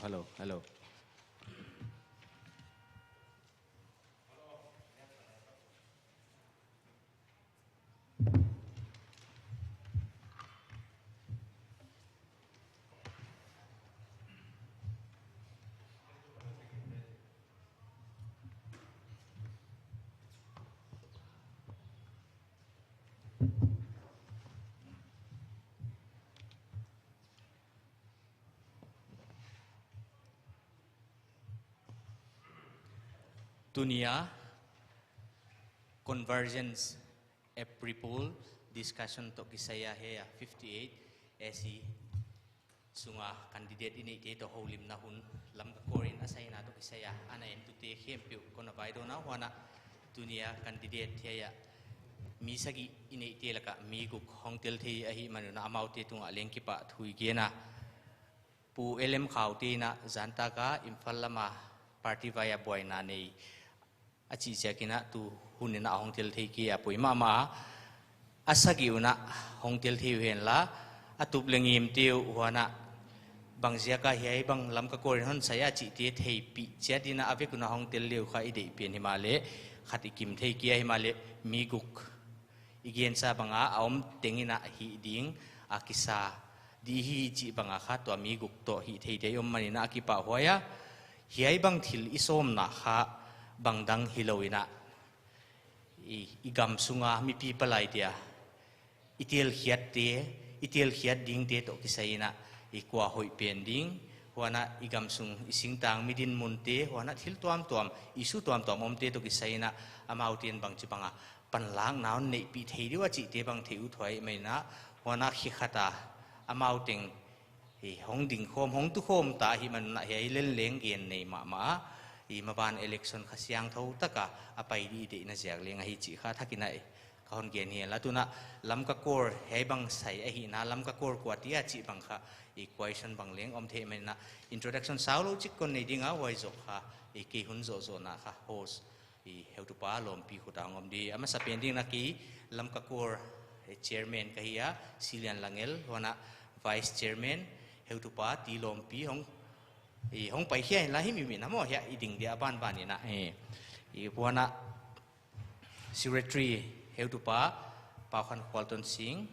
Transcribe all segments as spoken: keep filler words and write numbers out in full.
Hello, hello. Tuni a Convergence April discussion toh kisai a hiai a fifty-eight A C sunga candidate i neihte toh houlimna hun Lamka Corps in a saina toh kisai a ana entute khempeuh kon a vaidawn a, huan a tuni a candidate hiai a mi sagih i neihte laka mi guk hong tel thei ahihman un a amaute tungah leng kipahthu i gen a. Pu L M Khaute in a zan tak a Imphal lam a party vai a buaina nei a chih ziakin a tu hun in a hong tel thei kei a, poi mahmah a. A sagih un a hong tel thei uh hen la, a tup leh ngimte uh, huan a bang ziak a hiai bang Lamka Corps in hon sai a chihte theihpih chiat in a, a vek un a hong tel le uh kha i deih pen, himahleh khat i kim thei kei a, himahleh mi guk i gensa bang a a om teng in a hih ding a kisa di hi chih bang a kha tua mi guk toh hih theih ding om man in a kipahhuai a. Hiai bang thil i sawmna kha bang dang hilou in a, i, i gam sunga mipi palai dia i telkhiatte, i telkhiat dingte toh kisai in a, i kua hoih pen ding, huan a i gam sung i singtang mi dinmunte, huan a thil tuamtuam, issue tuamtuam omte toh kisai in a, amau ten bangchibang a panlakna hon neihpih thei di ua chihte bang theih uthuai mai in a, huan a khe khat a amau teng, i, hong dingkhawm, hong tukhawm ta ahihman un a hiai leng leng gen nei mahmah a, i, maban election kha siangthou tak a a pai di i deihna ziak leng ahi chih kha thak in a, i, ka hon gen hi a. La tun a Lamka Corps hiai bang sai ahihna, Lamka Corps kua ti a chih bang kha, i, question bang leng om thei man in a, introduction saulou chik kon nei ding a, huai zoh kha, i, kei hun zohzohna kha host, i, heutupa Lawmpi khut a hong om di. A masapen ding in a kei Lamka Corps, eh, chairman ka hi a, Silian Langel, huan a vice chairman, heutupa T Lawmpi hong, i, hong pai khia in la hi mi mi na maw hiai i ding dia banban in a, eh, i, huan a secretary heutupa Paukhankhual Tonsing,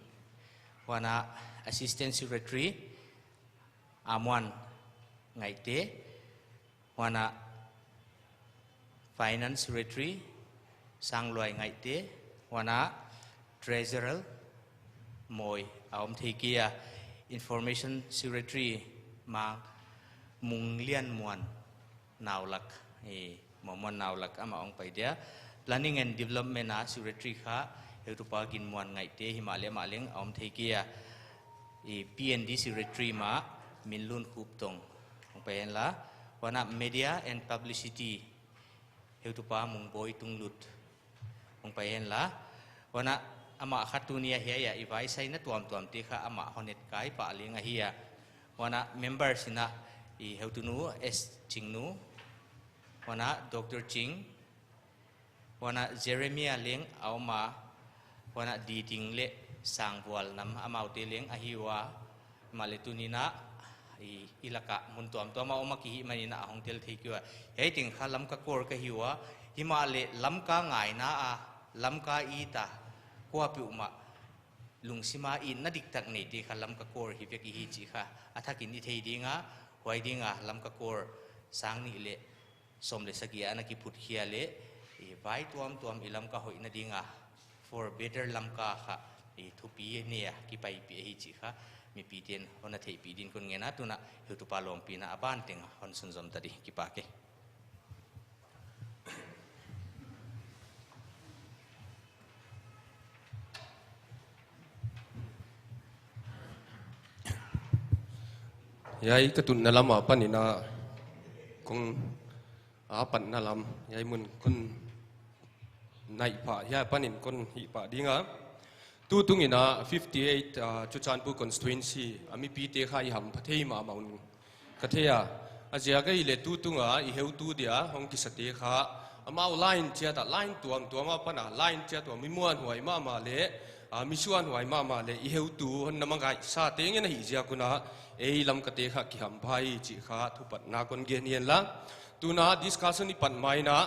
huan a assistant secretary Amuan Ngaihte, huan a finance secretary Sangluai Ngaihte, huan a treasurer Moi a om thei kei a, information secretary Mang Munglianmuan Naulak, i, Mongmon Naulak amah hong pai dia. Planning and Development a secretary kha heutupa Ginmuan Ngaihte, himahleh amah leng a om thei kei a. I, P N D secretary mah Minlun Khuptong hong pai hen la. Huan a media and publicity heutupa Mungboi Tunglut hong pai hen la. Huan a amah kha tuni a hiai a i vaisaina tuamtuamte kha amah hon etkai pah leng ahi a. Huan a members in a, i, heutunu S Chingnu, huan a Doctor Ching, huan a Jeremiah leng a om a, huan a Diding leh Sangvualnam amaute leng ahi ua, himahleh tuni in a, i, i laka mun tuamtuam a om a ki hih man in a hong tel thei kei ua. Hiai teng kha Lamka Corps ka hi ua, himahleh Lamka ngaina a, Lamka it a, kuapeuhmah lungsima itna diktak neite kha Lamka Corps hi vek i hi chih kha a thak in i thei ding a, huai ding a Lamka Corps sang nih leh sawm leh sagih a ana kiphut khia leh, i, vai tuamtuam i Lamka hoihna ding a, for better Lamka kha, i, thupi nei a kipaipih ahi chih kha mipite'n hon a theihpih din kon ngen a, tun a heutupa Lawmpi in a aban teng a hon sunzom ta di, kipak e. Hiai ka tutna lam apan in a, kong, apatna lam, hiai mun kon naih pah, hiai apan in kon hih pah ding a. Tutung in a fifty-eight, ah, Churachandpur constituency a mipite kha i hampha thei mahmah un ka thei a. A ziak ahihleh tutung a i heutu dia hong kisate kha amau line chiat a, line tuamtuam apan a line chiat a mi muanhuai mahmah leh, a, mi suanhuai mahmah leh i heutu hon na mangaihsa teng in ahih ziak un a, ei Lamkate kha kihampha hi chih kha thupatna kon gen hi inla. Tun a discussion i pan ma in a,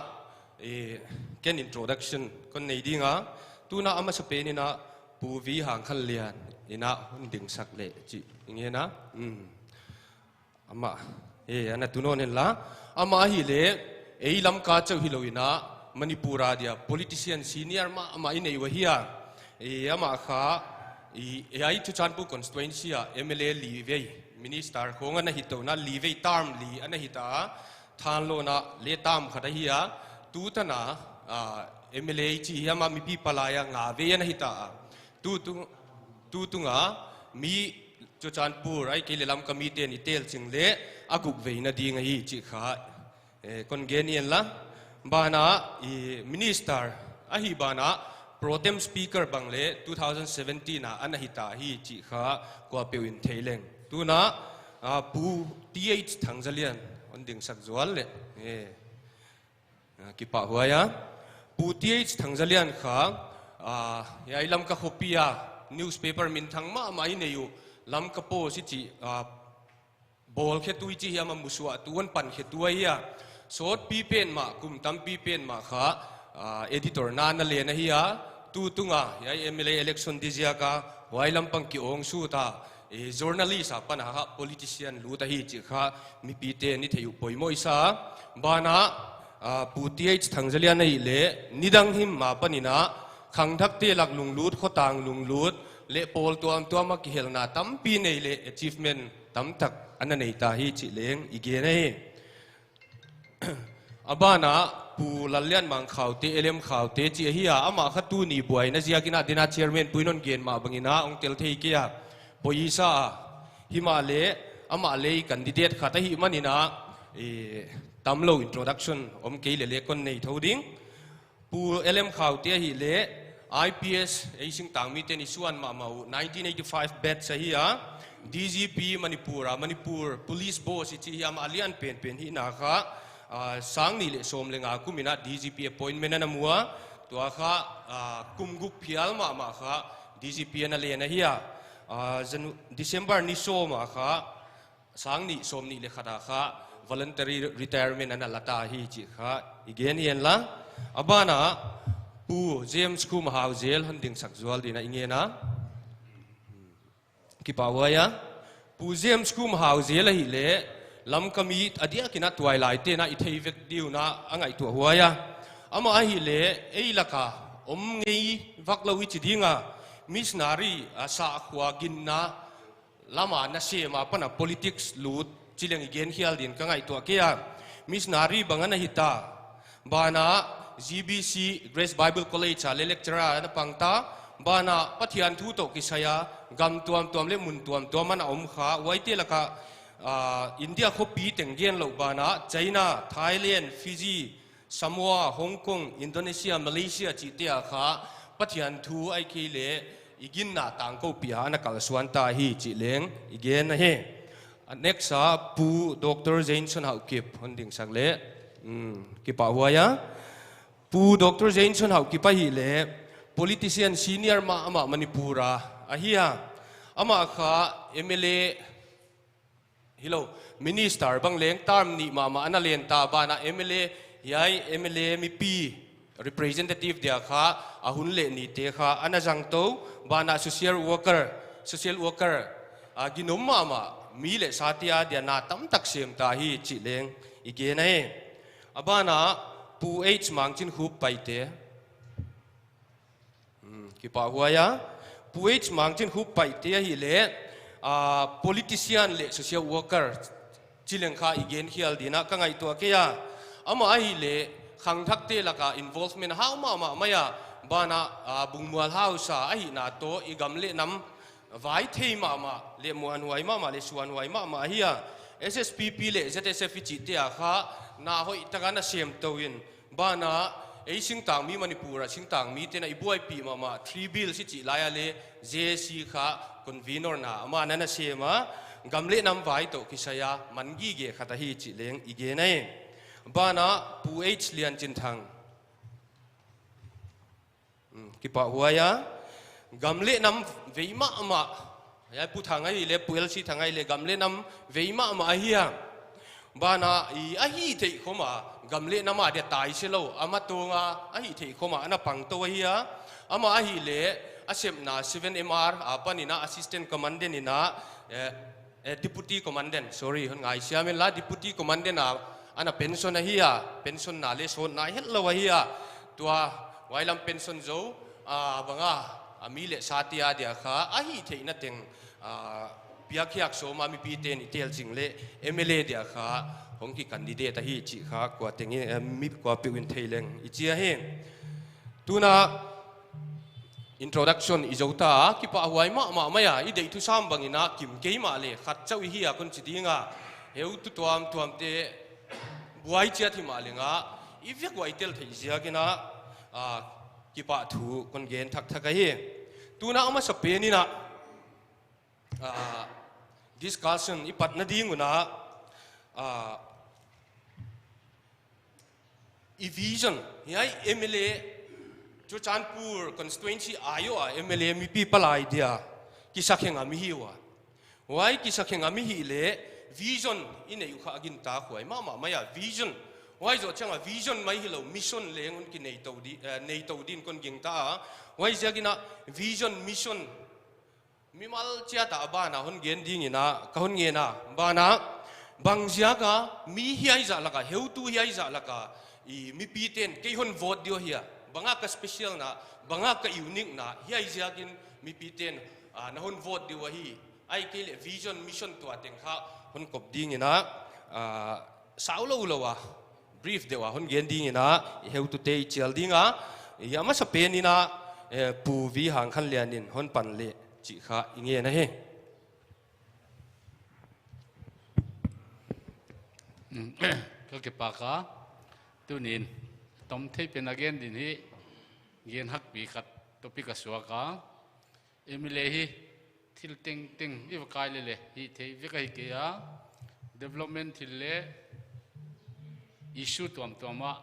eh, ken introduction kon nei ding a. Tun a a masapen in a Pu V Hangkhanlian in a hon dingsak leh chih i ngen a. Hmm. Amah, eh, ana tun nawn inla. Amah ahihleh, ei Lamka chauh hilou in a, Manipur a dia politician senior mahmah i nei uh ahi a. Eh, amah kha, i, eh, ei Churachandpur constituency a M L A li vei, minister khong ana hi tou in a li vei term li ana hi ta a, Thanlon a leh term khat ahi a, tutan a, ah, M L A i chih hiam a mipi palai a nga vei ana hi ta a. Tutung, tutung a, mi Churachandpur, ahihkeileh Lamka miten i tel ching leh, a guk veina ding ahi chih kha, eh, kon gen hi inla. Ban a, i minister, ahih ban a, pro tem speaker bang leh two thousand seventeen a ana hi ta hi chih kha kuapeuh in thei leng. Tun a, ah, Pu T H Thangzalian, hon dingsak zual leh. Eh. Ah, kipahhuai a. Pu T H Thangzalian kha, ah, hiai Lamka khopi a newspaper minthang mahmah i nei uh, Lamka Post i chih, ah, bawlkhetu i chih hiam a musuahtu hon pankhetu ahi a. Sawtpi pen mah, kum tampi pen mah kha, ah, editor na ana len ahi a. Tutung a, hiai M L A election di ziak a, huai lampang ki-awngsut a, eh, journalist apan a kha politician lut ahi chih kha mipite'n i theih uh poimoh i sa. Ban a, ah, Pu T H Thangzalian ahihleh, nidang him ma panin a, khangthakte lak lunglut, khotang lunglut, leh pawl tuamtuam a kihelna tampi nei leh achievement tamtak ana nei ta hi chih leng i gen ahi. A ban a, Pu Lallianmang Khaute, L M Khaute chih ahi a, amah kha tuni buaina ziak in a din a chairman pu'n hon gen mah bang in a, hong tel thei kei a, poi i sa a. Himahleh, amah leh candidate khat ahih manin a, eh, tamlou introduction om kei leh leng kon nei thou ding. Pu L M Khaute ahihleh, I P S, ei singtang mite'n i suan mahmah uh, nineteen eighty-five batch ahi a, D G P Manipur a, Manipur Police Boss i chih hiam a lian penpen hihna kha, ah, sang nih leh sawm leh nga kum in a D G P appointment ana mu a, tua kha, ah, kum guk phial mahmah kha D G P ana len ahi a, ah, Janu-, December ni sawm a kha, sang nih sawmnih leh khat a kha voluntary retirement ana la ta hi chih kha i gen hi inla. A ban a, Pu James Khumhau Zel hon dingsak zual ding in a i ngen a. Kipahhuai a. Pu James Khumhau Zel ahihleh, Lamka mi a diak in a tuailaite'n a i thei vek di uh in a a ngaihtuah huai a. Amah ahihleh, ei lak a om ngei vak lou i chi ding a, missionary a sakhua ginna lam a nasem apan a politics lut chih leng i gen khial ding in ka ngaihtuah kei a. Missionary bang ana hi ta. Ban a G B C, Grace Bible College a leh lecturer ana pang ta. Ban a Pathian thu toh kisai a gam tuamtuam leh mun tuamtuam ana om kha. Huaite lak a, ah, India khopi teng gen lou ban a China, Thailand, Fiji, Samoa, Hong Kong, Indonesia, Malaysia chihte a kha Pathian thu ahihkeileh i ginna tangkoupih a ana kalsuan ta hi chih leng i gen ahi. A next a Pu Doctor Jainson Haokip hon dingsak leh. Hmm, kipahhuai a. Pu Doctor Jainson Haokip ahihleh politician senior mahmah Manipur a ahi a. Amah kha M L A hilou, minister bang leng term nih mahmah ana len ta, ban a M L A, hiai M L A mipi representative dia kha a hun leh nite kha ana zang tou, ban a social worker, social worker, a ginom mahmah mi leh sate a dia na tamtak sem ta hi chih leng i gen ahi. A ban a Pu H Mangchinkhup Paite. Hmm, kipahhuai a. Pu H Mangchinkhup Paite ahihleh, ah, politician leh social worker chih leng kha i gen khial ding in a ka ngaihtuah kei a. Amah ahihleh khangthakte lak a involvement hau mahmah mai a, ban a, ah, Bungmual hausa ahihna toh i gam leh nam vai thei mahmah, leh muanhuai mahmah, leh suanhuai mahmah ahi a. S S P P leh Z S F i chihte a kha na hoihtak a ana sem tou in, ban a, ei singtangmi Manipur a singtangmite'n a i buaipih mahmah, Three Bills i chih lai a leh J A C kha convener na amah ana sem a, gam leh nam vai toh kisai a man gige khat ahi chih leng i gen ahi. Ban a Pu H Lianchinthang. Hmm, kipahhuai a. Gam leh nam vei mahmah. Hiai Pu Thang ahihleh, Pu L C Thang ahihleh gam leh nam vei mahmah ahi a. Banah i a hihtheih khawm a, gam leh nam a dia tai se lou, amah tungah a hihtheih khawm a ana pang tou ahi a. Amah ahihleh a sepna seven M R apan in a assistant commandant in a, eh, eh, deputy commandant, sorry, hon ngaisiam inla, deputy commandant a ana pension ahi a, pension na leh sawtna hetlou ahi a. Tua huai lam pension zou, ah, bang a, a mi leh sa te a dia kha a hihtheihna teng, ah, piakkhiak sawm a, mipite'n i tel zing leh M L A dia kha hong ki candidate ahi chih kha kuateng in, eh, mi kuapeuh in thei leng i chi ahi. Tuin introduction i zou ta a, kipahhuai mahmah mai a, i deih thusam bang in a kim kei mahleh khat chauh i hi a kon chi ding a, heutu tuamtuamte buai chiat hi mahleh nga, i vek uah i tel theih ziak in a, ah, kipahthu kon gen thakthak ahi. Tuin a masapen in a, ah, discussion i patna ding un a, ah, i vision, hiai M L A, Churachandpur constituency aiawh a M L A mipi palai dia kisakhe ngam i hi ua. Huai kisakhe ngam i hih leh vision i neih uh kha a gintak huai mahmah mai a, vision. Huai zoh chiang a vision mai hilou, mission leng hon kinei tou di, eh, nei tou din kon gingta a. Huaiziak in a vision, mission mimal chiat a banah hon gen ding in a, ka hon ngen a. Banah, bangziak a mi hiai zah lak a, heutu hiai zah lak a, i mipite'n kei hon vote diu ahia, bang a ka special na, bang a ka unique na, hiai ziak in mipite'n, ah, na hon vote diu ahi. Ahihkeileh vision, mission tua teng kha hon kop ding in a, ah, sau lou lou a, brief deuh a hon gen ding in a, i heutute i chial ding a, i a masapen in a, eh, Pu V Hangkhanlian in hon pan leh chih kha i ngen ahi. Ka kipak a, tuni'n tom thei pen a gen ding hi, gen hakpi khat topic a suak a. M L A hi thil tengteng i va kai leh leh hihtheih vek ahi kei a. Development thil leh issue tuamtuam ah,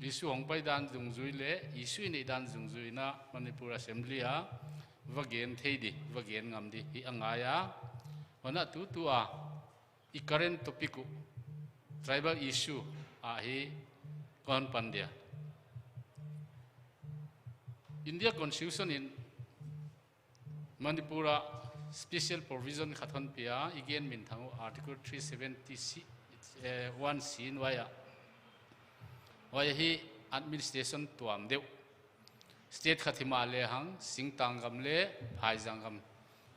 issue hong pai dan dungzui leh issue i neih dan dungzui in a Manipur Assembly ah va gen thei di, va gen ngam di hi a ngai a. Huan a tutu a i current topic uh, tribal issue ah hi kon pan dia. India Constitution in Manipur ah special provision khat hon pia, i gen minthang uh Article three seventy one C in huai ah. Huai hi administration tuam deuh. State khat hi mahleh hang, singtang gam leh phaizang gam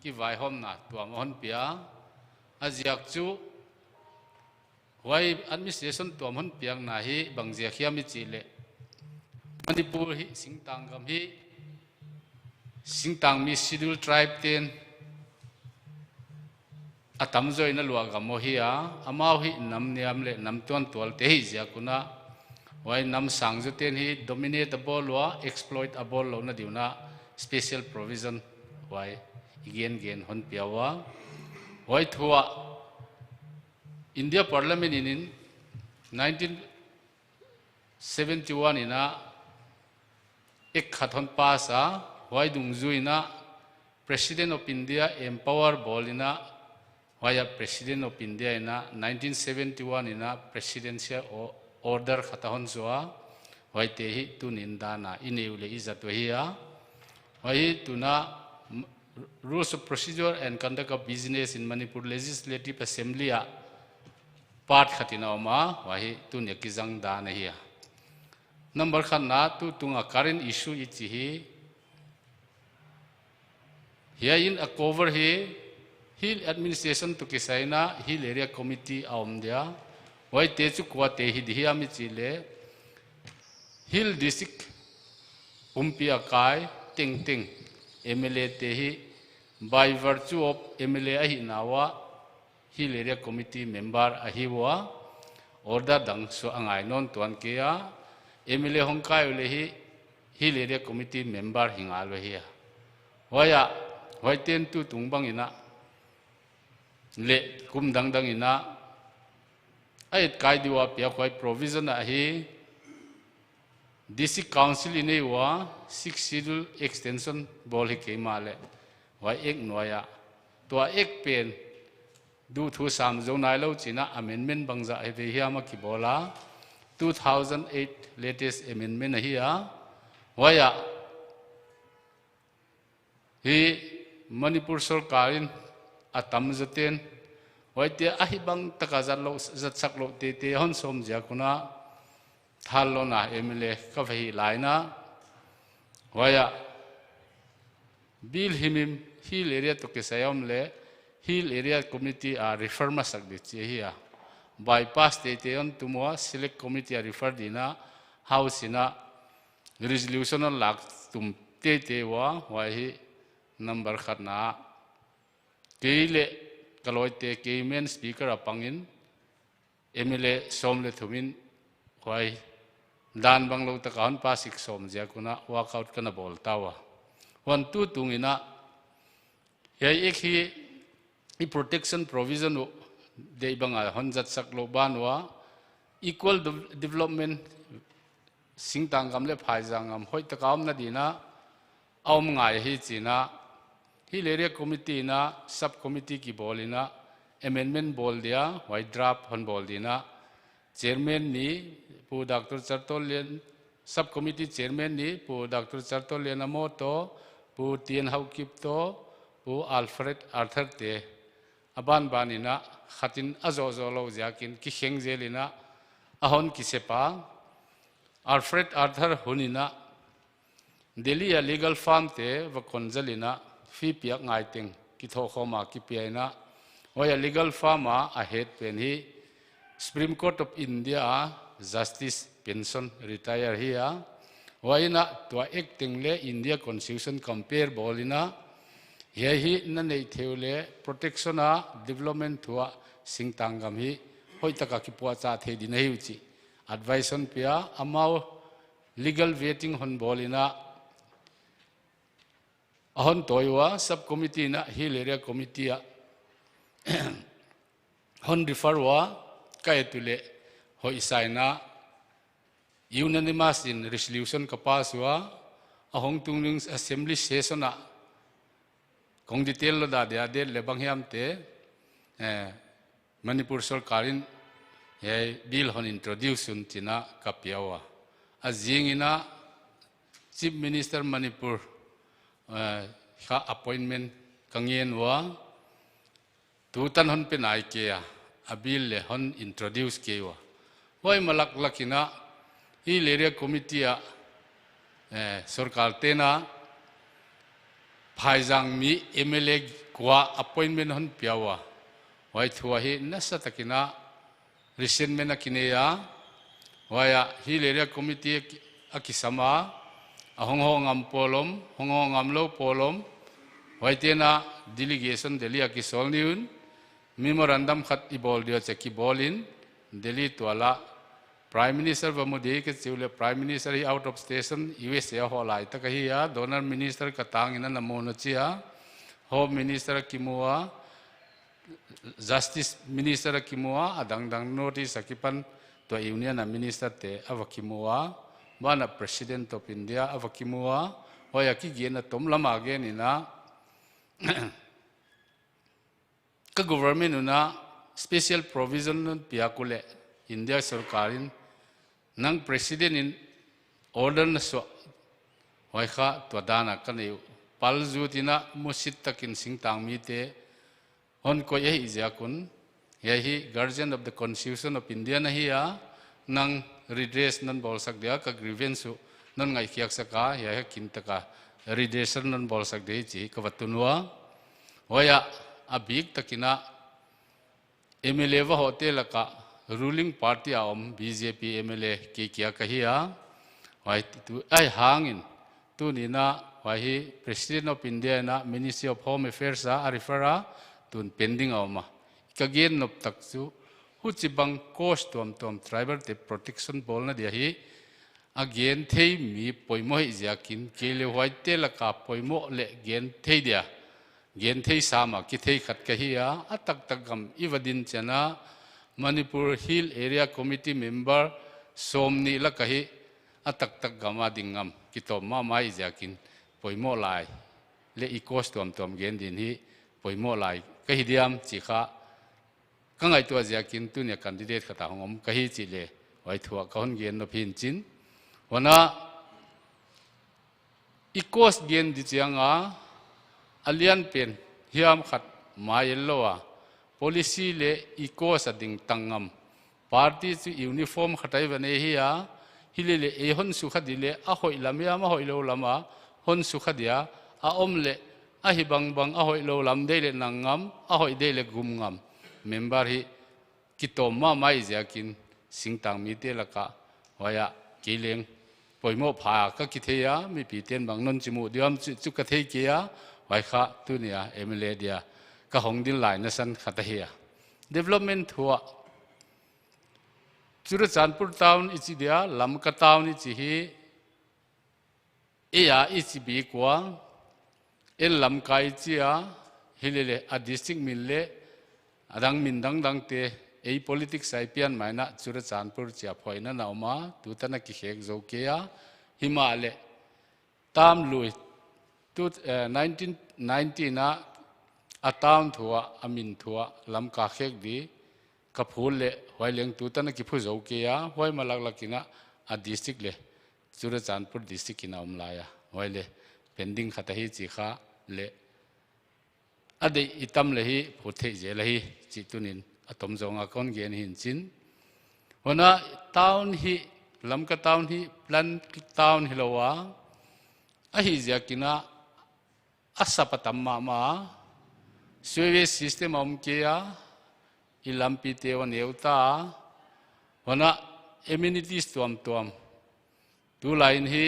kivaihawmna tuam a hon pia. A ziak chu, huai administration tuam hon piakna hi bangziak hiam i chih leh, Manipur hi singtang gam hi, singtang mi Scheduled Tribe te'n a tamzaw in a luah gam uh ahi a, amau hi nam niam leh nam tuantual te hi ziak un a, huai nam sangzaw te'n hi dominate a bawl ua, exploit a bawl louhna di un a special provision huai i gen gen hon pia ua. Huai thu ah India Parliament in, in nineteen seventy one in a Act khat hon pass a, huai dungzui in a President of India empower bawl in a, huai ah President of India in a nineteen seventy one in a Presidential O-, Order khat a hon zuak a, huaite hi tuni'n dan a i nei uh leh i zat uh ahi a. Huai hi tuin a, m-, Rules of Procedure and Conduct of Business in Manipur Legislative Assembly ah part khat in a om a, huai hi tuni'n a kizang dan ahi a. Number khatna, tutung a current issue i chih hi, hiai in a cover hi, Hill Administration toh kisai in a Hill Area Committee a om dia. Huaite chu kuate hi di hiam i chih leh, Hill District pumpi a kai tengteng M L A te hi by virtue of M L A ahihna uah Hill Area Committee member ahi ua, order dang suah a ngai nawn tuan kei a, M L A hong kai uleh hi Hill Area Committee member hi ngal uh ahi a. Huai ah, huaite'n tutung bang in a, leh kum dangdang in a, a etkai di ua piak huai provision ah hi, District Council i nei ua, Sixth Schedule extension bawl hi kei mahleh, huai ek nuai a, tua ek pen duhthu sam zou nailou chi'n a amendment bangzah hi ve hiam a kibawl a, two thousand eight latest amendment ahi a, huai a hi Manipur sorkar in a tamzaw ten, huaite ahi bang taka zat lou, zatsak lou tete hon sawm ziak un a, thal lou na M L A ka va hih lai in a, huai a bill himhim Hill Area toh kisai om leh Hill Area Committee a refer masak di chi ahi a. Bypass tete hon tum ua, Select Committee a refer di'n a, House in a resolution hon lak tum tete ua, huai hi number khatna. Kei leh ka lawite, kei main speaker a pangin, M L A sawm leh thum in, huai dan bang lou taka hon pass sik sawm ziak un a walkout ka na bawl ta ua. Huan tu tung in a, hiai ek hi i protection provision uh deih bang a hon zatsak lou ban ua, equal de-, development, singtang gam leh phaizang gam hoih taka omna di'n a, a om ngai hi chi'n a, Hill Area Committee in a subcommittee kibawl in a, amendment bawl dia, huai draft hon bawl di'n a, chairman ni Pu Doctor Chartolian, subcommittee chairman ni Pu Doctor Chartolian Amo toh, Pu T N Haokip toh, Pu Alfred Arthur te, a banban in a, khat in a zoh zoh lou ziakin kikheng zel in a, a hon kisep a, Alfred Arthur hun in a, Delhi a legal firm te va kon zel in a, fee piak ngai teng kithokhawm a kipia in a, huai a legal firm a a head pen hi Supreme Court of India a Justice pension retire hi a, huai in a tua ek teng leh India Constitution compare bawl in a, hiai hi na neih theih uleh protection a development thu a singtang gam hi hoih taka kipuahchah thei di'n ahi uh chih advice hon pia, amau legal vetting hon bawl in a, a hon tawi ua, subcommittee in a Hill Area Committee a hon refer ua, ka et uleh hoih sa in a, unanimous in resolution ka pass ua, a hong tung ding assembly session a kong detail lou dah dia date leh bang hiam te, eh, Manipur sorkar in hiai bill hon introduce un chi'n a ka pia ua. A zing in a Chief Minister Manipur, eh, kha appointment ka ngen ua, tutan hon pe nai kei a, a bill leh hon introduce kei ua. Huai ma laklak in a, Hill Area Committee a, eh, sorkar te'n a, phaizang mi M L A kua appointment hon pia ua. Huai thu ahi nasa tak in a, resentment a kinei a, huai a Hill Area Committee a ki-, a kisam a, a hong hoh ngam pawl om, hong hoh ngam lou pawl om, huaite'n a delegation Delhi a kisawl ni un, memorandum khat i bawl dia chia kibawl in, Delhi tual a Prime Minister va mu di ka chi uleh Prime Minister hi out of station U S A a hoh lai tak ahi a, Donor Minister ka tang in a na mu nawn chi a, Home Minister a kimu a, Justice Minister a kimu a, a dangdang North East a kipan tua Union a Minister te a va kimu a, banah President of India a va kimu a, huai a kigen a tom lam a gen in a, ka government un a special provision hon piak uleh India sorkar in nang President in order na suah, huai kha tua dan a ka nei uh. Pal zut in a musit takin singtang mite hon koih ahih ziak un, hiai hi Guardian of the Constitution of India na hi a, nang redress non bawlsak dia, ka grievance uh non ngaihkhiaksak a, hiai hi kintak a redress non bawlsak dia hi chih ka va tun ua. Huai a, a bik takin a M L A va hohte laka ruling party a om B J P M L A kei kia ka hi a. Huai tu, ahihhangin, tuni'n a, huai hi President of India in a Ministry of Home Affairs a, a refer a, tun pending a om a. Ka gen nop tak chu, huchibang cause tuamtuam tribal te protection bawlna dia hi, a genthei mi poimoh ahih ziakin, kei leh huaite laka poimoh leh genthei dia, genthei sam a kithei khat ka hi a, a taktak gam i va din chiang a, Manipur Hill Area Committee member sawmnih laka hi, a taktak gam a ding ngam kitawm mahmah ziakin poimoh lai leh i cause tuamtuam gen ding hi poimoh lai ka hi diam chih kha ka ngaihtuah ziakin tuni a candidate khat a hong om ka hi chih leh huai thu a ka hon gen nop hi'n chin. Huan a i cause gen di chiang a, a lianpen hiam khat mai el lou a, policy leh i cause a ding tang ngam. Party chu uniform khat ahi va nei hi a, hi leh leh ei hon sukha di leh a hoih lam hiam a hoihlou lam a hon sukha dia, a om leh a hi bangbang a hoihlou lam deih leh nang ngam, a hoih deih leh gum ngam. Member hi kitawm mahmah ziakin singtang mite laka huai a kei leng poimoh pha ka kithei a, mipite'n bang non chimuh diam chu, chu ka thei kei a, huai kha tuni a M L A dia ka hong ding laina san khat ahi a. Development thu a Churachandpur town i chi dia, Lamka town i chi hi, ei a i chi bik ua, en Lamka i chi a, hi leh leh a district min leh a dang min dangdangte, ei politics a i pian mai in a Churachandpur chi a phuaina na om a, tutan a kikhek zou kei a, himahleh tam lui, tu, eh, nineteen ninety in a, a town thu a, a min thu a Lamka khek di ka phut leh huai leng tutan a kiphu zou kei a, huai ma laklak in a, a district leh Churachandpur district in a om lai a, huai leh pending khat ahi chih kha leh a deih i tam leh hi phut theih zel ahi chih tuni'n a tom zong a kon gen hi'n chin. Huan a town hi, Lamka town hi planned town hilou a, ahi ziakin a a sap a tam mahmah a, sewage system a om kei a, i lampite ua neu ta a, huan a amenities tuamtuam. Tulai in hi,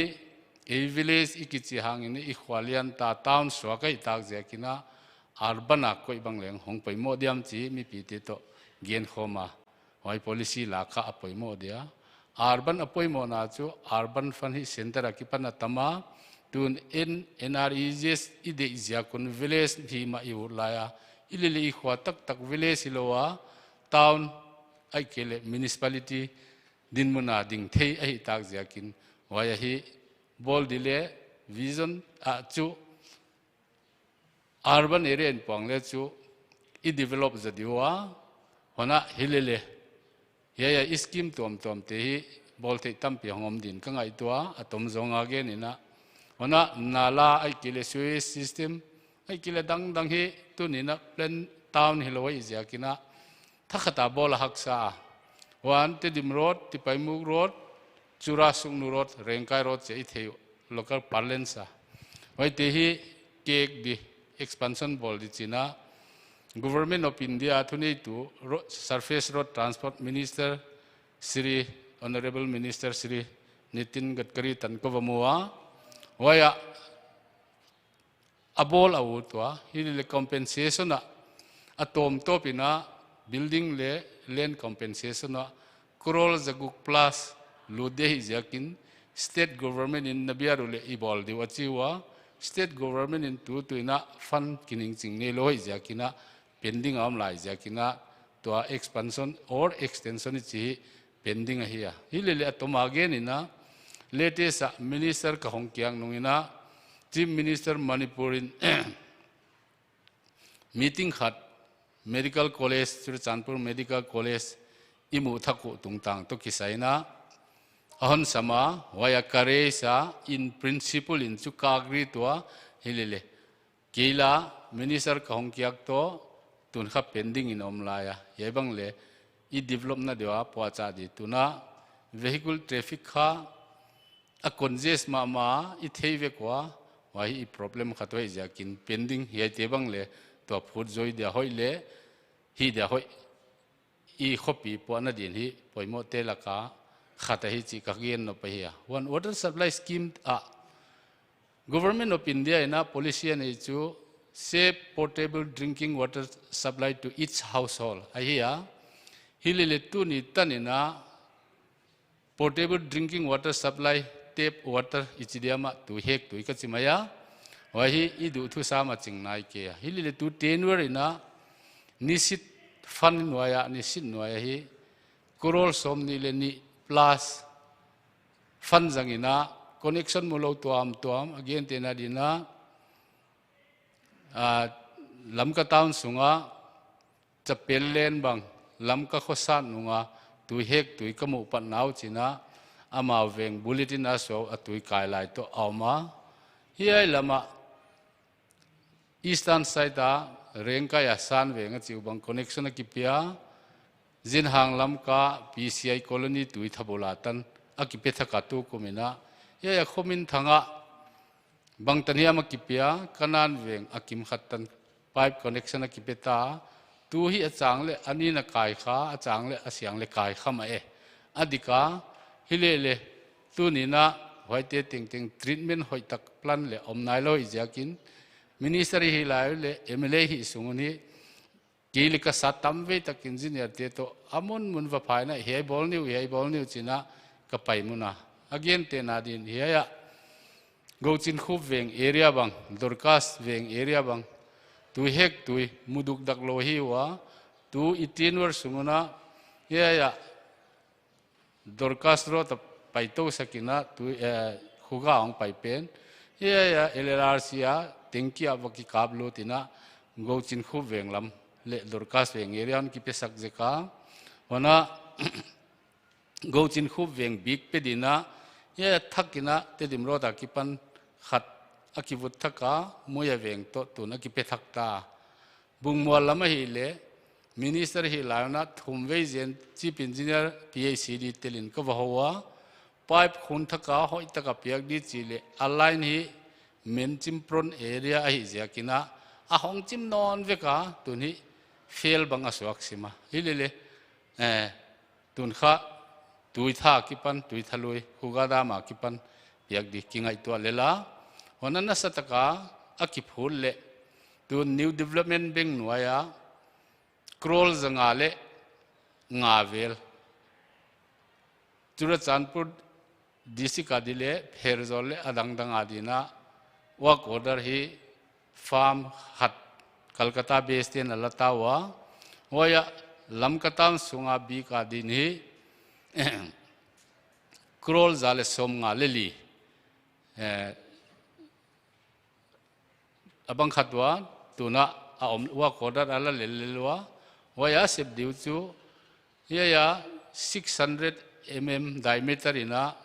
ei village i kichi hangin i khua lian ta town suak ahih tak ziakin a, urban a koih bang leng hong poimoh diam chih mipite toh gen khawm a, huai policy lak kha a poimoh dia. Urban a poimohna chu, urban fund hi center a kipan a tam a, tun en N R E G S i deih ziak un village hi mah i ut lai a, hi leh leh i khua taktak village hilou a, town ahihkeileh municipality dinmun a ding thei ahih tak ziakin, huai ahi bawl di leh vision a chu urban area in puang leh chu i develop zaw di ua, huan a hi leh leh hiai a i scheme tuamtuamte hi bawl theih tampi hong om ding ka ngaihtuah a, a tom zong a gen in a. Huan a nala ahihkeileh sewage system ahihkeileh dangdang hi tuni'n a planned town hilou ahih ziakin a, thakhat a bawl a haksa a. Huan Tedim Road, Tipaimukh Road, Chura Sugnu Road, Rengkai Road chih i thei uh local parlance a. Huaite hi kek di, expansion bawl di chi'n a, Government of India thuneitu ro-, Surface Road Transport Minister Shri, Honourable Minister Shri Nitin Gadkari tan ka va mu a. Huai a a bawl a ut ua, hi leh leh compensation a, a tawmtawp in a building leh land compensation a crore zaguk plus lut di ahih ziakin state government in na biar uleh i bawl di uh a chi ua, state government in tutu in a fund kiningching neilou ahih ziakin a pending a om lai ziakin a, tua expansion or extension i chih hi pending ahi a. Hi leh leh a tom a gen in a, latest a minister ka hong kiak nung in a, Chief Minister Manipur in meeting khat Medical College, Churachandpur Medical College i muh thak uh tungtang toh kisai in a, a hon sam a, huai a ka raise a, in principle in chu ka agree tua, hi leh leh kei la minister ka hong kiak toh, tun kha pending in om lai a. Hiai bang leh i develop na di ua puahchah di, tun a vehicle traffic kha a congest mahmah a, i thei vek ua, huai hi i problem khat uh ahih ziakin pending hiaite bang leh tua phut zaw dia hoih leh, hi dia hoih i khopi puahna ding hi poimohte laka khat ahi chih ka gen nop ahi a. Huan water supply scheme a Government of India in a policy a nei chu safe potable drinking water supply to each household ahi a. Hi leh leh tuni tan in a potable drinking water supply, tap water i chi dia mah, tui hek tui ka chi mai a. Huai hi i duh thusam a ching nai kei a. Hi leh leh tu tenure in a nisit fund nuai a, nisit nuai a hi crore sawmnih leh nih plus fund zang in a connection mu lou tuamtuam, a gentehna ding in a, ah, Lamka town sung a Chapel Lane bang, Lamka khosat nung a tui hek tui ka muh patna uh chi'n a, amau veng bulletin a suah a tui kai lai toh a om a. Hiai lam ah Eastern side a Rengkai a San Veng a chih uh bang connection a kipia, Zinhang Lamka P C I colony tui tha bul a tan a kipe thak a tukum in a. Hiai a Khominthang ah bang tan hiam a kipia, Kanan Veng a kim khat tan pipe connection a kipe ta, tu hi a chang leh a nin a kai kha, a chang leh a siang leh kai kha mah e. A dik a, hi leh leh, tuni'n a huaite tengteng treatment hoihtak plan leh om nailou ziakin, minister hi lai leh M L A hi sung un hi, kei leh ka sa tam vei tak engineer te toh a mun mun va phai in a, hiai bawl ni uh, hiai bawl ni uh chi'n a ka pai mun a. A gentehna ding in hiai a Gochinkhup Veng area bang, Dorcas Veng area bang, tui hek tui mu dukdak lou hi ua, tu eighteen ward sung un a, hiai a Dorcas Road a pai tou sak in a, tu, eh, Khuga hong pai pen, hiai a L R R C a tengki ah va kikap lut in a, Gochinkhup Veng lam leh Dorcas Veng area hon kipe sak zek a. Huan a Gochinkhup Veng bik pe ding in a, hiai a thak in a Tedim Road a kipan khat a kivut thak a, Muia Veng toh tun a kipe thak ta. Bungmual lam ahih leh, minister hi lai un a thum vei zen chief engineer P H E D tel in ka va hou a, pipe khun thak a hoihtak a piak di chih leh, a line hi Menchim Pron area ahih ziakin a, a hong chim nawn vek a, tun hi fail bang a suak sim a. Hi leh leh, eh, tun kha tui tha kipan, tui tha lui, Khuga dam a kipan piak di kingaihtuah lel a. Huan a nasa tak a a kiphut leh, tun New Development Bank nuai a crore za nga leh nga vel, Churachandpur district a di leh, Pherzawl leh a dangdang a ding in a, work order hi firm khat Kolkata base te'n a la ta ua. Huai a Lamka town sung a bik a ding in hi crore za leh sawmnga leh li, eh, a bang khat ua, tun a a om ua, work order a la lel lel ua. Huai a sep di uh chu, hiai a six hundred M M diameter in a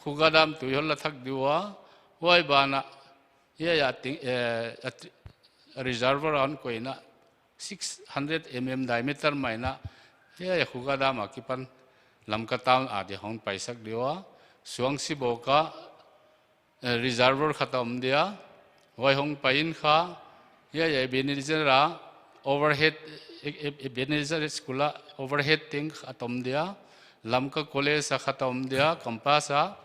Khuga dam tui hon la thak di ua. Huai ban ah, hiai a ting, eh, a t-, reservoir a hon koih in a, six hundred M M diameter mai in a, hiai a Khuga dam a kipan Lamka town a di hon pai sak di ua. Suangsi bawk a, eh, reservoir khat a om dia. Huai hong pai in kha, hiai a Ebenezer a overhead, E-, E-, Ebenezer School a overhead teng khat om dia. Lamka College a khat om dia, campus a.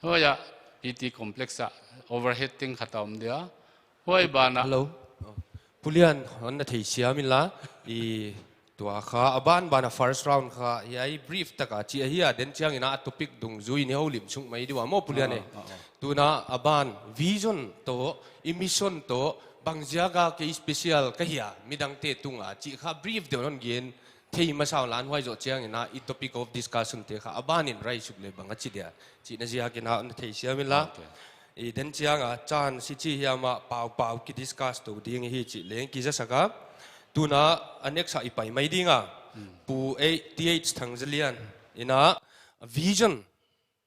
Huai a P T complex a overhead teng khat om dia. Huai ban ah. Hello. Pu Lian, hon na theisiam inla, i tua kha, a ban ban a first round kha, hiai brief tak a chi ahi a, den chiang in a topic dungzui in i houlim suk mai di ua maw Pu Lian e. Ah, ah, ah. Tun a a ban, vision toh, i mission toh, bang ziak a kei special ka hia, midangte tung a, chih kha brief deuh hon gen thei masa un la, huai zoh chiang in a, i topic of discussion te kha, a ban in raise suk leh bang a chi dia, chihna ziak in a, hon na theisiam inla. Okay. I den chiang a, chance i chi hiam a, pau pau ki discuss tou ding hi chih leng kiza sak a. Tun a, a next a i pai mai ding a. Hmm. Pu A T H Thangzalian in a, vision,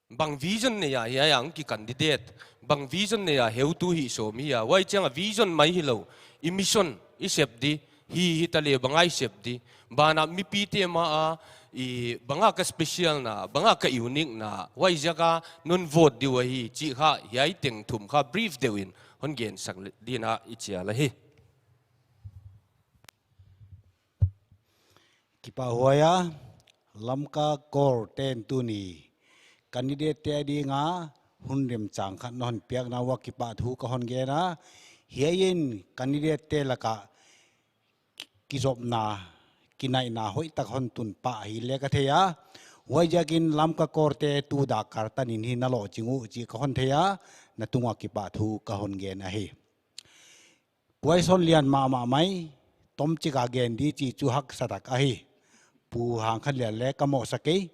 bang vision nei a hiai a hong ki candidate, bang vision nei a heutu hih sawm hia, huai chiang a vision mai hilou, i mission, i sep di, hi, hi ta leh bang a i sep di, ban ah mipite ma a, i bang a ka special na, bang a ka unique na, huai ziak a non vote di uh ahi, chih kha, hiai teng thum kha brief deuh in, hon gen sak leh ding a i chial ahi. Kipahhuai a, Lamka Corps te'n tuni candidate te a ding a hun remchang khat na hon piakna ua kipahthu ka hon gen a, hiai in candidate te lak a kizopna, kinaihna hoihtak hon tun pah hi leh ka thei a, huai ziak in Lamka Corps te tu dak kal tan in hi na lohching uh chih ka hon thei a, na tung ua kipahthu ka hon gen ahi. Question lian mahmah mai, tomchik a gen di chih chu haksa tak ahi. Pu Hangkhanlian leh ka mohsa kei.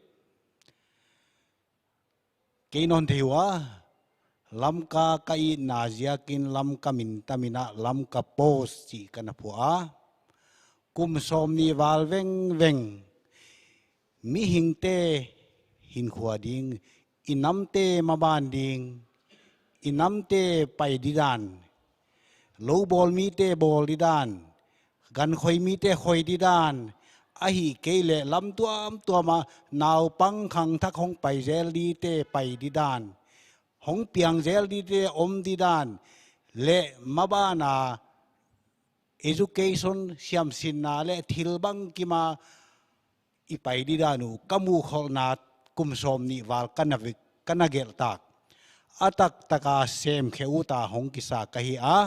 Kei non thei ua, Lamka ka itna ziakin Lamka min tam in a Lamka Post chih ka na phuah a. Kum sawmnih val vengveng, mihingte hinkhua ding, i namte maban ding, i namte pai didan, lou bawl mite bawl didan, gan khoi mite khoi didan, ahihkeileh lam tuamtuam a naupang khangthak hong pai zel dite pai didan, hong piang zel dite om didan, leh maban a education siamsinna leh thil bangkim a i pai didan uh ka muhkholhna kum sawmnih val ka na vek, ka na gelh tak. A taktak a semkhe ut a hong kisa ka hi a,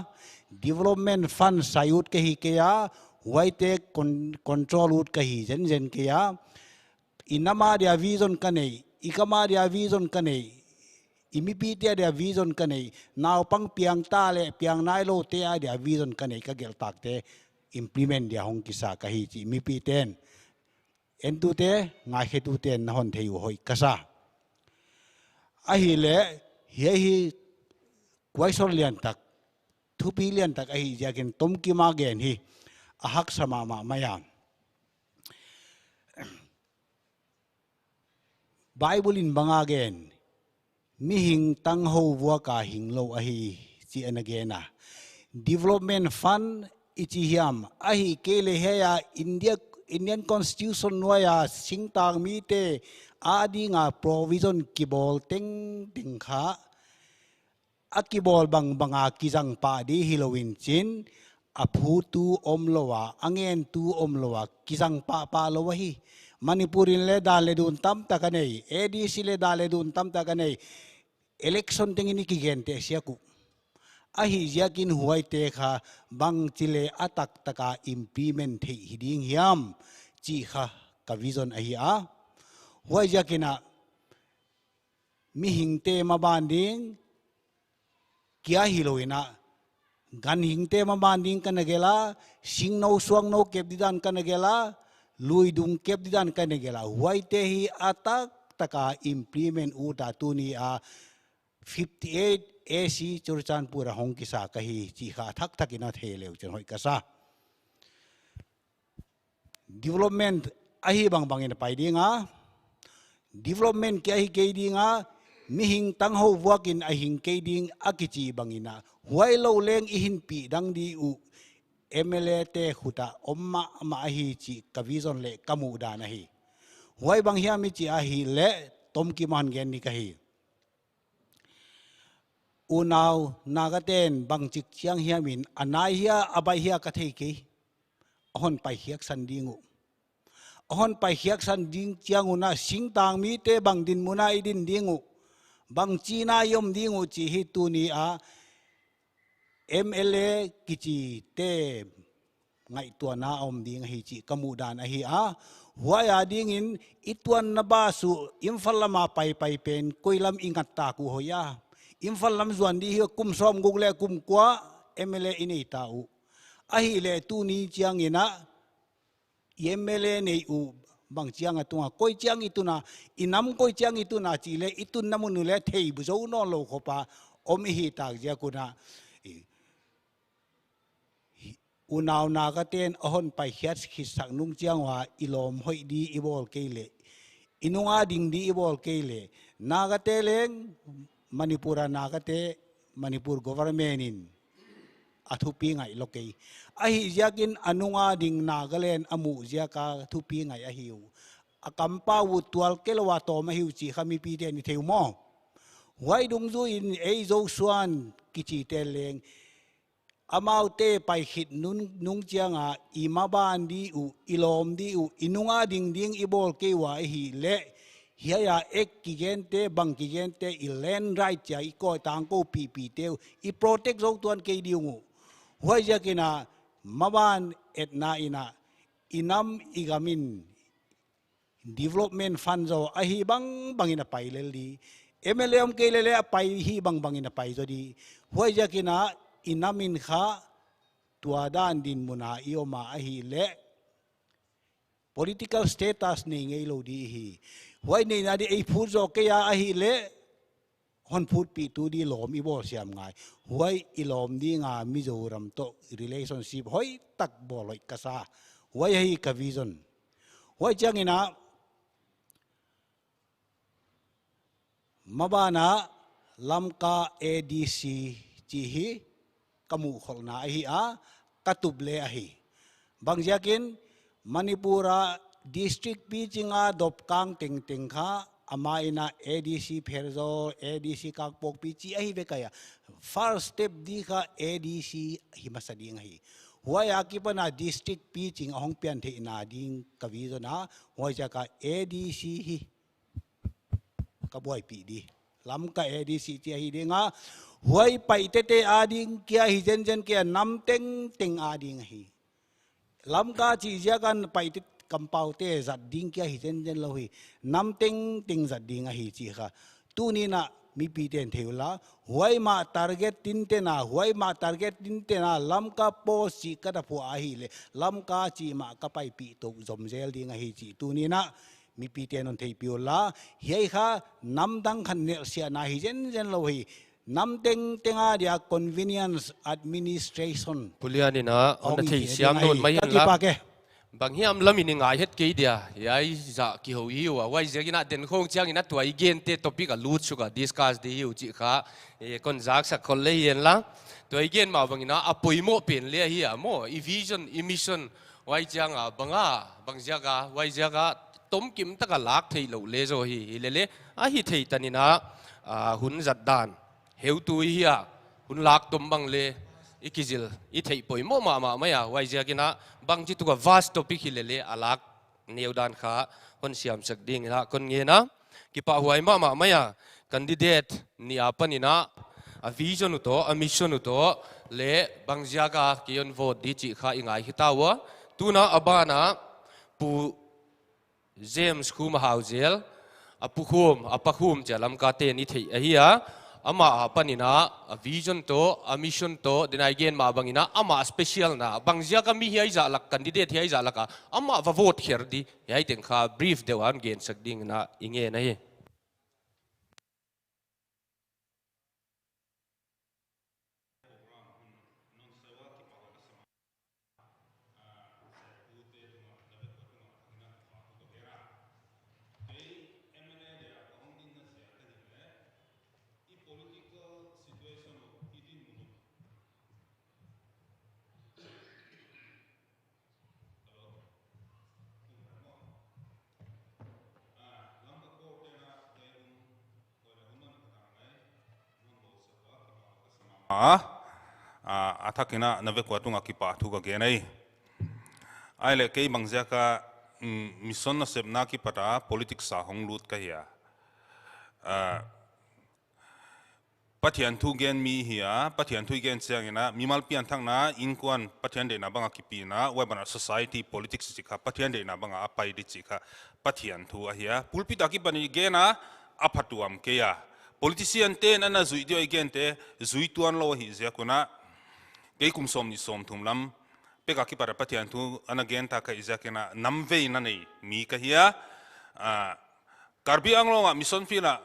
development fund sai ut ka hi kei a, huaite con-, control ut ka hi zenzen kei a. I nam a dia vision ka nei, i gam a dia vision ka nei, i mipite a dia vision ka nei, naupang piang ta leh piang nailoute a dia vision ka nei, ka gelh takte implement dia hong kisa ka hi chih mipite'n, entute, ngaikhetute'n na hon thei uh hoih ka sa. Ahihleh, hiai hi kuaisor lian tak, thupi lian tak ahih ziakin tomkim a gen hi a haksa mahmah mai a. Bible in bang a gen, mihing tanghou vuak a hing lou ahi chi ana gen a. Development fund i chi hiam, ahihkeileh hiai a India, Indian Constitution nuai a singtang mite a ding a provision kibawl tengteng kha a kibawl bangbang a kizang pah di hilou in chin, a phutu omlou a, a ngentu omlou a, kizang pahpah lou ahi. Manipur in leng dan leh dun tamtak a nei, A D C leng dan leh dun tamtak a nei, election tengin i kigenteh siak uh. Ahih ziakin huaite kha bangchi leh a taktak a implement theih hi ding hiam chih kha ka vision ahi a. Huaiziakin a mihingte maban ding kia hilou in a, ganhingte maban ding ka na gelh a, singnou suangnou kep didan ka na gelh a, luidung kep didan ka na gelh a, huaite hi a taktak a implement ut a tuni a fifty eight A C Churachandpur a hong kisa ka hi chih kha a taktak in a thei leu chin hoih ka sa. Development ahi bangbang in a pai ding a, development kia hi kei ding a, mihing tanghou vuak in a hing kei ding a kichi bang in a, huailou leng i hinpih dang di uh M L A te khut a om mahmah ahi chih ka vision leh ka muhdan ahi. Huai bang hiam i chih ahihleh tomkim a hon gen ni ka hi. Unau Nagate'n bangchik chiang hiam in a nai hia a baih hia ka thei kei, a hon paikhiaksan ding uh. A hon paikhiaksan ding chiang un a singtang mite bang dinmun a i din ding uh, bang chihna i om ding uh chih hi tuni a M L A kichite ngaihtuahna a om ding ahi chih ka muhdan ahi a. Huai a dingin i tuanna bus uh Imphal lam a paipai pen koi lam i ngat tak uh hoih a. Imphal lam zuan di hi kum sawmguk leh kum kua M L A i nei ta uh. Ahihleh tuni chiang in a i M L A nei uh bang chiang a tung a, koi chiang i tun a, i nam koi chiang i tun a chih leh i tunna mun uh leh thei zou nawnlou khop a om i hi tak ziak un a, i Unau Nagate'n a hon paikhiat khit sak nung chiang ua i lawm hoih di i bawl kei leh, i nung a ding di i bawl kei leh, Nagate leng Manipur a Nagate, Manipur government in a thupi ngaih lou kei. Ahih ziakin a nung a ding Nagaland a muh ziak a thupi ngaih ahi uh. A kampau uh tual kei lou a tawm ahi uh chih kha mipite'n i thei uh maw. Huai dungzui in ei Zosuan kichite leng amaute paikhit nung, nung chiang a i maban di uh, i lawm di uh, i nung a ding ding i bawl kei ua ahihleh, hiai a ek kigente, bang kigente, i land right chia i koi tangkou pipite uh i protect zou tuan kei ding uh. Huaiziakin a maban etna in a i nam i gam in development fund zaw ahi bangbang in a pai lel di. M L A om kei leh leh a pai hi bangbang in a pai zaw di. Huaiziakin a i nam in kha tua dan dinmun a i om a ahihleh political status nei ngeilou di hi. Huai neihna di ei phut zaw kei a ahihleh hon phutpih tu di lawm i bawl siam ngai. Huai i lawm dinga Mizoram toh relationship hoihtak bawl hoih ka sa. Huai ahi ka vision. Huai chiangin a, maban a Lamka A D C chih hi ka muhkholhna ahi a, ka tup leh ahi. Bangziakin Manipur a district pichinga dopkang tengteng kha, amah in a A D C Pherzawl, A D C Kangpokpi chih ahi vek ahi a. First step di kha A D C hi masa ding ahi. Huai akipan a district piching a hong pian theihna ding ka vision a, huaiziak a A D C hi ka buaipih di. Lamka A D C chih ahi ding a, huai Paite te ading kia hi zenzen kei a, nam tengteng ading ahi. Lamka chih ziak a Paite kampau te zat ding kia hi zenzen lou hi. Nam tengteng zat ding ahi chih kha. Tuni'n a mipite'n thei ula, huai mah target tinten a, huai mah target tinten a, Lamka Post chih ka dap ua ahihleh, Lamka chih mah ka paipih tou zom zel ding ahi chih tuni'n a mipite'n hon theihpih ula. Hiai kha nam dang khat nelhsiahna hi zenzen lou hi. Nam tengteng adia convenience administration. Pu Lian in a, hon na theisiam nawn mai hen la. Ka kipak e. Bang hiam lam in i ngai het kei dia. Hiai zah kihou hi ua. Huaiziakin a den khong chiangin a tua i gente topic a lut suk a discuss di hi uh chih kha, eh, kon zaksak khol leh hi hen la. Tua i gen mah bangin a, a poimoh pen leh ahi a maw. I vision, i mission, huai chiang a bang a, bangziak a, huaiziak a tomkim taka lak theih louh leh zaw hi, hilele, a hithei tan in a, ah, hun zat dan heutu i hi a, hun lak tom bang leh i kizil, i theih poimoh mahmah mai a, huaiziakin a, bangchituk a vast topic hilele, a lak neu dan kha kon siamsak dingin a kon ngen a. Kipahhuai mahmah mai a, candidate nih apan in a, a vision uh toh, a mission uh toh, leh bangziak a kei hon vote di chih kha i ngai khita ua. Tuin a ban a, Pu James Khuma Hauzel, a pu Khum, a pa Khum chia Lamka te'n i theih ahi a, amah apan in a, a vision toh, a mission toh, den a i gen mah bangin a, amah special na, bangziak a mi hiai zah lak, candidate hiai zah lak a, amah va vote kher di, hiai teng kha brief deuh a hon gensak dingin a i ngen ahi. A, a, a thakin a na vek ua tungah kipahthu ka gen ahi. Ahihleh kei bangziak a, mm, mission nasepna akipat a politics a hong lut ka hi a. A, Pathian thu gen mi hi a, Pathian thu i gen chiangin a, mimal pianthakna, innkuan Pathian deihna bang a kipina, huai ban a society, politics chih kha, Pathian deihna bang a a pai di chih kha, Pathian thu ahi a. Pulpit akipan i gen a, a phatuam kei a. Politician te'n ana zuih di uh i gente, zui tuan lou ahih ziak un a, kei kum sawmnih sawmthum lam, pek akipat a Pathian thu ana gen ta ka hih ziakin a, namvei na nei mi ka hi a, a, Karbi Anglong a mission field a,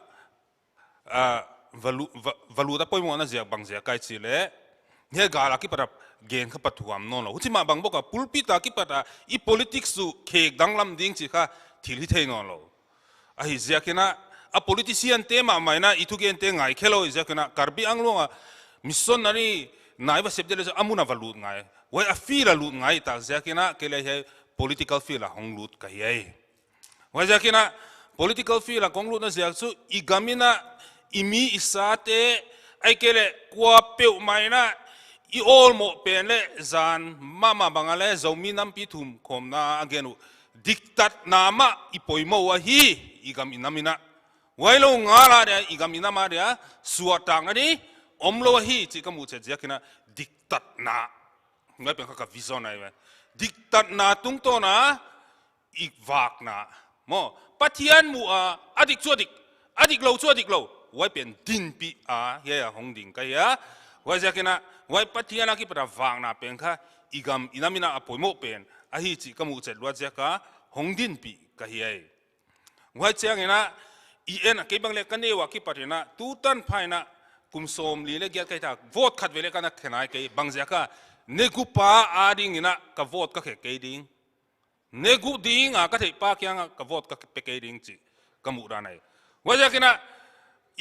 a, va lu-, va, va lut a poimohna ziak bangziak ahia chih leh, hiai gal akipat a gen kha phatuam nawnlou. Huchi mah bang bawk a pulpit akipat a i politics uh khek danglam ding chih kha thil hithei nawnlou. Ahih ziakin a, a politician te mahmah in a i thugen te ngaikhe lou ahih ziakin a Karbi Anglong a missionary na i va sep di leh a mun a va lut ngai. Huai a field a lut ngai tak ziakin a kei leh hiai political field a hong lut ka hi ahi. Huaiziakin a political field a kong lutna ziak chu i gam in a i mi i sate, ahihkeileh kuapeuhmah in a i awlmoh pen leh zan mahmah bang a leh Zomi Nampi Thumkhawmna a gen uh diktatna mah i poimoh uh ahi i gam i nam in a. Huailou ngal a dia i gam i nam a dia suahtakna di omlou ahi chih ka muhchet ziakin a diktatna. Huai pen kha ka vision ahi ve. Diktatna tungtawn a i vakna. Maw, Pathian muh a, a dik chu a dik, a diklou chu a diklou. Huai pen dinpih a, hiai a hong ding ka hi a. Huaiziakin a, huai Pathian akipat a vakna pen kha, i gam i nam in a a poimoh pen ahi chih ka muhchet luat ziak a, hong dinpih ka hi ahi. Huai chiangin a, I en a, kei bang leh ka neu a kipat in a, tu tanpha in a, kum sawmli leh giat ka hita, vote khat vei leh ka na khe nai kei, bang ziak a, ne gu pa ading in a, ka vote ka khe kei ding. Ne gu ding a ka theih pa kiang a ka vote ka pe kei ding chih ka muh dan ahi. Huaiziak in a,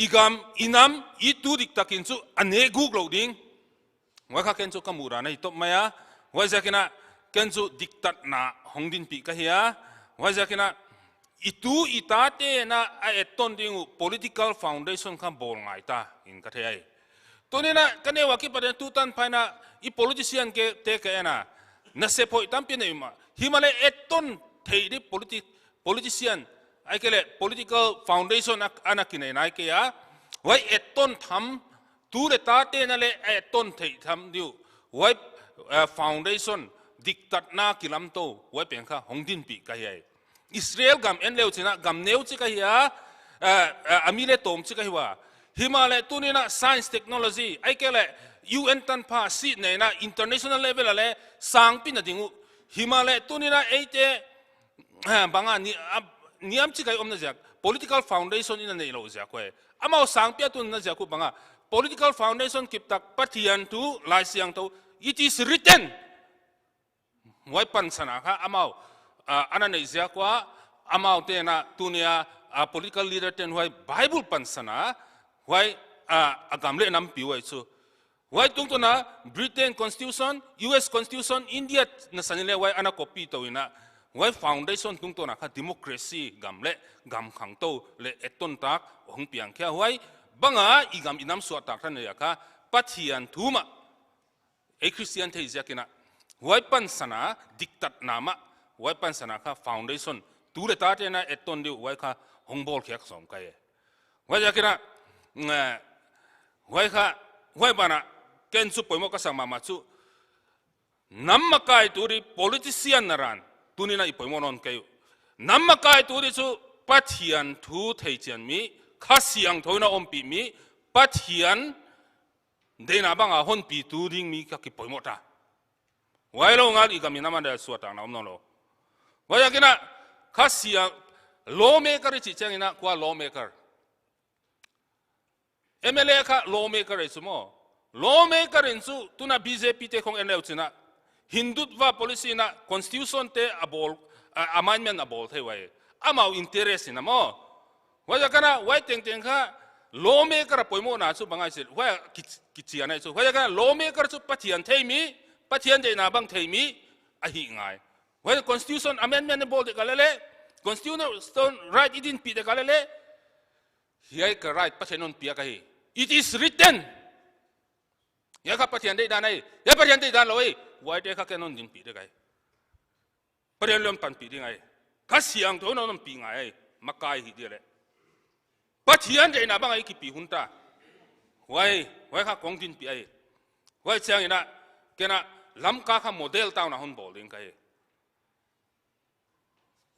i gam, i nam, i tu diktak in chu a ne guk lou ding. Huai kha ken chu ka muh dan ahi top mai a. Huaiziak in a, ken chu diktatna hong dinpih ka hi a. Huaiziak in a, i tu i tate'n a a etton ding uh political foundation kha bawl ngai ta in ka thei ahi. Tuni'n a ka neu a kipat in a tu tanpha in a i politician ke te ka en a, nasep hoih tampi nei mah. Himahleh etton theih di politi-, politician, ahihkeileh political foundation a, ana kinei nai kei a. Huai etton tham, tu leh tate'n a leh etton theih tham di uh. Huai, eh, foundation, diktatna kilamtou, huai pen kha hong dinpih ka hi ahi. Israel gam en leu chin a, gam neu chik ahi a, eh, eh, a mi leh tawm chik ahi ua. Himahleh tuni'n a science technology, ahihkeileh U N tanpha sihna in a international level a leh sangpi na ding uh. Himahleh tuni'n a eite, eh, bang a ni-, a, niam chik a i omna ziak, political foundation i na neih louh ziak uh ahi. Amau sangpi a tunna ziak uh bang a, political foundation kiptak Pathian thu, Laisiangthou, it is written. Huai pansan a kha amau, ah, ana neih ziak ua, amaute'n a tuni a, ah, political leader te'n huai Bible pansan a, huai, ah, a gam leh nampi huai chu. Huai tungtawn a Britain Constitution, U S Constitution, India na san in leh huai ana copy tou in a. Huai foundation tungtawn a kha democracy gam leh gam khangtou leh etton tak hong piang khia huai. Bang a i gam i nam suahtak than leh kha Pathian thu mah. Ei Christian theih ziak in a, huai pansan a diktatna mah, huai pansan a kha foundation, tu leh tate'n a etton di uh, huai kha hong bawl khiak sawm ka hi. Huaiziak in a, eh, huai kha, huai ban a, ken chu poimoh ka sak mahmah chu, nam makai tu di politician na ran, tuni'n a i poimoh nawn kei uh. Nam makai tu di chu Pathian thu theichian mi, Kha Siangthou in a ompih mi, Pathian deihna bang a honpi tu ding mi kha kipoimoh ta. Huai lou ngal i gam i nam a dia suahtakna om nawnlou. Huaiziak in a Kha Siang, lawmaker i chih chiang in a kua lawmaker. M L A kha lawmaker ahi chu maw. Lawmaker in chu tuni'n a B J P te khong en leu chin a, Hindutva policy in a constitution te a bawl, a, amendment a bawl thei uai. Amau interest in a maw. Huaiziak in a, huai tengteng kha, lawmaker a poimohna chu bang ahi chih, huai ki, kichian ahi chu. Huaiziak in a, lawmaker chu Pathian thei mi, Pathian deihna bang thei mi, ahi ngai. Huai constitution amendment bawl dek a leh leh, constitution right i dinpih dek a leh leh, hiai ka right Pathian in hon piak ahi. It is written. Hiai kha Pathian deihdan ahi. Hiai Pathian deihdan lou ahi. Huaite kha ken hon dinpih dek ahi. Pathian leh hon panpih ding ahi. Kha Siangthou in hon ompih ngai ahi. Makai hi dia leh. Pathian deihna bang a i kipi hun ta. Huai, huai kha kong dinpih ahi. Huai chiang in a, ken a Lamka kha model town a hon bawl ding ka hi.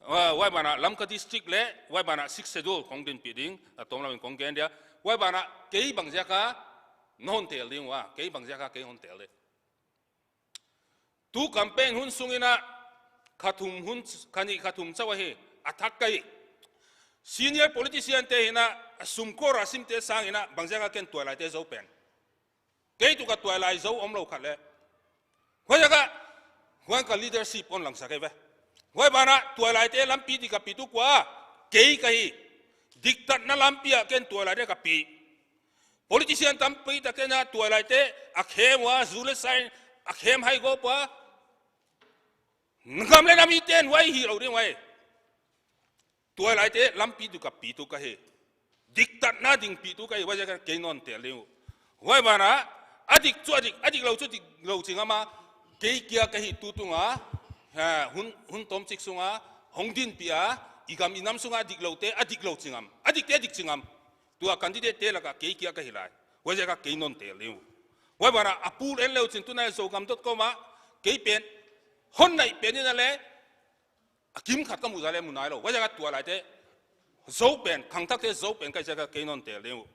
Huai, huai ban a Lamka district leh, huai ban a Sixth Schedule kong dinpih ding, a tawm lam in kong gen dia. Huai ban a kei bang ziak a na hon tel ding ua, kei bang ziak a kei hon tel ding. Tu campaign hun sung in a kha thum hun, kha nih kha thum chauh ahi, a thak ka hi. Senior politician te hi in a, a sum kor a sim te sang in a, bang ziak a ken tuailaite zou pen. Kei tu ka tuailai zou omlou khat leh. Huaiziak a, huan ka leadership hon langsak ahi ve. Huai ban a, tuailaite lampi dik a pi tu kua, kei ka hi. Diktatna lampi a ken tuailaite ka pi. Politician tampi tak in a tuailaite, a khem ua, zu leh sa in, a khem hai gawp ua. Gam leh nam i ten huai hilou ding uai. Tuailaite lampi dik a pi tu ka hi. Diktatna dingpi tu ka hi, huaiziak a kei non tel ding uh. Huai ban a, a dik chu a dik, a diklou chu diklou chi ngam a, kei kia ka hi tu tung a, ha, hun, hun tomchik sung a, hong dinpih a, i gam i nam sung a dikloute, a diklou chi ngam. A dikte dik chi ngam. Tua candidate te lak a kei kia ka hi lai. Huaiziak a kei non tel ding uh. Huai ban a, a pool en leu chin tuni'n a Zogam dot com a, kei pen, hon naih pen in a leh, a kim khat ka muh zah leh mu nailou. Huaiziak a tuailaite, zou pen, khangthakte zou pen ka hi ziak a kei non tel ding uh.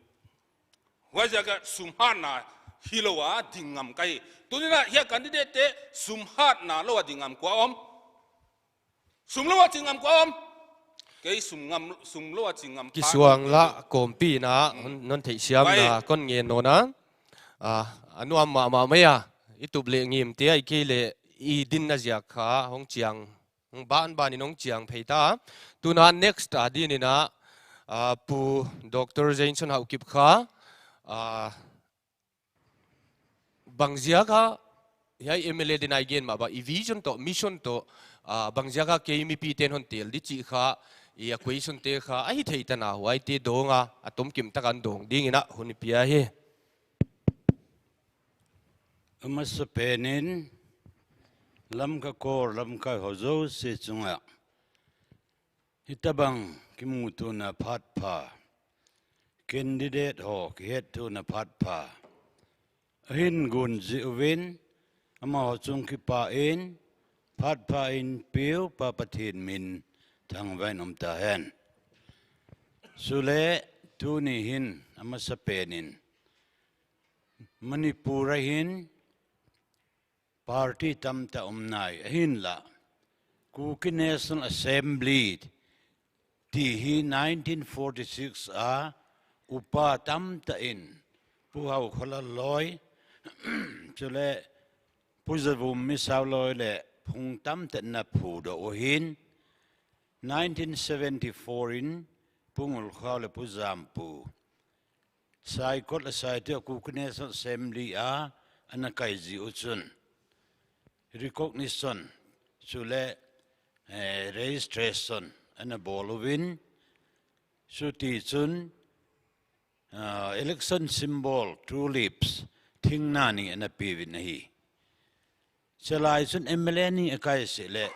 Huaiziak a sum hatna hilou a ding ngam ka hi. Tuni'n a hiai candidate te sum hatna lou a ding ngam kua om. Sum lou a ding ngam kua om. Ei sum ngam, sum lou a chi ngam pa kisuang ngam lah te. Kawmpi na, hmm, hon, hon theihsiam na, kon ngen nawn a. Ah, a nuam mahmah mai a. I tup leh ngim te a, i kei leh i dinna ziak kha, hong chiang, hong banban in hong chiang phei ta. Tuna next a dingin a, ah, Pu Doctor Jainson Haokip kha, ah, bangziak a, hiai M L A dingin a i gen mah bang, i vision toh, mission toh, ah, bangziak a kei mipi ten hon tel di chih kha, i a question te kha, a hithei tan a, huaite dong a, a tomkim tak a dong dingin a, hun i pia hi. A masapen in, Lamka Kor, Lamka ho zouse chungah, hitabang kimutuahna phatpha, candidate ho kihettuahna phatpha, a hin gunzi uvin, amau chung kipain, phatpha in piu Pa Pathian min thangvah in om ta hen. Chuleh tuni hin a masapen in, Manipur a hin, party tamtah om nai, ahinlah Kuki National Assembly ti hi nineteen forty-six a upa tamtah in Pu Hau Kholal Loi, chuleh Pu Zavum Misau Loi leh phung tamtah in a phudoh uhin, nineteen seventy-four in Pu Ngulkhau leh Pu Zampu Saikot leh Saituah Kuki National Assembly a ana kai zi uh chun, recognition, chuleh, eh, registration ana bawl uvin, chutichun, ah, election symbol, tulips, thingna nih ana pe uvin ahi. Chulai chun M L A nih a kai sih leh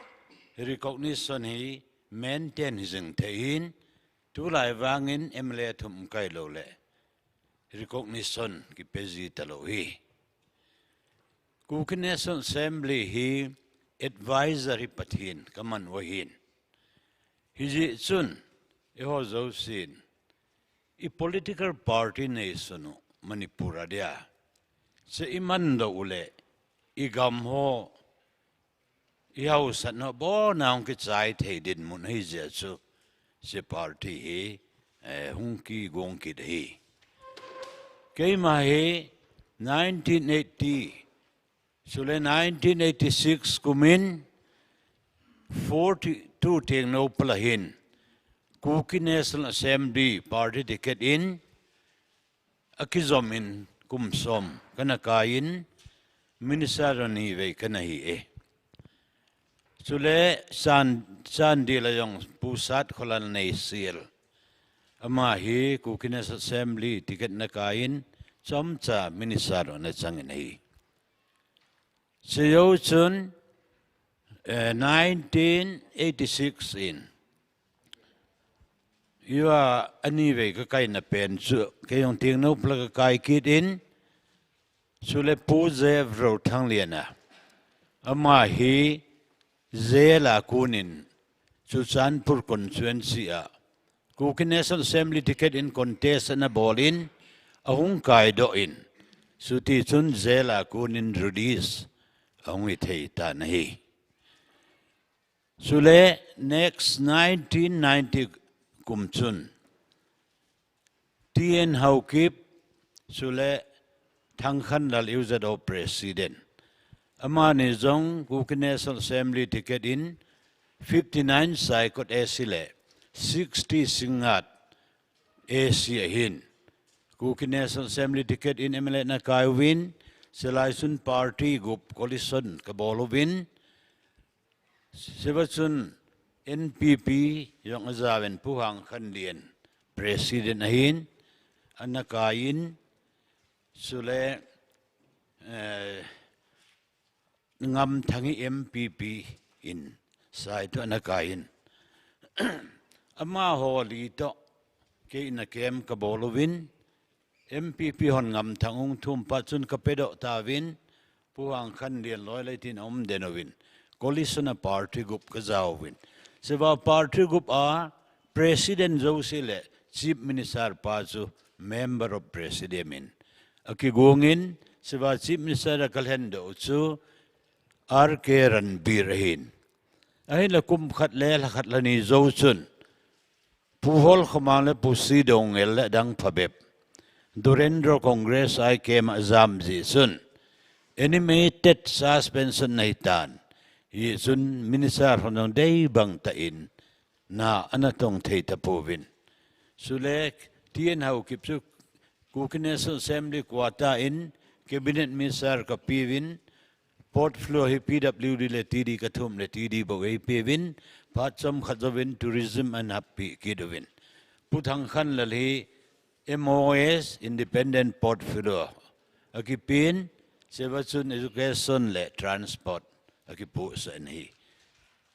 recognition hi maintain hi zing thei hi'n, tulai vangin M L A thum kai lou leh recognition kipe zi talou hi. Kuki National Assembly hi advisory party in ka man uhi. Hiziak chun, eiho zousen, i political party neisun uh Manipur a dia, se i man dou uleh, i gam ho, i hausatna bou nang kichai thei dinmun hi ziak chu, se party hi, eh, hung kiguang kit hi. Keimah hi nineteen eighty, chuleh nineteen eighty-six kumin forty-two tengnou pal a hin Kuki National Assembly party ticket in a kizom in kum sawm ka na kai in minister ni vei ka na hi e. Chuleh Chan-, Chandel a zong Pu Sat Kholal Neisial, amah hi Kuki National Assembly ticket na kai in chomcha minister na chang in ahi. Chizou chun, eh, nineteen eighty-six in, ua a ni vei ka kaina pen chu, kei zong tengnou pal a ka kai kit in, chuleh Pu Zev Rothangliana, amah hi jail a kun in Churachandpur constituency a Kuki National Assembly ticket in contest ana bawl in, a hung kai doh in, chutichun jail a kun in release a hung hi thei ta na hi. Chuleh next nineteen ninety kum chun T N Haokip, chuleh Thangkhanlal U Z O president. Amah ni zong Kuki National Assembly ticket in fifty-nine Saikot A C leh sixty Singngat A C a hin Kuki National Assembly ticket in M L A na kai uvin, chulai chun party gup coalition ka bawl uvin, Sivachun N P P zong a zau in Pu Hang Khan Lian president a hin, ana kai in, chuleh, eh, Ngam Thang hi M P P in Saituah ana kai in. Amaho li toh kei na kem ka bawl uvin, M P P hon Ngam Thang hong thum pah chun ka pe doh ta uvin, Pu Hang Khan Lian Loi leh tin om den uvin, coalition a party gup ka zau uvin. Seva party gup a president zouse leh chief minister pa chu member of president in a kiguang in, seva chief minister a ka lhen doh chu R K Ranbir a hin. Ahinlah kum khat leh lha khat leh ni zou chun Pu Hol Khomang leh Pu C. Dongel leh dang phabep Dhurendra Congress a kem a zam zi sun, animated suspension na hi tan. Hi sun minister hon dong dei bang ta in, na ana tong thei ta pouvin. Sulek T. N. Haokip chu Kuki National Assembly quarter in cabinet minister ka piuvin, portfolio hi P W D leh T D ka thum leh T D bou ei piuvin, phat chom khat zouvin tourism ana pi kit uvin. Pu Thangkhanlal hi M O S independent portfolio a kipiin, cheva chun education leh transport a kipuhsan hi.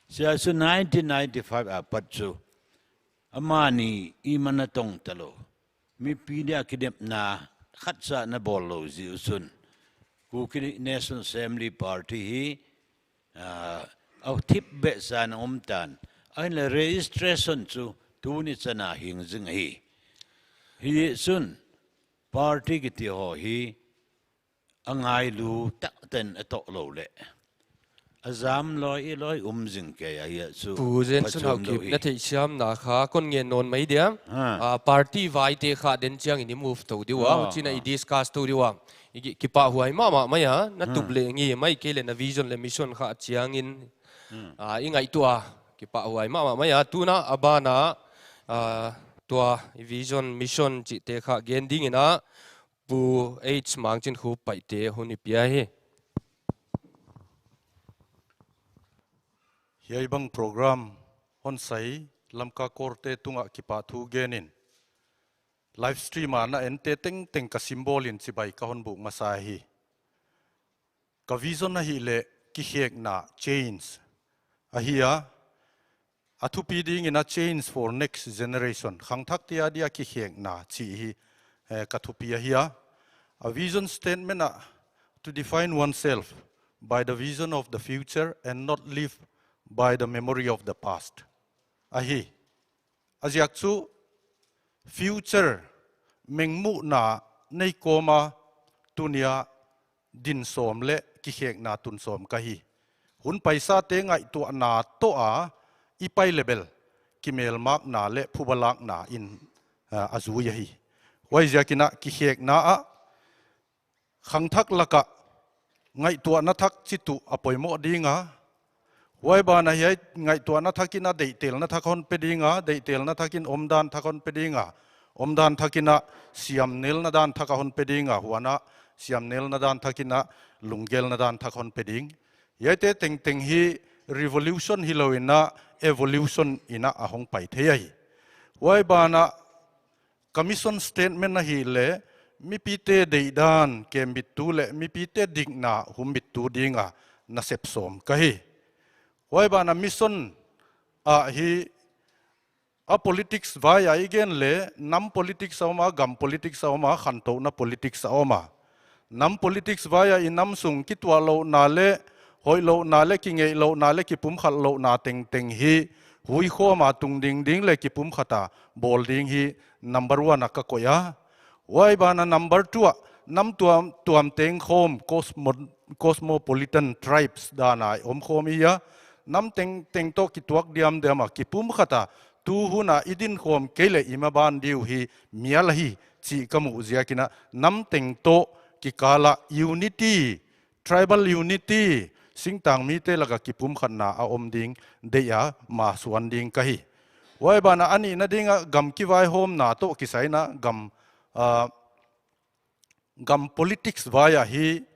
Sia chu nineteen ninety-five a pat chu amani i mana tong ta lou. Mipi dia kidemna khatsa na bawl lou zi uh sun, Kuki National Assembly Party hi, ah, a thip beh sa na om tan. Ahin leh registration chu tuni chan a hing zing hi. Hi sun, party kiti ho hi, a ngailu tak ten a toh lou leh a zam loi i loi um zing kei a hi a chu. Pu Zen Sun Haokip, na theihsiamna kha kon ngen nawn mai dia. Ah, party vai te kha den chiangin i move tou diu a, huchiin i discuss tou diu a. I ki-, kipahhuai mahmah mai a, na tup leh ngi mai kei leh na vision leh mission kha chiangin, ah, i ngaihtuah a. Kipahhuai mahmah mai a, tuna a ban a, ah, tua i vision mission chihte kha gen dingin a, Pu H. Mangchinkhup Paite hun i pia hi. Hiai bang program hon sai Lamka Korte tungah kipahthu genin, live stream a na ente tengteng ka symbol in chibai ka hon buk masa hi. Ka vision ahihleh kikhekna, change ahi a, a thupi dingin a change for next generation, khangthakte adia kikhekna chih hi, eh, ka thupi ahi a. A vision statement ah, to define oneself by the vision of the future and not live by the memory of the past. Ahi. A ziak chu future mengmuhna nei kawma tunia din sawm leh kikhekna tun sawm ka hi. Hun paisate ngaihtuahna toh a i pai leh bel kimelmakna leh phuba lakna in, ah, a zui ahi. Huaiziakin a kikhekna ah khangthak laka ngaihtuahna thak chih tuh a poimoh ding a. Huai ban ah hiai ngaihtuahna thakin a deihtelna thak hon pe ding a, deihtelna thakin omdan thak hon pe ding a, omdan thakin a siamnelna dan thak a hon pe ding a, huan a siamnelna dan thakin a lunggelna dan thak hon pe ding. Hiaite tengteng hi revolution hilou in a evolution in a hong pai thei ahi. Huai ban ah ka mission statement ahihleh mipite deihdan kembittu leh mipite dikna humbittu dinga na sep sawm ka hi. Huai ban ah mission ah hi a politics vai a i gen leh nam politics a om a, gam politics a om a, khantohna politics a om a. Nam politics vai a i nam sung kituahlouhna leh hoihlouhna leh kingeihlouhna leh kipumkhatlouhna tengteng hi huikhawm a tungding ding leh kipumkhat a bawl ding hi number one a ka koih a. Huai ban ah number two ah nam tuam, tuam teng khawm cosmo-, cosmopolitan tribes dan a om khawm i hi a. Nam tengteng toh kituak diamdiam a kipumkhat a tu hun a i din khawm kei leh i maban diu hi mial ahi chih ka muh ziakin a nam teng toh kikal a unity, tribal unity, singtang mite laka kipumkhatna a om ding deih a masuan ding ka hi. Huai ban ah a nihna ding ah gam kivaihawmna toh kisai in a gam, ah, gam politics vai a hi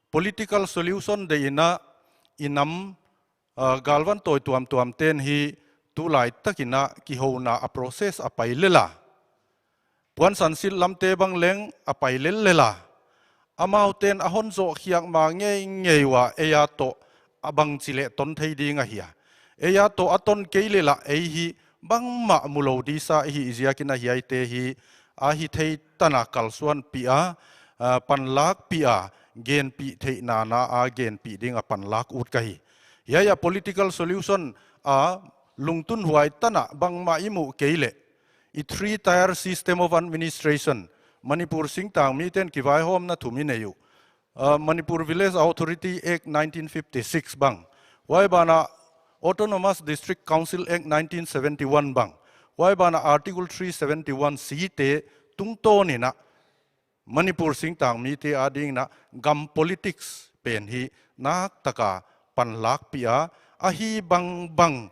political solution deih in a i nam, ah, galvan tawi tuamtuam ten hi tulai takin a kihouna a process a pai lel a. Puansan silh lamte bang leng a pai lellel a. Amau ten a hon zoh khiak ma ngeingei ua ei a toh a bangchi leh ton thei ding ahia. Ei a toh a ton kei leh lah ei hi bangmah mu lou disa i hih ziakin a hiaite hi a hithei tan a kalsuanpih a, ah, panlakpih a, genpih theihna na a genpih ding a panlak ut ka hi. Hiai a political solution a lungtunhuai tan a bangmah i muh kei leh i three tier system of administration, Manipur singtang miten kivaihawmna thum i nei uh. Ah, Manipur Village Authority Act nineteen fifty-six bang. Huai ban ah Autonomous District Council Act nineteen seventy-one bang. Huai banah Article three seventy-one C te tungtawn in ah Manipur singtang mite ading in ah gam politics pen hi nak taka panlakpih a, ahi bangbang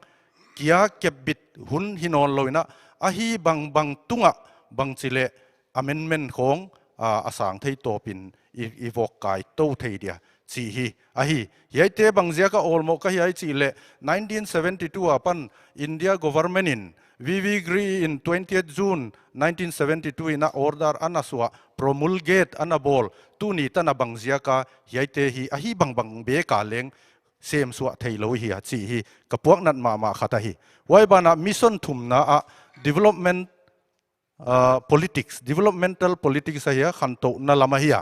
kia kepbit hun hi nawn lou in ah, ahi bangbang tungah bangchileh amendment khong, ah, a sang thei tawpin i, i vok kai tou thei dia chih hi. Ahi, hiaite bang ziaka awlmoh ka hi ai chih leh, nineteen seventy-two apan India government in V V Giri in twentieth June nineteen seventy-two in ah order ana suah, promulgate ana bawl, tuni tan a bang ziaka hiaite hi ahi bangbang bek a leng semsuah theilou hi a chih hi ka puaknat mahmah khat ahi. Huai banah mission thumna ah development, ah, politics, developmental politics ahi a, khantouhna lam ahi a.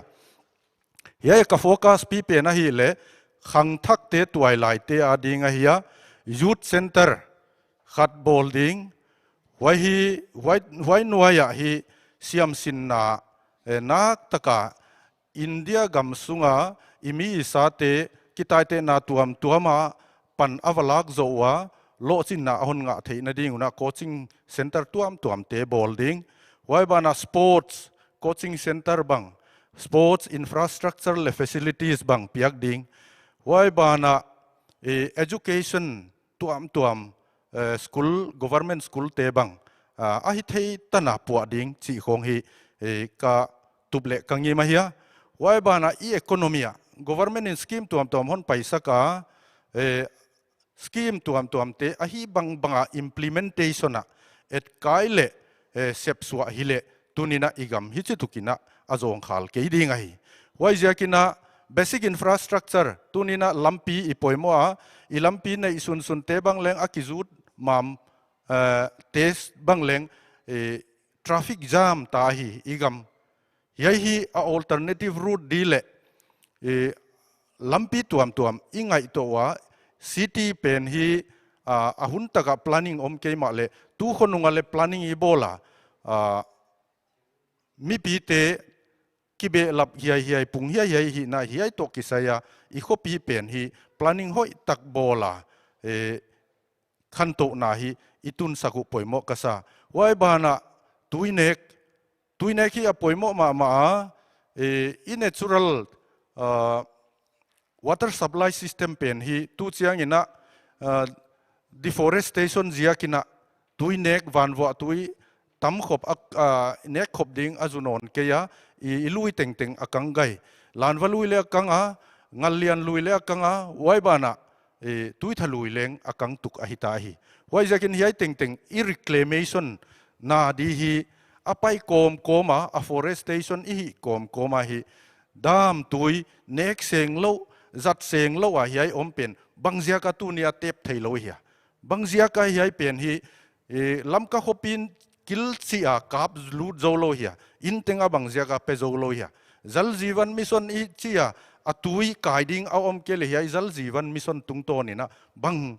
Hiai ka focus pi pen ahihleh khangthakte tuailaite ading ahi a, youth center khat bawl ding, huai hi, huai, huai nuai ah hi siamsinna, eh, nak taka India gam sunga i mi i sate kitaitehna tuamtuam a pan a va lak zoh ua, lohchinna a hon ngah theihna ding un ah coaching center tuamtuamte bawl ding. Huai banah sports coaching center bang, sports infrastructure leh facilities bang piak ding. Huai banah, eh, education tuamtuam, eh, school, government school te bang, ah, ahi thei tan a puah ding chih khong hi, eh, ka tup leh ka ngim ahi a. Huai banah i economy ah government in scheme tuamtuam hon paisak a, eh, scheme tuamtuamte ahi bangbang a implementation ah etkai leh, eh, sepsuah hileh tuni in ah i gam hichituk in ah a zawngkhal kei ding ahi. Huaiziakin ah basic infrastructure, tuni in ah lampi i poimoh a, i lampi neih sunsunte bang leng a kizut mam, eh, test bang leng, eh, traffic jam ta hi i gam. Hiai hi a alternative route di leh, eh, lampi tuamtuam i ngaihtuah ua, city pen hi, ah, a hun taka planning om kei mahleh, tu khonung a leh planning i bawl a, ah, mipite kibehlap hiaihiai, pung hiaihiai hihna hiai toh kisai a, i khopi pen hi planning hoihtak bawl a, eh, khantouhna hi i tunsak uh poimoh ka sa. Huai banah tuinek, tuinek hi a poimoh mahmah a, eh, i natural, ah, water supply system pen hi tu chiangin ah, ah, deforestation ziakin ah tuinek, vanvuah tui tamkhop a, ah, nekkhop ding a zu nawn kei a, i, i lui tengteng a kang gai. Lanva lui leh a kang a, Ngallian lui leh a kang a, huai banah, eh, Tuitha lui leng a kang tuk ahi ta hi. Huaiziakin hiai tengteng i reclamation na di hi a pai kawmkawm a, afforestation i hih kawmkawm a hi. Dam tui nek seng lou, zat seng lou a hiai om pen bang ziaka tuni a tep theilou hia? Bang ziaka hiai pen hi, eh, Lamka khopi in kil chih a kap lut zoulou hia? Inn teng a bang ziaka pe zoulou hia? Jal Jeevan Mission i chih a, a tui kai ding a om kei leh hiai Jal Jeevan Mission tungtawn in ah bang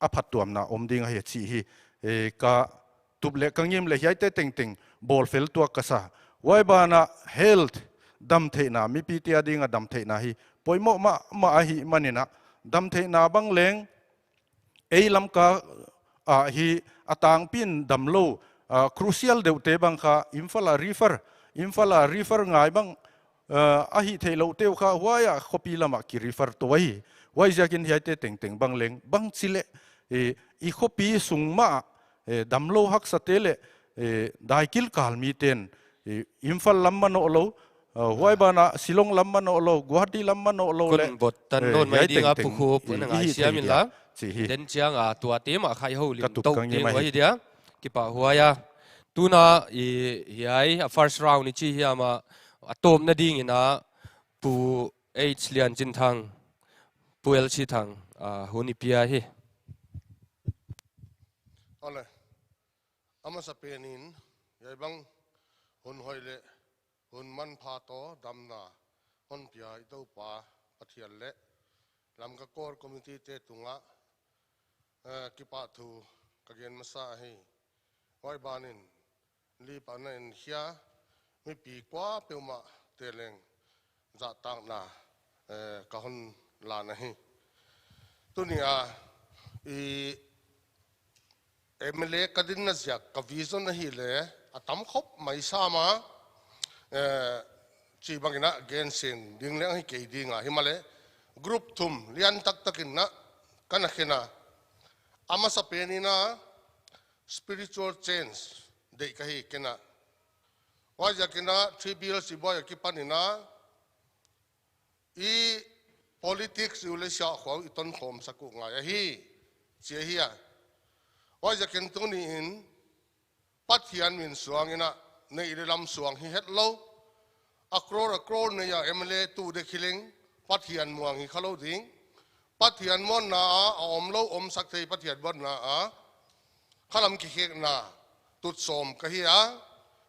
a phattuamna om ding ahia chih hi, eh, ka tup leh ka ngim leh hiaite tengteng bawlfel tuak ka sa. Huai banah health, damtheihna, mipite ading a damtheihna hi poimoh mahmah ahihmanin ah, damtheihna bang leng ei Lamka ah hi a tangpi in damlou, ah, crucial deuhte bang kha Imphal a refer, Imphal a refer ngai bang, ah, a hih theihlouhte uh kha huai a khopi lam ah ki refer tou ahi. Huaiziakin hiaite tengteng bang leng bangchileh, eh, i khopi sung mah, eh, damlou haksate leh, eh, daikil kal miten, eh, Imphal lam manoh lou, ah, huai banah Shillong lam manoh lou, Guwahati lam manoh lou leh, kon bot tan, eh, nawn mai hiai ding a tengteng, Pu Khup, eh, na i hih ngaisiam thei inla, dia chih hi. Den chiang a tuate mah khai ho lim tou teng ahi dia. Kipahhuai a. Tuna i hiai a first round i chi hiam a, a tawpna dingin ah Pu H Lianchinthang, Pu L C Thang, ah, hun i pia hi. Ole. Amasapen in, hiai bang hun hoih leh hun manpha toh damna hon pia i Toupa Pathian leh Lamka Core Committee te tungah, eh, kipahthu ka gen masa hi. Huai banin, lipana in hia mipi kuapeuhmah te leng zahtakna, eh, ka hon lan ahi. Tuni a, i M L A ka dinna ziak, ka vision ahihleh a tam khop mai sam a, eh, chi bangin a gen sin ding leng hi kei ding a, himahleh group thum lian taktakin a ka na khen a. A masapen in a spiritual change deih ka hi ken a. Huaiziakin a three bills i buai akipan in a i politics i u le sia khong i tonkhawm sak uh ngai ahi, chi ahi a. Huaiziakin tuni in Pathian min suang in a, neih leh lam suang hi hetlou. A crore, a crore nei a M L A tu dek hi leng Pathian muang hi khalou ding. Pathian muanna a, a omlou omsak thei Pathian muanna a khalam kikhekna tut sawm ka hi a.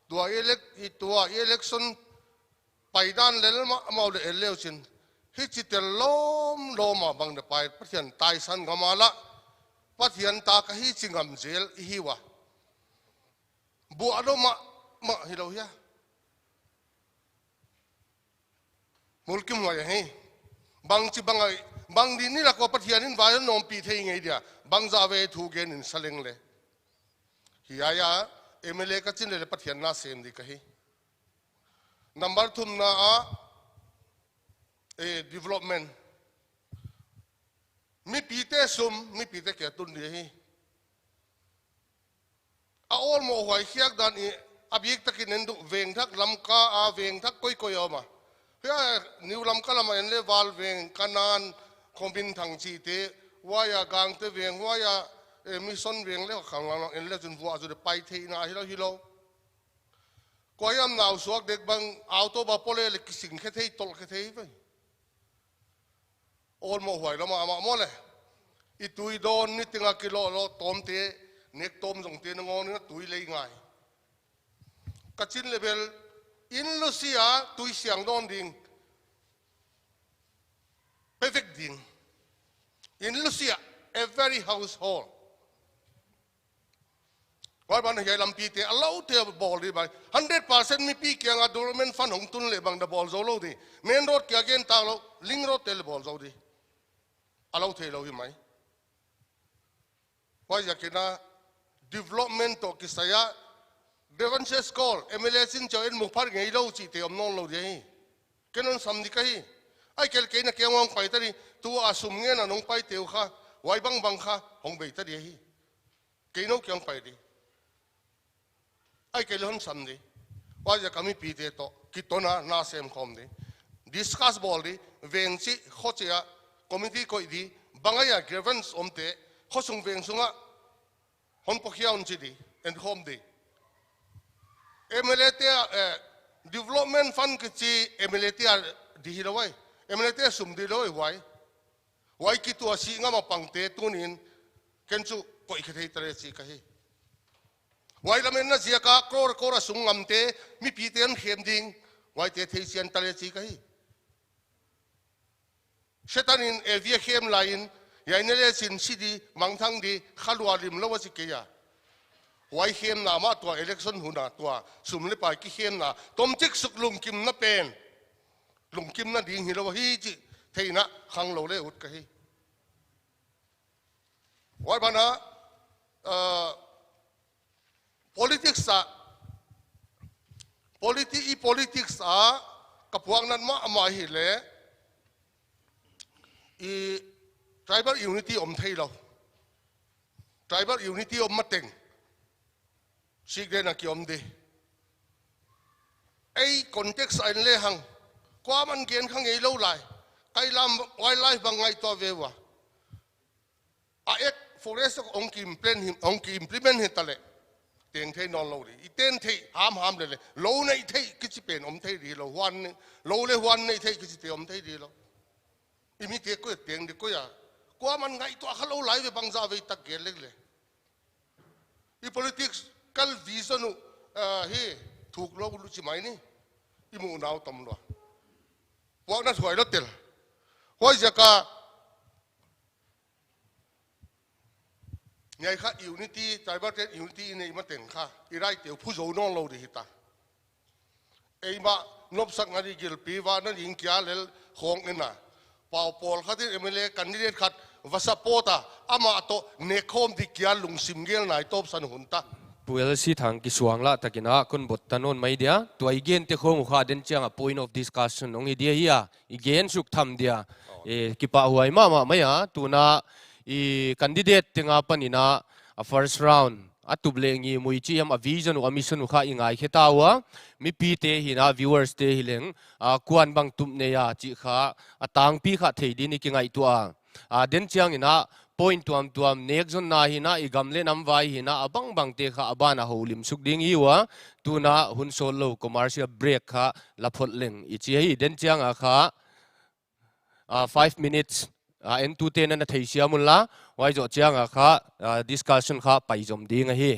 Tua elec-, i tua election paidan lel mahmah uleh en leu chin, hichi tel lawmlawm a bang de pai, Pathian taisan ngam a lah, Pathian ta ka hi chi ngam zel i hi ua. Buah lou mahmah hilou hia. Mulkimhuai ahi. Bangchi bang a, bang di ni lak ua Pathian in vai hon nawmpih thei ngei dia, bangzah vei thu gen in sa leng le. Hiai a M L A ka chin leh leh Pathian na sem di ka hi. Number thumna a, eh, development. Mipite sum, mipite kia tun di hi. A awlmoh huai khiak dan i, a biktakin en duh, veng thak Lamka a, veng thak koikoi a om a. Hiai New Lamka lam a en leh Val veng, Kanan, Khominthang chihte, huai a Gangte veng, huai a, eh, Mission veng leh khang lang en leh chun vuah zu de pai theihna hilou hilou. Kuahiam nau suak dek bang auto ba pole leh kising khe thei, tol khe thei ve. Awlmoh huai lou mahmah maw le. I tui dawn ni teng a kilawh lawh tawmte, nek tawm zongte nangawn in a tui lei ngai. Ka chin leh bel, in lusia tui siang dawn ding. Pe vek ding. In lusia, every household. Huai ban hiai lampite a loute bawl di bai. Hundred percent mipi kiang a development fund hong tun leh bang da bawl zou lou di. Main road kia gen tak lou, link road te leh bawl zou di. A lou theilou hi mai. Huaiziakin a development toh kisai a grievances call, M L A chin chauh en mu phar ngeilou chihte om nawnlou di hi. Ken hon sam di ka hi. Ahihkeileh kei na kiang uah hong pai ta di, tua sum ngen a nong paite uh kha, huai bangbang kha hong bei ta di hi. Kei nou kiang pai di. Ahihkeileh hon sam di. Huaiziak a mipite toh kiton a na sem khawm di. Discuss bawl di, veng chih, kho chih a, committee koih di, bang ahia grievance omte, khosung veng sung a hon pawkhia un chi di, en khawm di. M L A te a, eh, development fund kichi M L A te a di hilou ai. M L A te a sum di lou ai huai. Huai kituah si ngam a pangte tuni'n ken chu koih khe thei ta leh chi ka hi. Huai lamen na ziak a crore crore a sung ngamte, mipite hon khem ding, huaite thei sian ta leh chi ka hi. Setan in Evi a khem lai in, hiai ne leh chin si di, mangthang di, kha lua lim lou a chi kei a. Huai khemna mah tua election hun a tua, sum leh pai kikhemna, tomchik suk lungkimna pen. Lungkimna ding hilou hi chih, theihna khanglou leh ut ka hi. Huai ban a, uh, politics a, politi-, i politics a, ka puaknat mahmah ahihleh, i tribal unity om theilou. Tribal unity om mateng. Sikden a ki om di. Ei context a en lehang. Kuaman gen kha ngeilou lai. Kai lam wildlife bang ngaihtuah ve ua. A act forest hong ki implement hi, hong ki implement hi ta leh. Teng thei nawnlou di. I ten thei hamham leh leh. Lou neih theih kichi pen om thei di lou. Huan ne-, lou leh huan neih theih kichite om thei di lou. I mite koi teng di koi a. Kuaman ngaihtuah khalou lai ve bangzah vei tak gen lek leh. I political vision uh, ah, hi thuk lou lou chi mai ni. I muh nau tam lou. Puaknat huai lou tel. Huaiziak a Hiai kha unity, tribal te unity i neih mateng kha, i raite uh phu zou nawnlou di hita. Eimah nopsakna di gilpi va na ding kia lel khong ina. Pau pawl khat in M L A candidate khat va support a, amah toh nekhawm di kia lungsim gelna i tawpsan hun ta. Pu L C Thang kisuang lah takin a kon bot ta nawn mai dia. Tua i gente khawng uh kha den chiang a point of discussion hong hi dia hi a, i gen suk tham dia. E, kipahhuai mahmah mai a, tuna i candidate teng apan in a, a first round a tup leh ngimui chih hiam, a vision uh, a mission uh kha i ngaikhe ta ua. Mipite hi in a, viewers te hi leng, a, kuan bang tup nei a chih kha a tangpi kha thei din i kingaihtuah a. A, den chiang in a, point tuamtuam, nekzonna hi in a, i gam leh nam vai hi in a, a bangbangte kha a ban a houlim suk ding i hi ua. Tuna hun sawtlou commercial break kha la phot leng i chi hi. Den chiang a kha, a, five minutes, a, entute na na theisiam unla, huai zoh chiang a kha, a, discussion kha paizom ding ahi.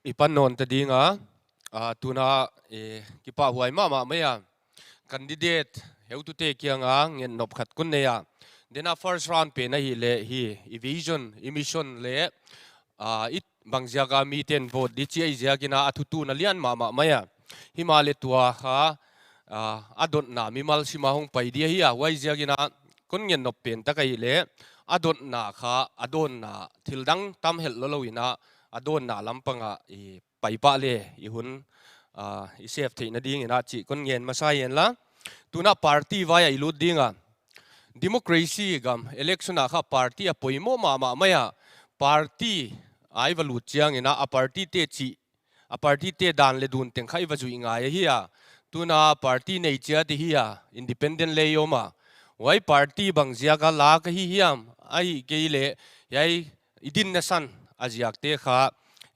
i pan nawn ta ding a, a, tuna, e, kipahhuai mahmah mai a. Candidate heutute kianga ngen nop khat kon nei a. Dena first round pen ahihleh hi, i vision, i mission leh, a, i bangziaka miten vote di chih ahih ziakin a, a thutuna lian mahmah mai a. Himahleh tua kha, a, a dotna mimal sima hong pai di ahi a, huaiziakin a, kon ngen nop pen tak ahihleh, a dotna kha, a dawnna thil dang tam helh lou lou in a, a dawnna lampang a, i pai pah leh, i hun, a, i save theihna dingin a chih kon ngen masa yen la. Tuna party vai a i lut ding a. Democracy gam, election a kha party a poimoh mahmah mai a. Party a i va lut chiangin a, a party te chih, a party te dan leh dun teng kha i va zuih ngai ahi a. Tuna party nei chiat i hi a, independent leh i om a. Huai party bangziaka la ka hi hiam, ahihkeileh, hiai i dinna san a ziakte kha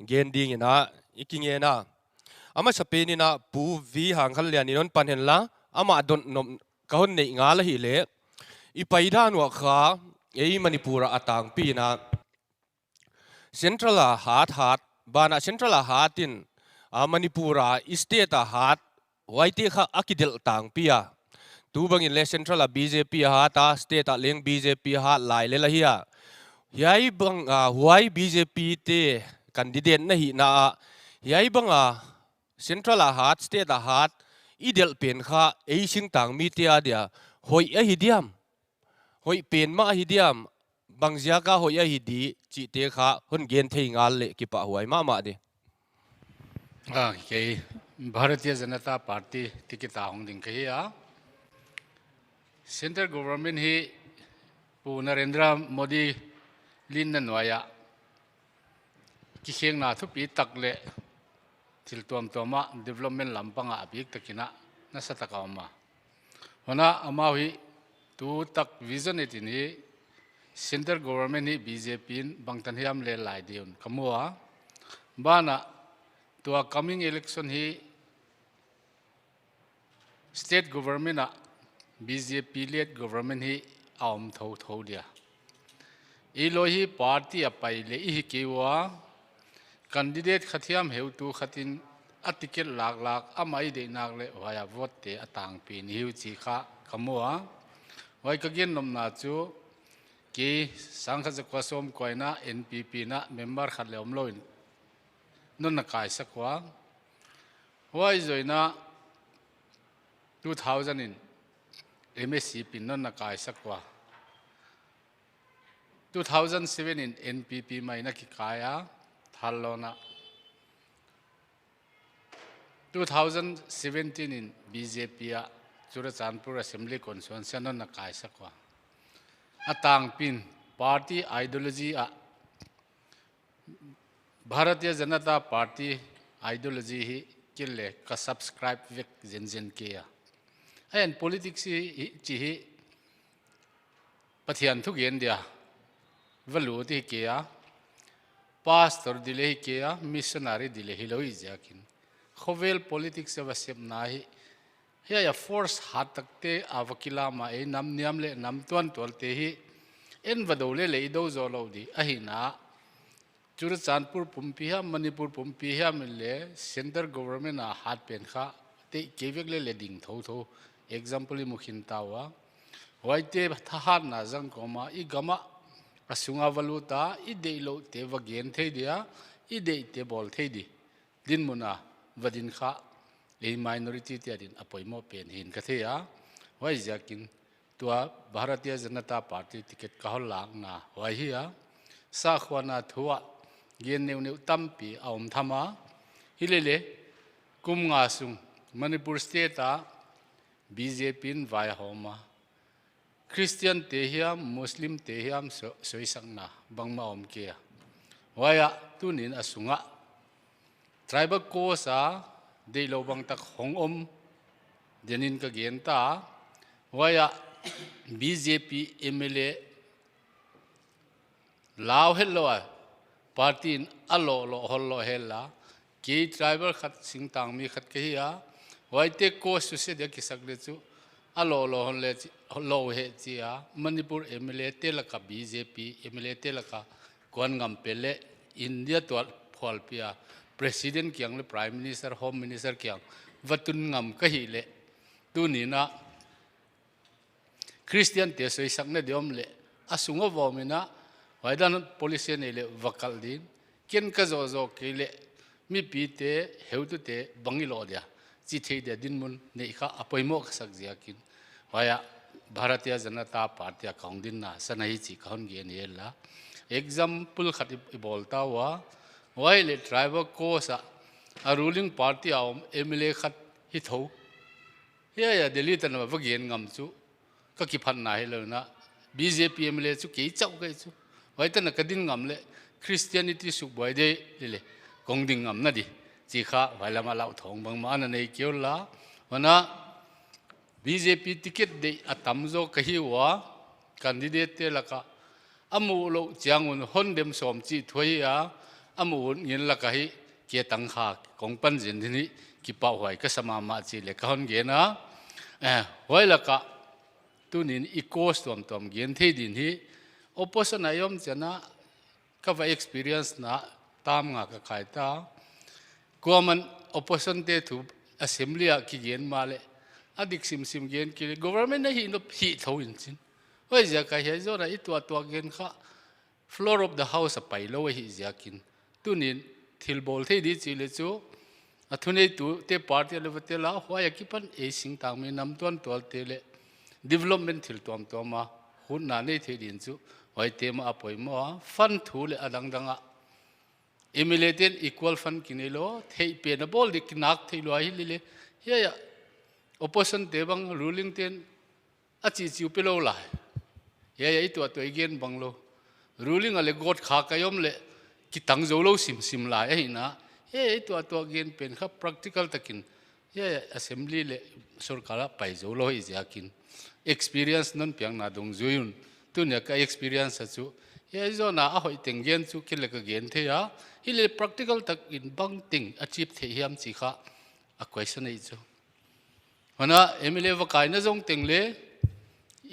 gen dingin a i kingen a. A masapen in a Pu V Hangkhanlian in hon pan hen la, amah dot nop ka hon neih ngal ahihleh. I paidan uah kha, ei Manipur a a tangpi in a. Central a hat hat, banah Central a hat in, a Manipur a state a hat, huaite kha a kidelh tangpi a. Tu bangin leh Central a B J P a hat a, state a leng B J P a hat lai lel ahi a. Hiai bang, a, huai B J P te candidate na hihna a. Hiai banga Central a hat, state a hat, i delh pen kha, ei singtang mite a dia, hoih ahi diam. Hoih pen mah ahi diam, bangziaka hoih ahi di, chihte kha, hon gen thei ngal leh kipahhuai mahmah di. A, kei Bharatiya Janata Party ticket a hong ding ka hi a. Central government hi Pu Narendra Modi linna nuai a, kikhekna thupi tak leh thil tuamtuam a development lampang a a biktakin a nasatak a om a. Huan a amau hi tu tak vision eighteen hi central government hi B J P in bangtan hiam lel lai di un ka mu a. Banah tua coming election hi state government a B J P led government hi a om thouthou dia. I lou hi party a pai leh i hi kei ua, candidate khat hiam heutu khat in a ticket laklak amah i deihnak leh huai a vote te a tangpi ni hi uh chih kha ka mu a. Huai ka gen nopna chu kei sangkhat zakua sawmkua in a N P P in a member khat leh omlou in non na kaisak ua. Huai zoh in a two thousand in M A C P in non na kaisak ua. Two thousand seven in N P P mah in a kikai a, Thanlon a. Two thousand seventeen in B J P a Churachandpur Assembly Constituency a non na kaisak ua. A tangpi in party ideology a Bharatiya Janata Party ideology hi kei leh ka subscribe vek zenzen kei a. Ahihleh politics hi, hi, chih hi Pathian thugen dia va lut hi kei a. Pastor di leh hi kei a, missionary di leh hilou hi ziakin. Khovel politics a va sepna hi, hiai a force hat takte a va kilam a, ei nam niam leh nam tuantualte hi en va dou leh leh i dou zou lou di. Ahihna Churachandpur pumpi hiam, Manipur pumpi hiam in leh central government a hat pen kha deih kei vek leh leh ding thouthou. Example i mu khin ta ua. Huaite thahatna zang kawm a, i gam a, a sung a va lut a, i deihlouhte va gen thei dia, i deihte bawl thei di dinmun a va din kha, ei minority te adin a poimoh pen hi'n ka thei a. Huaiziakin tua Bharatiya Janata Party ticket ka hon lakna huai hi a. Sakhuana thu a gen neuneu tampi a om tham a. Hi leh leh, kum nga sung Manipur state a B J P in vai a hawm a. Christian te hiam, Muslim te hiam, so-, soisakna bangmah om kei a. Huai a tuni'n a sung a tribal cause a deihlou bangtak hong om den in ka gen ta. Huai a B J P M L A lau hetlou a, party in a loh loh hon loh hen la, kei tribal khat, singtang mi khat ka hi a, huaite cause susia dia kisak leh chu a loh loh hon leh chi, lou hen chi a, Manipur M L A te laka B J P M L A te laka kuan ngam pen leh India tual phualpi a President kiang leh Prime Minister, Home Minister kiang va tun ngam ka hih leh, tuni'n a Christian te soisakna diam leh, a sung a va om in a, huai dan policy nei leh va kal ding, ken ka zoh zoh kei leh, mipite, heutute bang i lou dia, chi thei dia dinmun nei kha a poimoh ka sak ziakin. Huai a Bharatiya Janata Party a ka hong dinna san ahi chih ka hon gen hi la. Example khat i, i bawl ta ua, huai leh tribal cause a, a ruling party a om M L A khat hi thou. Hiai a Delhi tan a va gen ngam chu ka kiphatna hilou in a, B J P M L A chu kei chauh ka hi chu. Huai tan a ka din ngam leh Christianity suk buai de leh leh kong ding ngam na di. Chi kha huai lam a lau thong bangmah ana nei kei ua la. Huan a B J P ticket deih a tam zaw ka hi ua, candidate te lak a a muh louh chiang un hon dem sawm chih thu ahi a, a muh un ngen lak a hi ke tang kha kong pan zen ding hi kipahhuai ka sa mahmah chih leh ka hon gen a. Eh, huai lak a tuni'n i cause tuamtuam gen thei ding hi, opposition a i om chiang a ka va experience na tam nga ka kai ta. Kuaman opposition te thu assembly a kigen mahleh, a dik simsim gen kei leh government a hih nop hi thou in chin. Huaiziak a hiai zawn a i tuahtuah gen kha floor of the house a pai lou ahi ziakin. Tuni'n thil bawl thei di chih leh chu, a thuneitute party a leh va tel a, huai a kipan ei singtang mi nam tuantual te leh development thil tuamtuam a hutna nei thei ding chu, huaite mah a poimoh a, fund thu leh a dangdang a M L A te'n equal fund kinei lou, theih pen a bawl di kinak theih lou ahi leh leh, hiai a opposition te bang ruling te'n a chih chih uh pe lou lai. Hiai a i tuahtuah i gen bang lou. Ruling a leh gawt kha ka om leh kitang zou lou simsim lai ahi in a. Hiai a i tuahtuah gen pen kha practical takin, hiai a assembly leh sorkar a pai zou lou hi ziakin. Experience non piakna dungzui un. Tuni'n ka experience a chu, hiai zawn a a hoih teng gen chu kei leh ka gen thei a. Hileh practical takin bang teng a chip thei hiam chih kha a question ahi chu. Huan a M L A va kaina zong teng leh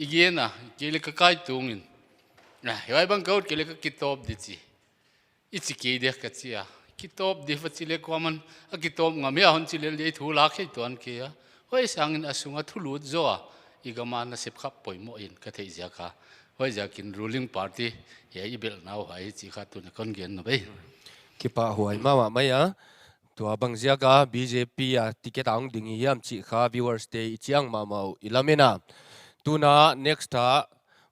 i gen a, kei leh ka kai tung in. Ah, hiai bang ka ut kei leh ka kitawp di chi. I chi kei dia ka chi a. Kitawp di va chi leh kuaman a kitawp ngam hia hon chi leh leh thu lak khe tuan kei a. Huai sangin a sung a thu lut zaw a, i gam a nasep kha poimoh in ka theih ziak a. Huaiziakin ruling party hiai i belhna uh ahi chih kha tuni'n kon gen nuam ei. Kipahhuai mahmah mai a. Tua bang ziak a B J P a ticket a hong ding hi hiam chih kha viewers te i chiang mahmah uh i lamen a. Tuna next a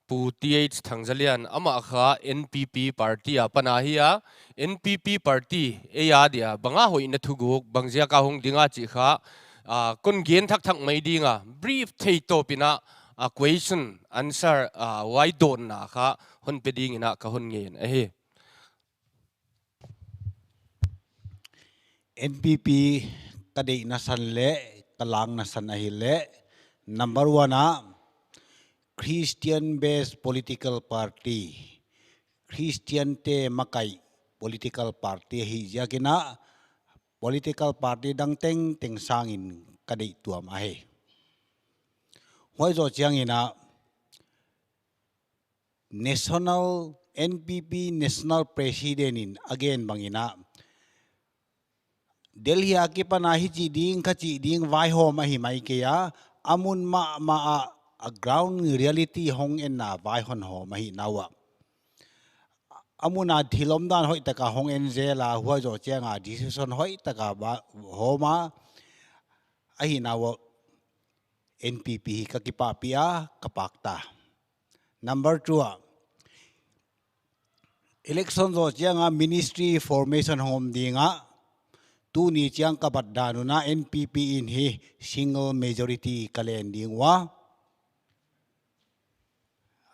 Pu T H Thangzalian, amah kha N P P party a pan ahi a. N P P party ei a dia bang a hoihna thuguk, bang ziak a hong ding a chih kha, ah, kon gen thakthak mai ding a, brief thei tawp in a, ah, question answer, ah, huai dawnna kha hon pe ding in a ka hon ngen ahi. N P P ka deihna san leh ka lakna san ahihleh, number one a, Christian based political party, Christian te makaih political party ahi ziakin a, political party dang tengteng sangin ka deih tuam ahi. Huai zoh chiangin a, National, N P P National President in a gen bangin a, Delhi a kipan a hichi ding, khachi ding vaihawm ahi mai kei a, a mun mahmah a, a ground reality hong en a vaihawm ahi nau a. A mun a thil omdan hoihtak a hong en zel a, huai zoh chiang a decision hoihtak a va hawm a, ahi nau a N P P hi ka kipahpih a, ka pak ta. Number two a, election zoh chiang a ministry formation hong om ding a, tuni chiang ka bat dan un a N P P in hi single majority ka len ding ua.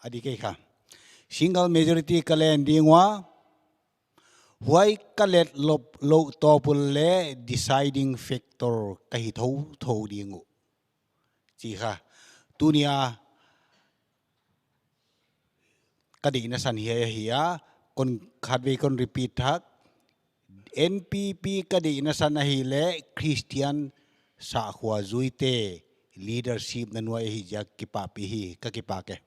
A di kei kha. Single majority ka len ding ua. Huai ka let lop lou tawp uleh deciding factor ka hi thouthou ding uh. Chi kha. Tuni a ka deihna san hiai ahi a, kon khatvei kon repeat thak. N P P ka deihna san ahihleh Christian sakhua zuite leadership na nuai ahi ziak kipahpih hi, ka kipak e.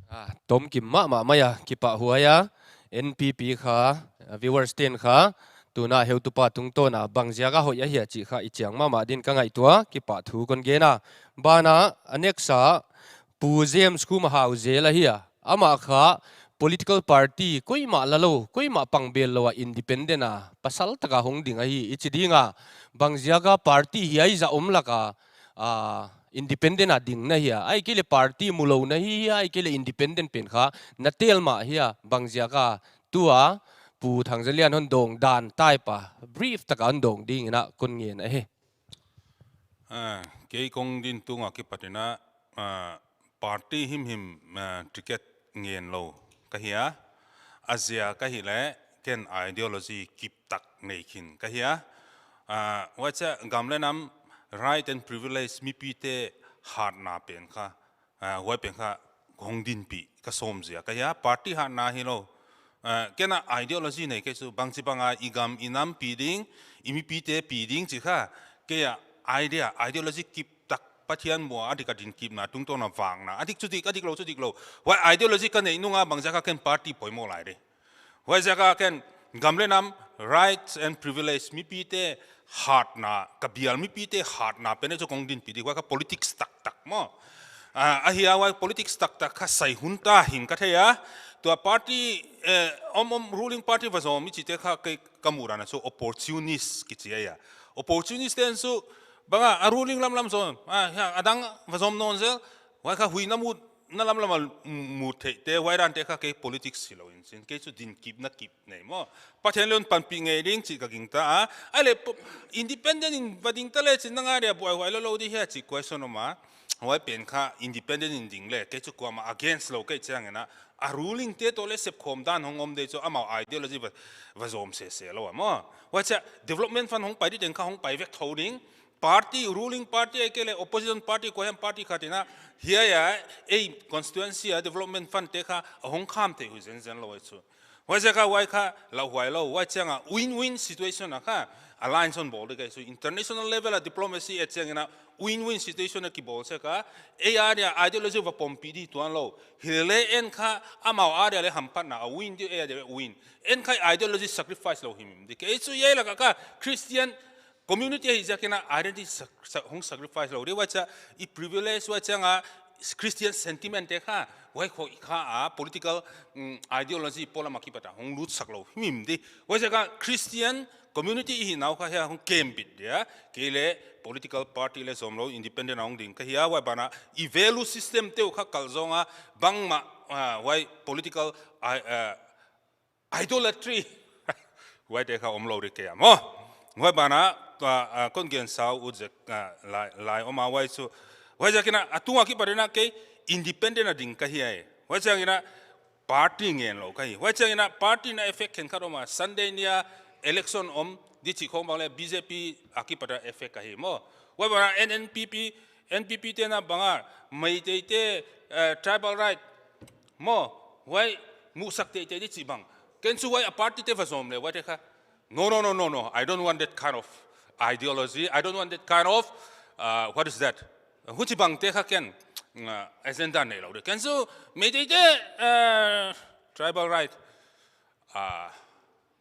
Ah, tomkim mahmah mai a, kipahhuai a, N P P kha, ah, viewers te'n kha, Tuna heutupa tungtawn a bangziak a hoih ahia chih kha i chiang mahmah din ka ngaihtuah, kipahthu kon gen a. Banah, a next a, Pu James Khuma Hau Zel ahia. Amah kha political party koimah la lou, koimah pangbel lou a independent a pasal taka hong ding ahi i chi ding a. Bangziak a party hiai zah om lak a, ah, independent a ding na hia, ahihkeileh party mu lou na hi hia, ahihkeileh independent pen kha na tel mah hia, bangziak a tua Pu Thangzalian hon dawng dan type a brief taka hon dawng ding in a kon ngen ahi. Ah, kei kong din tung a kipat in a, ah, party himhim, ah, ticket ngen lou ka hi a. A ziak ahihleh ken ideology kip tak nei khin ka hi a. Ah, huaiziak a gam leh nam, right and privilege mipite hatna pen kha, ah, huai pen kha hong dinpih ka sawm ziak ka hi a, party hatna hilou. Ah, ken a ideology nei kei chu, bangchibang a i gam i nam pi ding, i mipite pi ding chih kha, kei a idea, ideology kip tak, Pathian muh a dik a din kipna tungtawn a vakna, a dik chu dik, a dik lou chu dik lou. Huai ideology ka neih nung a bangziak a ken party poimoh lai di. Huaiziak a ken gam leh nam, rights and privilege mipite hatna, ka bial mipite hatna pen chu kong dinpih di, huai kha politics taktak maw. Ah, ahia huai politics taktak kha sai hun ta hi'n ka thei a. Tua party, eh, om om ruling party va zawm i chihte kha kei ka muh dan a chu opportunist kichi ahi a. Opportunist te'n chu bang a, a ruling lamlam zawm, ah, hia, a dang va zawm nawn zel, huai kha huihna mu na lamlam a mu theihte, huai dante kha kei politics hilou in chin, kei chu din kipna kip nei maw. Pathian leh hon panpih ngei ding chih ka gingta a. Ahihleh po-, independent in va ding ta leh chin nang a dia buaihuai lou lou di hia chih question om a. Huai pen kha independent in ding leh, kei chu kuamah against lou ka hih chiang in a, a ruling te toh leh sepkhawm dan hong om di chu amau ideology va, va zawm sese lou a maw. Huaiziak a development fund hong pai di teng kha hong pai vek thou ding. Party, ruling party ahihkeileh opposition party, kuahiam party khat in a, hiai a, ei constituency a development fund te kha a hong kham thei uh zenzen lou ahi chu. Huaiziak a huai kha lauhuai lou, huai chiang a win-win situation a kha alliance hon bawl di ka hi chu, international level a diplomacy et chiang in a win-win situation a kibawl sek a, ei a dia ideology va pompih di tuan lou. Hileleh en kha amau a dia leh hamphatna a win di, ei a dia leh win. En kha ideology sacrifice lou himhim di. Kei chu hiai lak a kha Christian community ahih ziak in a identity sac-, sac-, hong sacrifice lou di. Huaiziak a i privilege, huai chiang a Christian sentiment te kha, huai khoih kha a political, mm, ideology polam a kipat a hong lutsak lou himhim di. Huaiziak a Christian community i hihna uh kha hiai hong kembit dia. Kei leh political party leh zawm lou, independent a hong ding ka hi a, huai banah i value system te uh kha kal zong a, bangmah, ah, huai political, ah, ah, idolatry huaite kha om lou di kei a maw. Huai banah, ah, ah, kon gen sau uh ziak, ah, lai, lai om a huai chu. Huaiziak in a, a tung a kipat in a kei independent a ding ka hi a. Huai chiang in a party ngen lou ka hi. Huai chiang in a party in a effect khenkhat om a. Sunday ni a election om di chih khong bang leh B J P a kipat a effect ahi maw. Huai banah N N P P, N P P te'n a bang a, Meitei te, eh, tribal right maw, huai muhsak teitei di chih bang. Ken chu huai a party te va zawm leh, huaite kha, "No, no, no, no, no. I don't want that kind of ideology. I don't want that kind of, uh, what is that?" Huchibang te kha ken, uh, agenda nei lou di. Ken chu Meitei te, uh, tribal right, uh,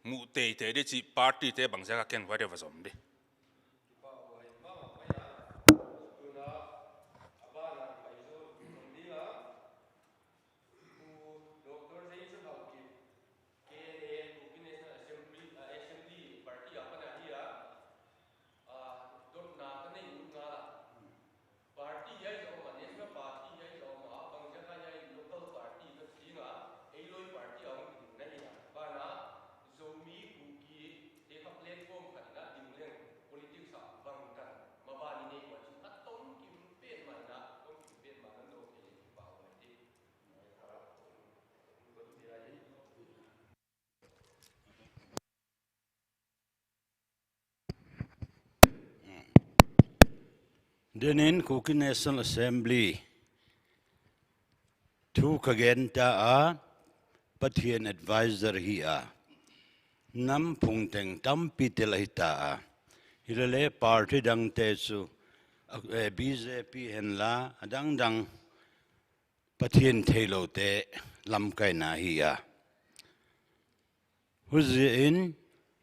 muh teitei di chih party te bangziak a ken huaite va zawm di. Pu Doctor James Haokip, K N A, Kuki National Assembly, ah, Assembly Party apan ahi a, ah, dotna ka nei ut ngal a. Party hiai zah om a, National Party hiai zah om a, bangziak a hiai local party ka chi ding a, ei loi party a hong ding na hi a. Banah, Zomi, Kuki te kha platform khat in a ding leng politics ah bangtan maban i nei ua chu a tawmkim petmah in a, tawmkim petmah in a, no thei leh kipahhuai di. Denin Kuki National Assembly thu ka gen ta a, Pathian advisor hi a, nam phungteng tampi tel ahi ta a. Hileleh party dangte chu, a, eh, B J P henla, a dangdang Pathian theiloute lamkaina hi a. Huziakin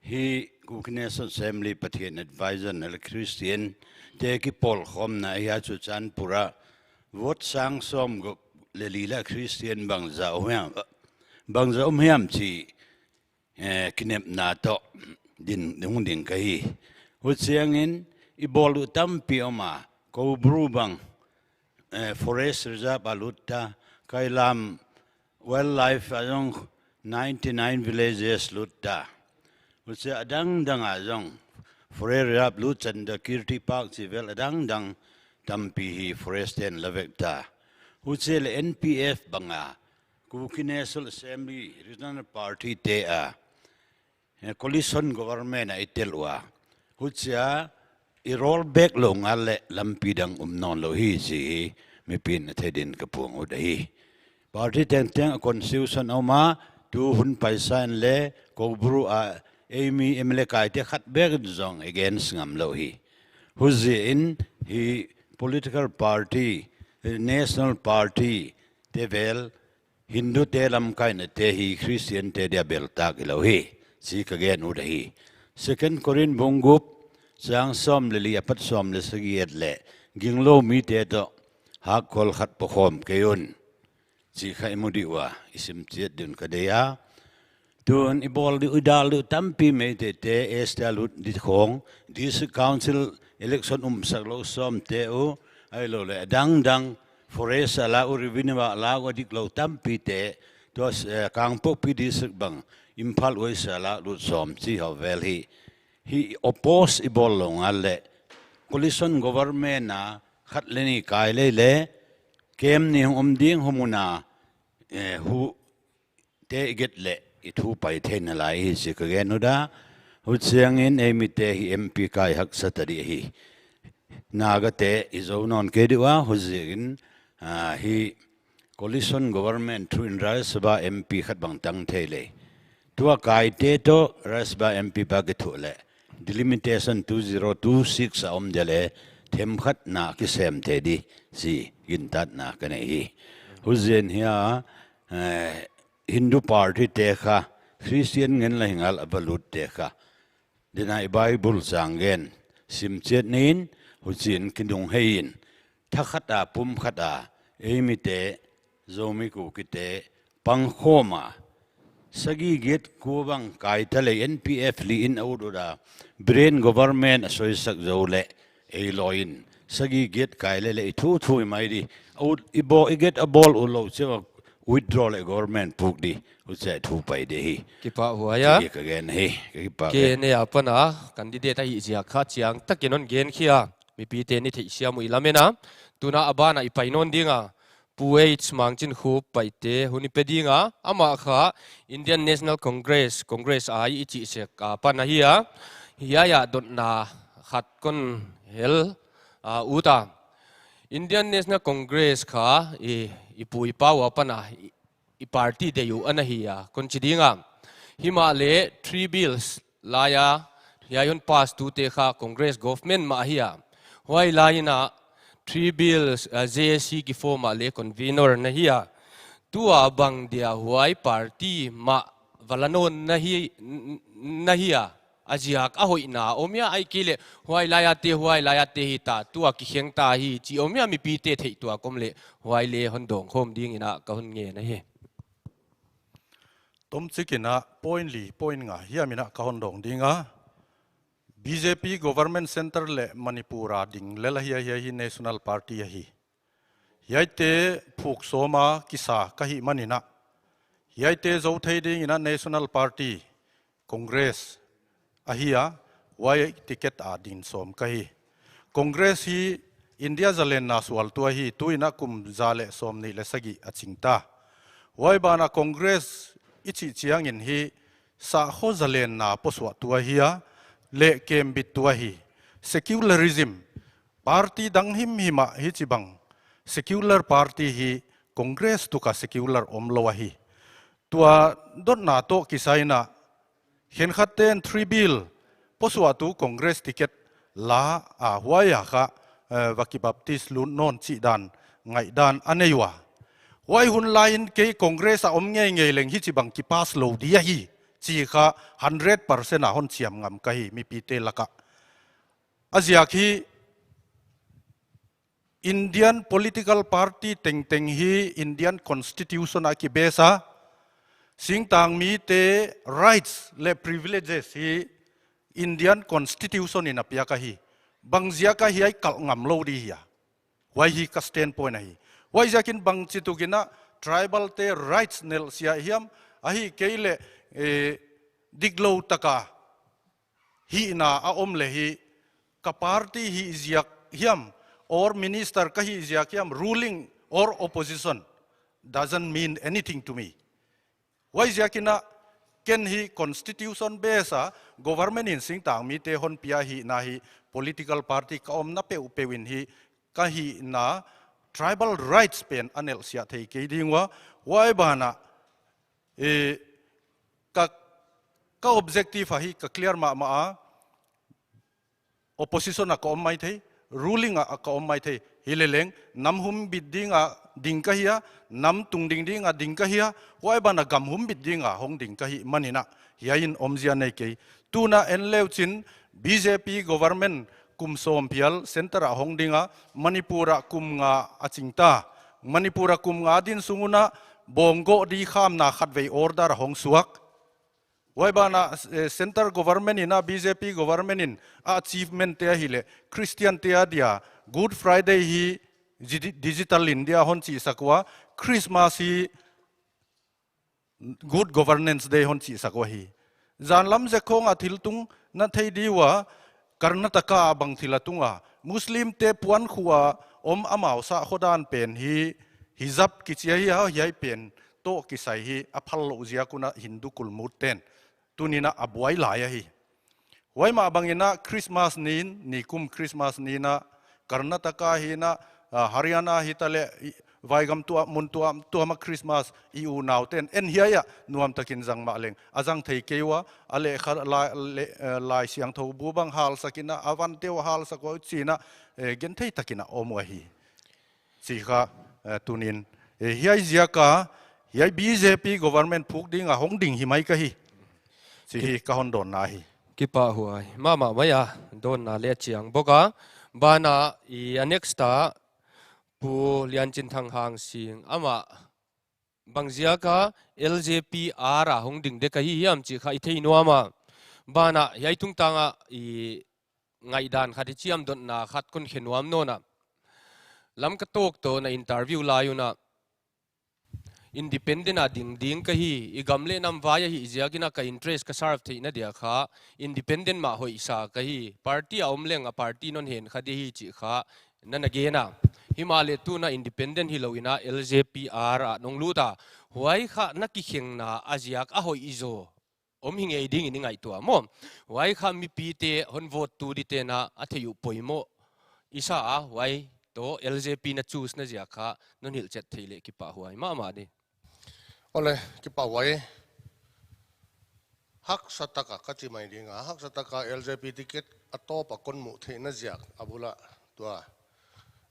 Hi Kuki National Assembly Pathian advisor na leh Christian te kipawlkhawmna ahi a, Churachandpur ah vote sang sawmguk leh li leh Christian bangzah om hiam, bangzah om hiam chih, eh, kinepna toh din, hung ding ka hi. Huchiangin i bawl uh tampi om a, Koubru bang, eh, forest reserve a lut ta, Kailam wildlife a zong ninety nine villages lut ta. Huchia adangdang a zong forest reserve lut, Chandakirti Park chih vel adangdang tampi hi forest ten la vek ta. Huchia leh N P F banga Kuki National Assembly Regional Party te a, eh, coalition government a i tel ua, huchia i roll back lou ngal leh lampi dang um nawn lou hi chih hi mipi'n a thei din ka puang ut ahi. Party tengteng a constitution a om a, tu hun paisa in leh Koubru a ei mi M L A kaite khat bek in zong against ngam lou hi. Huchiin hi political party, eh, national party te vel Hindu te lamkaina te hi Christian te dia beltak hilou hi chih ka gen ut ahi. Second Corinth bung guk chang sawm leh li apat sawm leh sagih et leh, ginglou mite toh hakkol khat pawkhawm kei un chih kha i mu dih ua, i sim chiat ding un ka deih a. Tun i bawl ding uh, i dal ding uh tampi, Meitei te S T a lut di khong, District Council election umsak lou sawm te uh, ahihlouhleh adangdang forest a la uh, revenue a la uh, a diklou tampi te, tua, eh, Kangpokpi District bang, Imphal West a la lut sawm chih hau vel hi. Hi oppose i bawl lou ngal leh, coalition government a khat leh nih kai lei leh, kem nih hong om ding, hu mun a, eh, hu te i get leh i thu pai theihna lai hi chih ka gen ut a. Huchiangin ei mite hi M P kai haksa ta ding hi. Naga te i zou nawn kei ding ua, huchiin, ah, hi coalition government thu in Rajya Sabha M P khat bang tang thei lei. Tua kaite toh Rajya Sabha M P pa kithuah leh, delimitation two zero two six a om dia leh, themkhat na kisem thei di chih gintakna ka nei hi. Huchiin hia, eh, Hindu party te kha, Christian ngen la hi ngal a va lut te kha, dinai Bible chang gen, sim chiat nin, huchiin kinung hei in, tha khat a, pum khat a, ei mite, Zomi Kuki te, pangkhawm a, sagih giat kua bang kai ta lei, N P F li in a ut ut a, Biren government a soisak zou leh, ei lawi in, sagih giat kai lei leh, i thu thu i mai di, a ut, i bawl, i get a bawl ut lou chiang a, withdraw leh government puk di, huchia thu pai di hi. Kipahhuai a. Chih ka gen hi, ka kipah. K N A apan a candidate ahih ziak kha chiangtakin hon gen khia, mipite'n i theihsiam uh i lamen a. Tuna a ban a i pai nawn ding a, Pu H Mangchinkhup Paite hun i pe ding a, amah kha Indian National Congress, Congress a i chih sek apan ahi a. Hiai a dotna khat kon hel, ah, ut a. Indian National Congress kha i, i pu i pa uh apan a, i, i party deih uh ana hi a, kon chi ding a. Himahleh three bills lai a, hiai hon pass tute kha Congress government mah ahi a. Huai lai in a three bills, ah, J A C kiform a leh convener na hi a. Tua bang dia huai party mah va la nawn na hi, n-, n-, na hi a. A ziak a hoihna om hia, ahihkeileh huai lai a te, huai lai a te hita, tua kikheng ta hi chih om hia, mipite theih tuak om leh, huai leh hon dawng khawm dingin a ka hon ngen ahi. Tomchik in a point li, point nga hiam in a ka hon dawng ding a. B J P government centre leh Manipur a ding lel ahi, ahi, ahi, national party ahi. Hiaite phuk sawm a kisa ka hih manin a, hiaite zou thei dingin a national party Congress ahi a, huai ticket a ding sawm ka hi. Congress hi India zalenna sualtu ahi, tuin a kum za leh sawmnih leh sagih a ching ta. Huai ban a Congress i chih chiangin hi sakhaw zalenna posuahtu ahi a, leh kembittu ahi. Secularism, party dang himhim ah hichibang secular party hi Congress tuk a secular omlou ahi. Tua dotna toh kisai in a, khenkhatte'n three bill posuahtu Congress ticket la a, huai a kha, eh, va kibaptis lut nawn chih dan, ngaihdan a nei ua. Huai hun lai in kei Congress a om ngeingei leng hichibang kipass lou di ahi chi kha hundred percent a hon chiam ngam ka hi mipite laka. A ziak hi Indian political party tengteng hi Indian Constitution a kibase a, singtangmite rights leh privileges hi Indian Constitution in a piak ahi. Bang ziak a hiai kalh ngam lou di hia? Huai hi ka standpoint ahi. Huaiziakin bangchituk in a tribal te rights nelhsiah hiam, ahihkeileh, eh, diklou taka hihna a om leh hi, ka party hih ziak hiam, or minister ka hih ziak hiam, ruling or opposition, doesn't mean anything to me. Huaiziakin a ken hi constitution base a government in singtangmite hon pia hihna hi political party ka omna peuhpeuh in hi ka hihna tribal rights pen a nelhsiah thei kei ding ua, huai banah, eh, ka, ka objective ahi ka clear mahmah a, opposition a ka om maithei, ruling a ka om maithei. Hileleng, nam humbit ding a ding ka hia, nam tungding ding a ding ka hia, huai banah gam humbit ding a hong ding ka hih manin a, hiai in omzia nei kei. Tuna en leuchin, B J P government kum sawm phial center a hong ding a, Manipur a kum nga a ching ta. Manipur a kum nga din sung un a, bawnggoh di khamna khatvei order a hong suak. Huai banah, eh, center government in a, B J P government in a achievement te ahihleh, Christian te adia, Good Friday hi digi-, Digital India hon chihsak ua, Christmas hi Good Governance Day hon chihsak ua hi. Zanlam zek khong a thil tung na thei di ua, Karnataka a bang thil a tung a, Muslim te puan khua om amau sah khodan pen hi, hijab kichi ahi a, hiai pen toh kisai hi a phal lou ziak un a Hindu kulmut ten tunin a a buai lai ahi. Huai mah bangin a Christmas nin, nikum Christmas nin a Karnataka hi in a, ah, Haryana hitaleh, i, vaigam tuam, mun tuam, tuam a Christmas i unau ten en hiai a nuam takin zang mahleng a zang thei kei ua, a lehkha lai, le, eh, Laisiangthou bu bang halsak in a, a van teuh halsak ua chi in a, eh, genthei takin a om ua hi. Chi kha, eh, tunin, eh, hiai ziak a, hiai B J P government phuk ding a hong ding hi mai ka hi. Chi hi ka hon dawnna hi. Kipahhuai mahmah mai a, dawnna leh chiang bawk a. Banah i a next a, Pu Lianchinthang Hangsing, amah bang ziak a L J P R a hong ding dek ahi hiam chih kha i thei nuam a. Banah hiai tungtang a i ngaihdan khat i chiamdawtna khat kon khe nuam nawn a. Lamka Talk toh na interview lai un a, independent a ding ding ka hi, i gam leh nam vai ahih ziakin a ka interest ka serve theihna dia kha, independent mah hoihsa ka hi, party a om leng a party non hen kha di hi chih kha na na gen a. Himahleh tuna independent hilou in a L J P R a nong lut a, huai kha na kikhenna a ziak a hoih zaw om hi ngei dingin i ngaihtuah maw? Huai kha mipite hon vote tu dite'n a theih uh poimoh i sa a, huai toh L J P na choose na ziak kha non hilhchet theih leh kipahhuai mahmah di. Awle, kipahhuai. Haksa taka ka chi mai ding a, haksa taka L J P ticket a tawp a kon muh theihna ziak a bul a tua,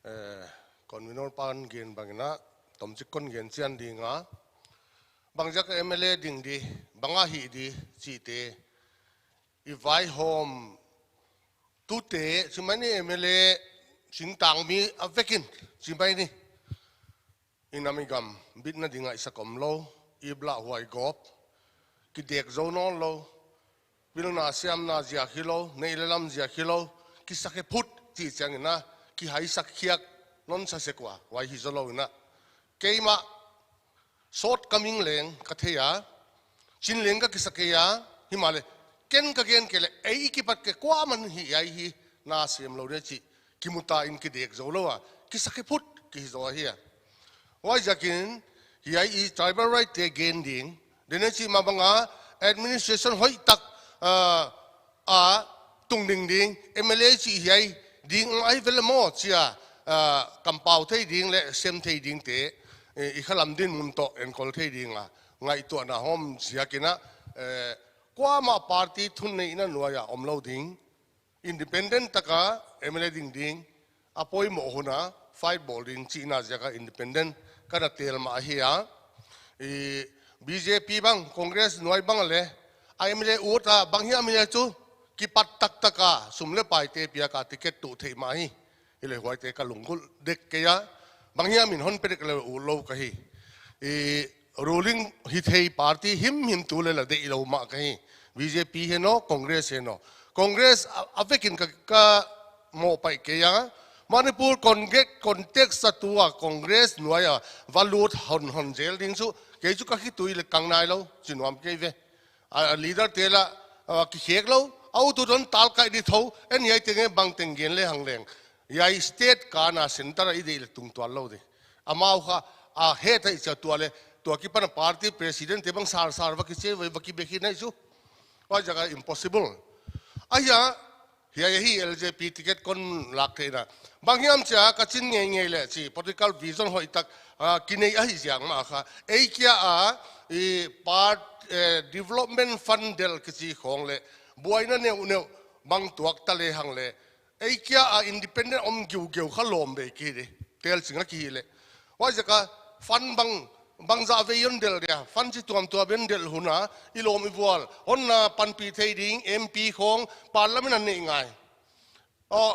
eh, convener pan gen bangin a, tomchik kon gen chian ding a, bang ziak a M L A ding di, bang a hih di chihte i vaihawm tute, chi mai ni, M L A singtangmi a vekin chi mai ni. I nam i gam bitna ding ngaihsak omlou, i blahhuai gawp, kidek zou nawnlou, pilna siamna ziak hilou, neih leh lam ziak hilou, kisakhe phut chih chiangin a, kihaisak khiak non sa sek ua, huai hi zoulou in a. Keimah shortcoming leng ka thei a, chin leng ka kisa kei a, himahleh ken ka gen kei leh ei i kipat kei kuaman hi ai hi, na siam lou di chih kimu ta in kidek zoulou a, kisakhe phut kihi zou ahi a. Huaiziakin hiai i tribal right te gen ding, dene chih mah bang a administration hoihtak, ah, a tungding ding, M L A chih hiai ding ahi vel maw chia, ah, kampau thei ding leh sem thei dingte, eh, i khalam dinmun toh enkawl thei ding a ngaihtuahna hawm ziakin a, eh, kuamah party thunneihna nuai a omlou ding, independent taka M L A ding ding, a poimoh hun a fight bawl ding chihna ziak a independent ka na tel mah ahi a. I B J P bang, Congress nuai bang leh, a M L A ut a, bang hiam hileh chu, kipat taktak a, sum leh paite piak a ticket tuh theih mah hi. Hileh huaite ka lunggulh dek kei a, bang hiam in hon pe dek leh ut lou ka hi. I ruling hithei party himhim tu leh la deih lou mah ka hi. B J P hi naw, Congress hi naw. Congress a, a vekin ka, ka mohpaih kei a. Manipur conge-, context a tu a Congress nuai a va lut hon hon zel ding chu, kei chu ka khitui leh kang nai lou, chi nuam kei ve. A, a leader te la, a, kikhek lou, a ut ut hon tal kai di tho, en hiai teng e bang teng gen leh hang leng. Hiai state kana center a i deih leh tungtual lou di. Amau kha, a het a i chia tua leh, tua kipan a party president te bang sar sar va kiche, va, va kibekhin ahi chu. Huaiziak a impossible. Ahia, hiai hi L J P ticket kon lak theihna. Bang hiam chia ka chin ngeingei leh chi, political vision hoihtak, ah, kinei ahi ziak mah kha. Ei kia a, i part, eh, development fund delh kichi khong leh, buaina neuhneuh bang tuak ta lehang leh, ei kia a independent om giugiau kha lawm bei ki di. Tel ching a ki hi leh. Huaiziak a fund bang, bangzah vei hon delh dia. Fund chi tuamtuam in delh hun a, i lawm i vual. Hon na panpih thei ding, M P khong, parliament a neih ngai. Aw,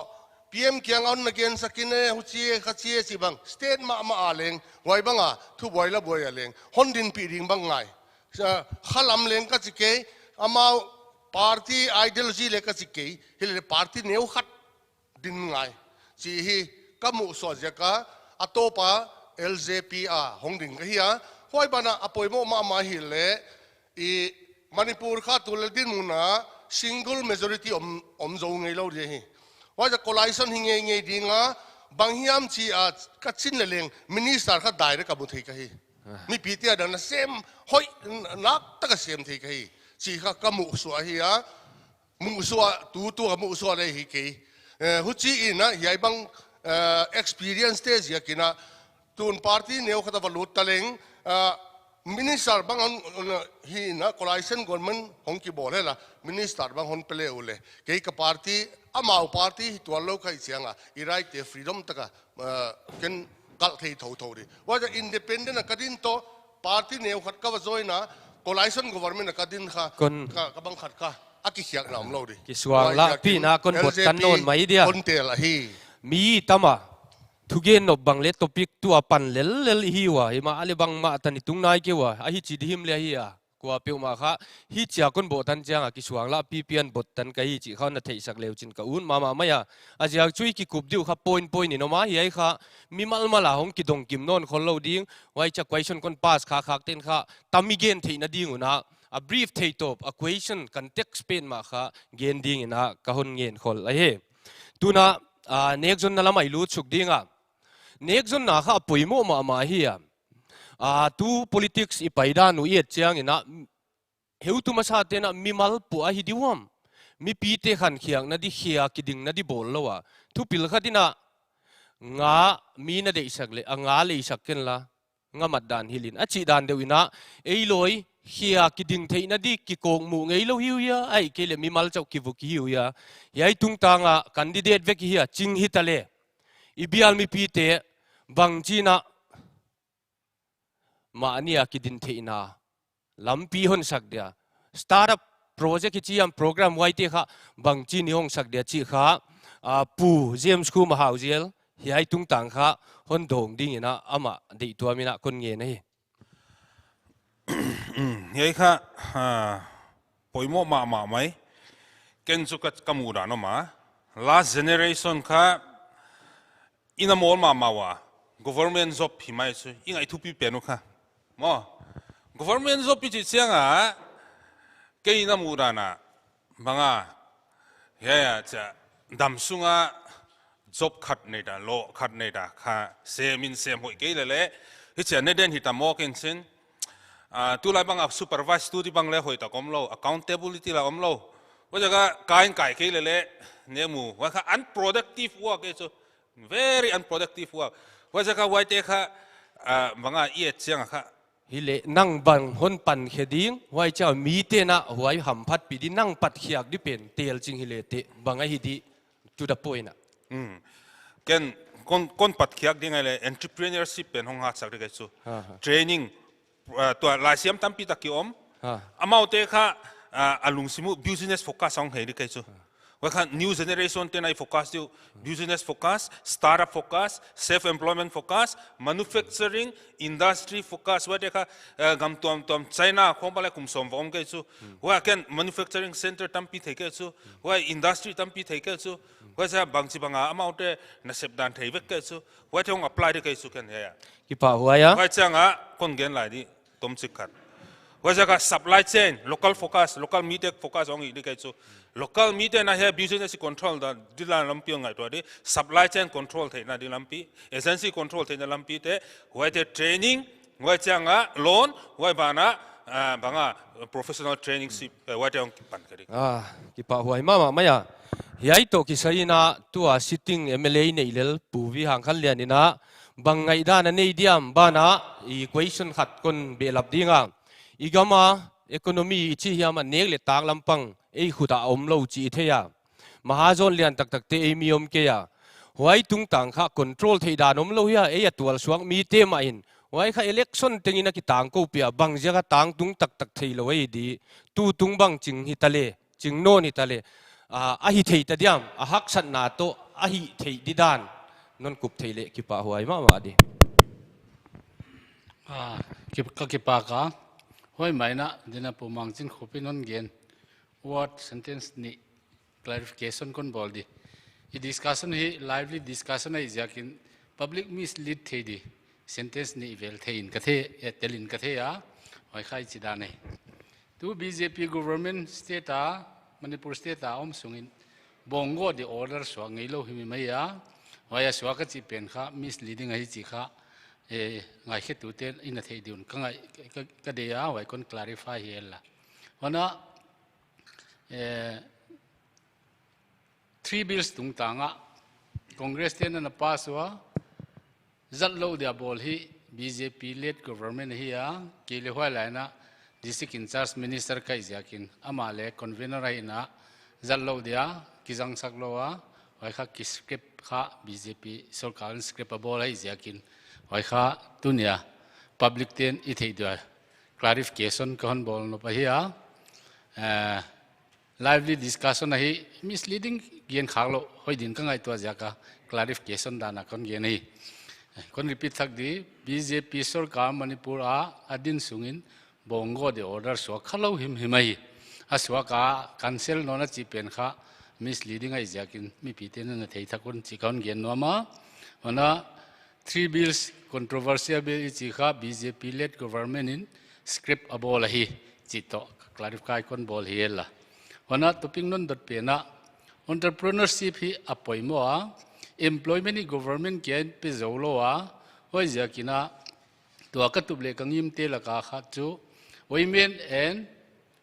P M kiang a hon na gensak in e, huchi e, khachi e chi bang. State mahmah a leng, huai bang a, thubuai la buai a leng. Hon dinpih ding bang ngai. Sa, khalam leng ka chi kei, amau party ideology leh ka chi kei, hileh party neu khat din ngai. Chi hi ka muhsuah ziak a, a tawp a L J P a hong ding ka hi a. Huai ban ah a poimoh mahmah hileh, i Manipur kha tu leh dinmun a single majority om, om zou ngei lou di hi. Huaiziak coalition hi ngeingei ding a, bang hiam chi a ka chin leh leng minister kha direct a mu thei ka hi. Ah. Mipite adia na sem hoih, n-, nak tak a sem thei ka hi. Chi kha ka muhsuah hi a. Muhsuah, tutu ka muhsuah leh hi kei. Eh, huchiin a, hiai bang, eh, experience te ziakin a, tun party neu khat a va lut ta leng, eh, minister bang hon, hon, hi in a, coalition government hong kibawl hela, minister bang hon pe leh uleh. Kei ka party, amau party hi tuan lou ka hih chiang a, i right te freedom tak a, eh, ken kalh thei thouthou di. Huaiziak independent a ka din toh, party neu khat ka va join a, coalition government a ka din kha, kon ka, ka bang khat kha, a kikhiakna om lou di. Kisuang lah pihna kon bot tan nawn mai dia. Kon tel ahi. Mi tam a, thugen nop bang leh topic tu a pan lellel i hi ua, himahleh bangmah tan i tung nai kei ua, a hichi di him leh hi a. Kuapeuhmah kha, hichia kon bot tan chiang a kisuang lah pipi in bot tan ka hi chih kha na theihsak leu chin ka ut mahmah mai a. A ziak chu i kikup di uh kha point point in om a, hiai kha mimal mal a hong kidong kim nawn khol lou ding, huai chia question kon pass khakkhak ten kha, tam i gen theihna ding un a, a brief thei tawp, a question context pen mah kha gen dingin a ka hon ngen khol ahi. Tun a, ah, nekzonna lam ah i lut suk ding a. Nekzonna kha a poimoh mahmah hi a. Ah, tu politics i paidan uh i et chiangin a, heutu masate'n a mimal pua hi di uam. Mipite khankhiakna di, khia kidingna di bawl lou a. Thupil khat in a, nga mi na deihsak leh, a nga leisak ken la, nga mat dan hilh in. A chih dan deuh in a, ei lawi, khia kiding theihna di, kikawkmuh ngei lou hi uh hia, ahihkeileh mimal chauh kivuk hi uh hia. Hiai tungtang a candidate vek hi a, ching hita leh. I bial mipite, bangchi'n a, mahni a kidin theihna lampi hon sak dia. Startup project hi chi hiam program huaite kha bangchi'n i hong sak dia chih kha, ah, Pu James Khuma Hauzel, hiai tungtang kha hon dawng dingin a amah deihtuam in a kon ngen ahi. Hiai kha, ah, poimoh mahmah mai. Ken chu ka, ka muhdan om a. Last generation kha i na mawl mahmah ua. Government job hi mai chu. I ngaih thupi pen uh kha. Maw. Government job i chih chiang a. Kei na muhdan a. Bang a. Hiai a chia. Dam sung a. Job khat nei ta, law khat nei ta, kha sem in sem hoih kei leh leh. Hichia ne den hita maw ken chin. Ah, tulai bang a supervise tu di bang leh hoihtak om lou, accountability la om lou. Huaiziak a kai in kai kei leh leh, ne mu. Huai kha unproductive work e chu. Very unproductive work. Huaiziak a huaite kha, ah, bang a i et chiang a kha. Hileh nang bang hon pan khe ding, huai chia mite'n a huai hamphatpih di nang patkhiak di pen, tel ching hileh teh, bang ahi di, to the point a. Hmm. Ken kon, kon patkhiak ding ahihleh entrepreneurship pen hong hatsak di kei chu. Ha, ha. Training, uh, tua laisiam tampi tak ki om. Ha. Amaute kha, a, a lungsim uh business focus a hong hi di kei chu. Huai kha new generation te'n a focus di uh, business focus, startup focus, self employment focus, manufacturing, industry focus, huaite kha, eh, gam tuamtuam China khong bang leh kum sawm va om kei chu. Huai ken manufacturing center tampi thei kei chu. Huai industry tampi thei kei chu. Huai sa bangchi banga amaute nasep dan thei vek kei chu. Huaite hong apply di kei chu ken hiai a. Kipahhuai a. Huai chiang a kon gen lai di. Tomchik khat. Huaiziak a supply chain, local focus, local mite focus hong hi di kei chu. Local mite'n hiai business control dan di lampi ngaihtuah di, supply chain control theihna di lampi, agency control theihna lampi te, huaite training, huai chiang a loan, huai ban a, ah, bang a professional training sip, eh, huaite hong kipan kei di. Ah, kipahhuai mahmah mai a. Hiai toh kisai in a tua sitting M L A neih lel Pu V Hangkhanlian in a bang ngaihdan a nei diam banah i question khat kon behlap ding a. I gam a economy i chih hiam a nek leh tak lampang ei khut a omlou chih i thei a. Mahajon lian taktak te ei mi om kei a. Huai tungtang kha control theih dan omlou hia, ei a tualsuak mite mah in. Huai kha election teng in a kitangkou pia, bangziak a tangtung taktak theilou ei di. Tutung bang ching hi ta leh, ching nawn hi ta leh, ah, a hi thei ta diam, a haksatna toh a hih theih di dan non kup thei leh kipahhuai mahmah di. Ah, kip-, ka kipak a. Huai mai in a, din a Pu Mangchinkhup in hon gen. Word sentence nih clarification kon bawl di. I discussion hi lively discussion ahih ziakin public mislead thei di. Sentence nih vel thei in ka thei, eh, tel in ka thei a. Huai kha i chih dan ahi. Tu B J P government state a, Manipur state a om sungin bawnggaw di order suak ngeilou hi mai a. Huai a suak a chih pen kha misleading ahi chih kha, eh, ngaikhetute'n a theih di un ka ngai, ka, ka deih a, huai kon clarify hi la. Huan a, eh, three bills tungtang a Congress te'n a na pass ua, zat lou dia bawl hi B J P led government ahi a, kei leh huai lai in a district in charge minister ka hih ziakin, amah leh convener ahi in a zat lou dia kizangsak lou a, huai kha ki scrap kha B J P sorkar in scrap a bawl ahih ziakin, huai kha tuni a public te'n i theih dia clarification ka hon bawl nop ahi a. Eh, lively discussion ahi, misleading gen khak lou, hoih din ka ngaihtuah ziak a clarification dan a kon gen ahi. Kon repeat thak di, B J P sorkar Manipur a a din sungin bawnggaw di order suak khalou himhim ahi. A suak a cancel nawn a chih pen kha misleading ahih ziakin mipite'n a na thei thak un chih kon gen nuam a. Huan a, three bills controversial bill i chih kha B J P led government in scrap a bawl ahi chih toh clarify kon bawl hi la. Huan a topic non dot pen a entrepreneurship hi a poimoh a, employment hi government kiang in pe zou lou a, huaiziakin a tua ka tup leh ka ngimte lak a khat chu women and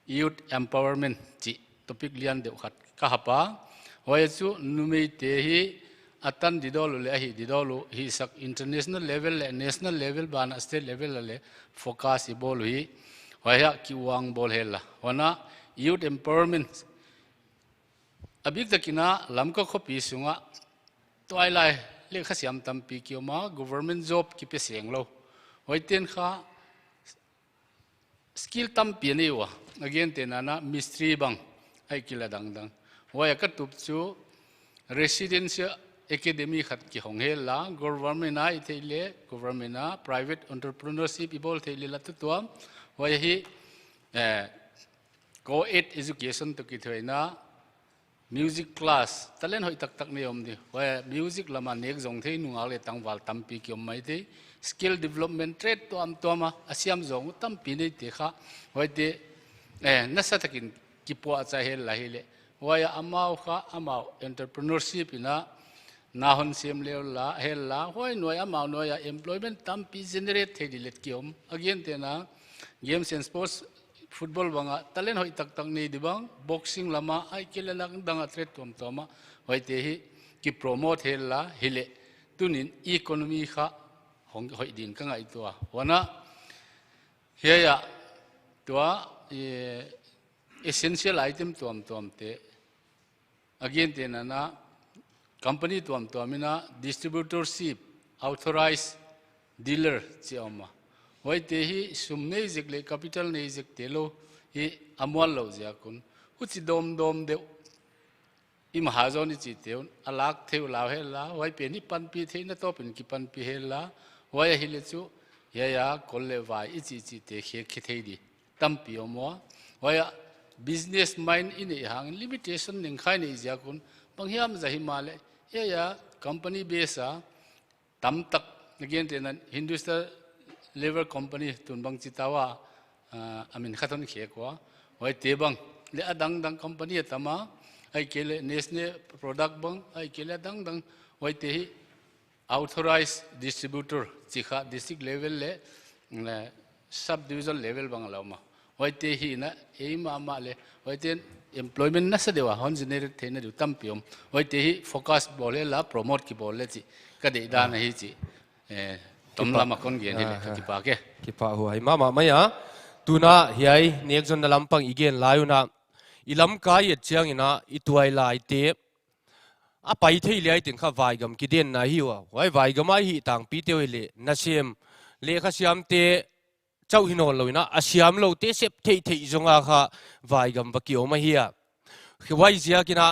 youth empowerment chih topic lian deuh khat ka hap a. Huai chu numeite hi a tan didawl uh leh a hih didawl uh hihsak international level leh national level banah state level ah leh focus i bawl uh hi. Huai ah ki uang bawl hi la. Huan a youth empowerment a biktakin a Lamka khopi sung ah tuailai leh kha siam tampi ki om a, government job ki pe seng lou. Huaite'n kha skill tampi a nei ua, a gente nana mistri bang ahihkeileh dangdang. Huai a ka tup chu residential academy khat ki hong hi la, government a i theih leh, government a private entrepreneurship i bawl theih leh la tutuam. Huai hi, eh, co-ed education toh kithuaina, music class, talent hoih taktak nei om di. Huai music lam a nek zong thei nungak leh tangval tampi ki om maithei. Skill development trade tuamtuam a, a siam zong uh tampi neite kha. Huaite, eh, nasa takin ki puahchah hi la hileh. Huai a amau kha, amau entrepreneurship in a, na hon sem leh la, hi la, huai nuai amau nuai a employment tampi generate thei di leh ki om. A gente'n a, games and sports, football bang a talent hoih taktak nei di bang, boxing lam a ahihkeileh dangdang a trade tuamtuam a, huaite hi ki promote hi la hileh, tuni'n economy kha hong hoih din ka ngaihtuah. Huan a, hiai ah tua, eh, essential item tuamtuamte, a gente'n a company tuamtuam in a distributorship, authorized dealer chih om a. Huaite hi sum nei zek leh capital nei zek te lou, hi a mual lou ziak un, huchi dawmdawm deuh, i mahajon i chihte un a lak thei uh lau hen la, huai pen hi panpih theihna tawp in kipanpih hen la, huai ahihleh chu hiai a kol leh vai i chih chihte khek khe thei di tampi om ua. Huai a business mind i neih hang limitation neng kha i neih ziak un bang hiam zah himahleh hiai a company base a tamtak, again, te nan industrial level company tun bang chi ta ua, ah, a min khat hon khek ua. Huaite bang leh a dangdang company a tam a, ahihkeileh Nestle product bang, ahihkeileh a dangdang, huaite hi authorized distributor chi kha district level leh, leh subdivision level bang a la om a. Huaite hi na, ei mahmah leh, huaite'n employment nasa deuh a hon generate theihna deuh tampi om. Huaite hi focus bawl hen la, promote kibawl leh chih ka deihdan ahi chih, eh, tom lam a kon gen hileh ka kipak e. Kipak huai mahmah mai a. Tuna hiai nekzonna lampang i gen lai un a, i lamkai et chiangin a, i tuailaite a pai thei liai teng kha vaigam kidenna hi ua. Huai vaigam a i hih tangpite uh leh nasem, lehkha siamte chauh hi nawnlou in a, a siamloute sep theihtheih zong a kha vaigam va ki om ahi a. Huaiziakin a,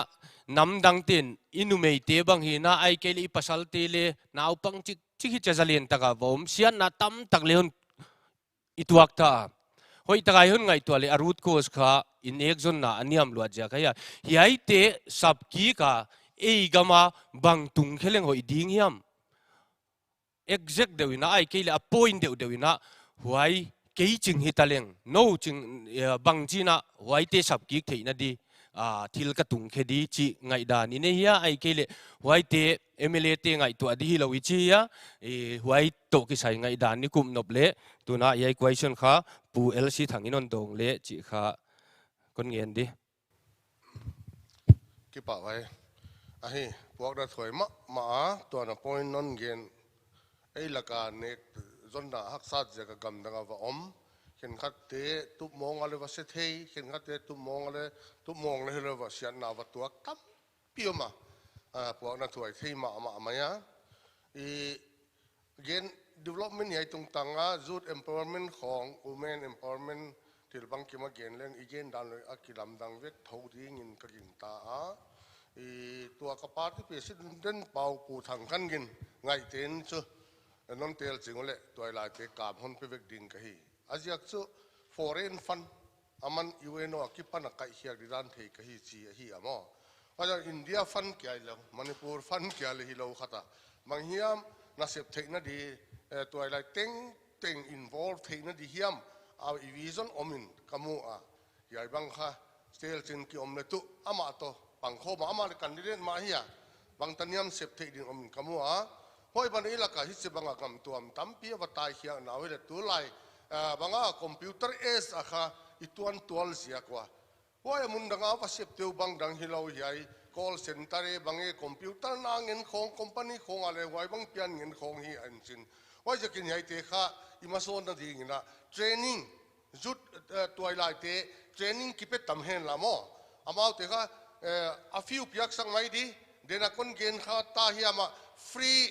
namdangte'n i numeite bang hi na, ahihkeileh i pasalte leh naupang chikchik hi chia zalen tak a va om, siatna tamtak leh hon i tuak ta a. Hoihtak a i hon ngaihtuah leh a root cause kha i nekzonna a niam luat ziak ahi a. Hiaite sapkik a, ei gam a bang tung khe leng hoih ding hiam? Exact deuh in a, ahihkeileh a point deuhdeuh in a, huai kei ching hi ta leng, nou ching, eh, bangchin a huaite sapkik theihna di, ah, thil ka tung khe di chih ngaihdan i nei hia, ahihkeileh huaite M L A te ngaihtuah di hilou i chi hia, eh, huai toh kisai ngaihdan i kup nop leh, tuna hiai question kha Pu L C Thang in hon dawng leh chih kha kon ngen di. Kipak huai. Ahi, puakna thuai mahmah a, tuana point non gen. Ei laka nekzonna haksat ziak a gamdang a va om. Khenkhatte tupmawng a leh va se thei, khenkhatte tupmawng a leh, tupmawng leh hilou va siatna va tuak tampi om a. Ah, puakna thuai thei mahmah mai a. I gen development hiai tungtang a, youth empowerment khong, women empowerment, thil bangkim a gen leng, i gen dan leh a kilamdang vek thou dingin ka gingta a. I tua ka party president pau Pu Thang Khan Gin ngaihtuah in chu, non tel ching uleh, tuailaite kam hon pe vek ding ka hi. A ziak chu foreign fund, aman U N O a kipan a kaihkhiak di dan thei ka hi chi ahi a maw. Huai a India fund kia hilou, Manipur fund kia leh hilou khat a. Bang hiam nasep theihna di, eh, tuailai tengteng involve theihna di hiam, a i vision om in ka mu a. Hiai bang kha, stel chin ki om leh tu, amah toh pangkhawm a, amah leh candidate mah hi a. Bangtan hiam sep theih ding om in ka mu a. Huai ban i laka hichibang a ngamtuam tampi a va taikhiakna uh hileh tulai, ah, bang a computer age a kha i tuan tual ziak ua. Huai a mun dang a va septe uh bang dang hilou hiai, call center e bang e, computer na ngen khong, company khong a leh huai bang pian ngen khong hi a inchin. Huaiziakin hiaite kha i masawnna dingin a training, youth, eh, tuailaite training kipe tam hen la maw. Amaute kha, eh, a few piaksak mai di, den a kon gen kha ta hiam a free,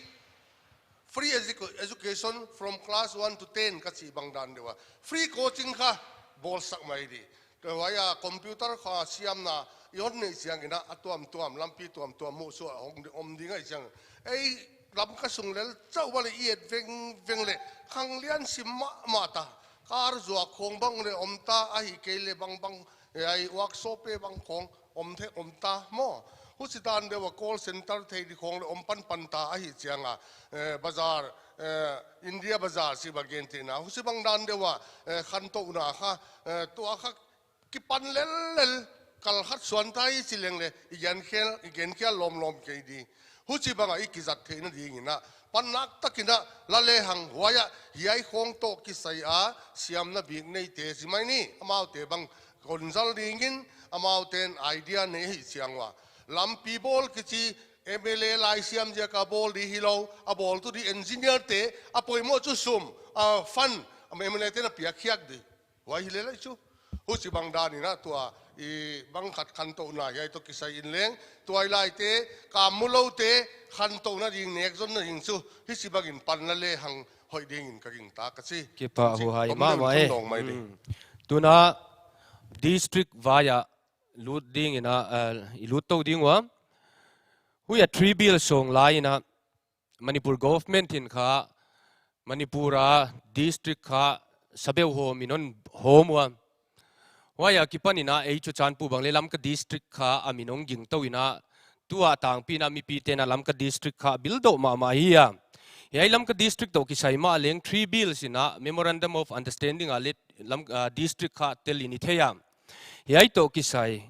free educa-, education from class one to ten ka chih bang dan deuh a. Free coaching kha bawlsak mai di. Tua huai a computer kha siamna i hon neih chiangin a, a tuamtuam, lampi tuamtuam muhsuah hong di-, om ding ahih chiang. Ei Lamka sung lel chauh bang leh i et vengveng leh khanglian sim mahmah ta. Car zuak khong bang leh om ta, ahihkeileh bangbang, eh, ai workshop e bang khong om thei om ta maw. Huchidan deuh a call center thei di khong leh om panpan ta ahih chiang a, eh, bazar, eh, India bazar chih bang gen theihna. Huchibang dan deuh a, eh, khantouhna kha, eh, tua kha kipan lellel, kal khat suan ta i chi leng leh, i genkhial, i genkhial lawmlawm kei di. Huchibang a i kizat theihna dingin a, pan naktakin a la lehang, huai a hiai khong toh kisai a siamna bik neite zimai ni, amaute bang kon zal dingin, amaute'n idea nei hi chiang ua. Lampi bawl kichi M L A laisiam ziak a bawl di hilou, a bawltu di engineer te, a poimoh chu sum, a fund, M L A te'n a piak khiak di. Huai hi lel ahi chu. Huchibang danin a tua, i bang khat khantouhna hiai toh kisai in leng, tuailaite, kam muloute, khantouhna ding, nekzonna ding chu, hichibangin pan la lehang hoih dingin ka gingta ka chi. Kipak huai mahmah e. Tuna, district vai a lut ding in a, uh, i lut tou ding ua. Huai a three bills sawng lai in a Manipur government in kha Manipur a district kha sabeuhawm in hon hawm ua. Huai a kipan in a ei chu chanpu bang le Lamka district kha a min hong ging tou in a, tua tangpi in a mipite'n a Lamka district kha bil dou mahmah hi a. Hiai Lamka district toh kisai mah leng three bills in a memorandum of understanding a let Lam-, ah, district kha tel in i thei a. Hiai toh kisai,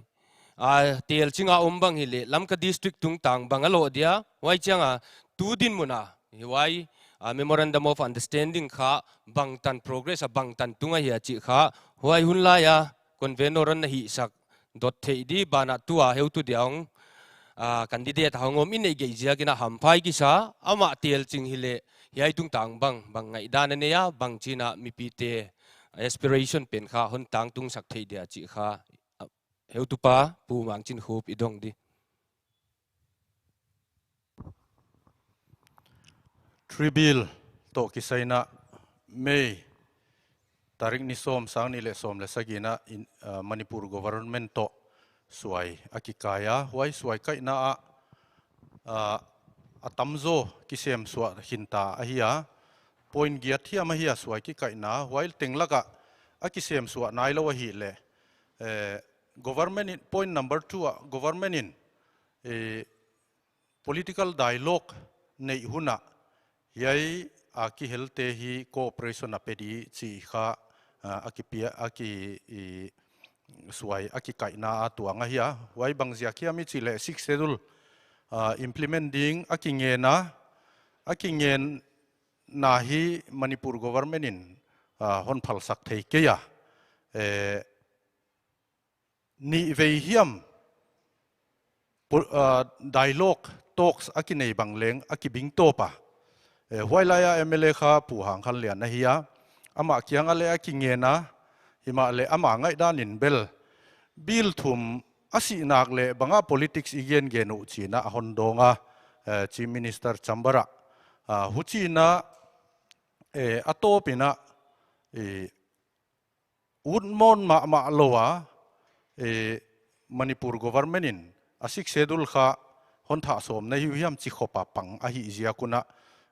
ah, tel ching a om bang hileh Lamka district tungtang bang a loh dia, huai chiang a tu dinmun a, huai, ah, memorandum of understanding kha bangtan progress a bangtan tung ahia chih kha, huai hun lai a convenor hon na hihsak dot theih di banah tua heutu dia hong, ah, candidate a hong om in neih gei ziak in a hamphai kisa, amah tel ching hileh hiai tungtang bang, bang ngaihdan a nei a, bangchi in a mipite aspiration pen kha hon tangtungsak theih dia chih kha, ah, heutupa Pu Mangchinkhup i dong di. Three bill toh kisai in a May tarik ni sawm, sang nih leh sawm leh sagih in a in, ah, Manipur government toh suai a kikai a, huai suai kaihna ah, ah, a tamzaw kisem suah khin ta ahi a, point giat hiam ahi a suai kikaihna, huai teng lak ah a kisem suah nailou ahihleh, eh, government in, point number two ah, government in, eh, political dialogue neih hun ah, hiai a kihelte hi cooperation a pe di chih kha, ah, a kipia, a ki, i, suai a kikaihna a tuang ahi a. Huai bang ziak hiam i chih leh Sixth Schedule, ah, implement ding a kingen a, a kingen na hi Manipur government in, ah, hon phalsak thei kei a. Eh, nih vei hiam pu-, ah, dialogue talks a kinei bang leng a kibing tawp a. Eh, huai lai a M L A kha Pu Hangkhanlian ahi a. Amah kiang ah leh a kingen a, himahleh ama ngaihdan in bel bill thum a sih nak leh bang a politics i gengen uh chi in a hon dawng a, eh, Chief Minister chamber ah. Ah, huchi in a, eh, a tawp in a, eh, ut nawn mahmah lou a, eh, Manipur government in a Sixth Schedule kha hon thah sawm na hi uh hiam chi khop a pang ahih ziak un a,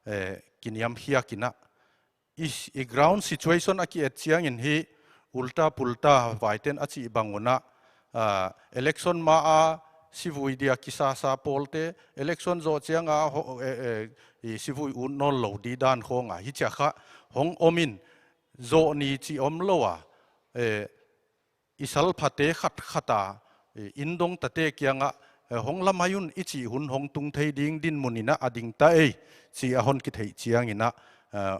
eh, kiniamkhiak in a, i, i ground situation a ki et chiang in hi ulta pulta vaite'n a chih bang un a, ah, election ma a sivui dia kisasa pawlte, election zoh chiang a ho-, eh, eh, i sivui ut nawn lou di dan khawng a hichia kha hong om in, zoh ni chi om lou a, eh, i salphate khat khat a, eh, inndongtate kiang ah, eh, hong la mai un i chih hun hong tung thei ding dinmun in a a ding ta ei, chi a hon kitheih chiang in a, eh,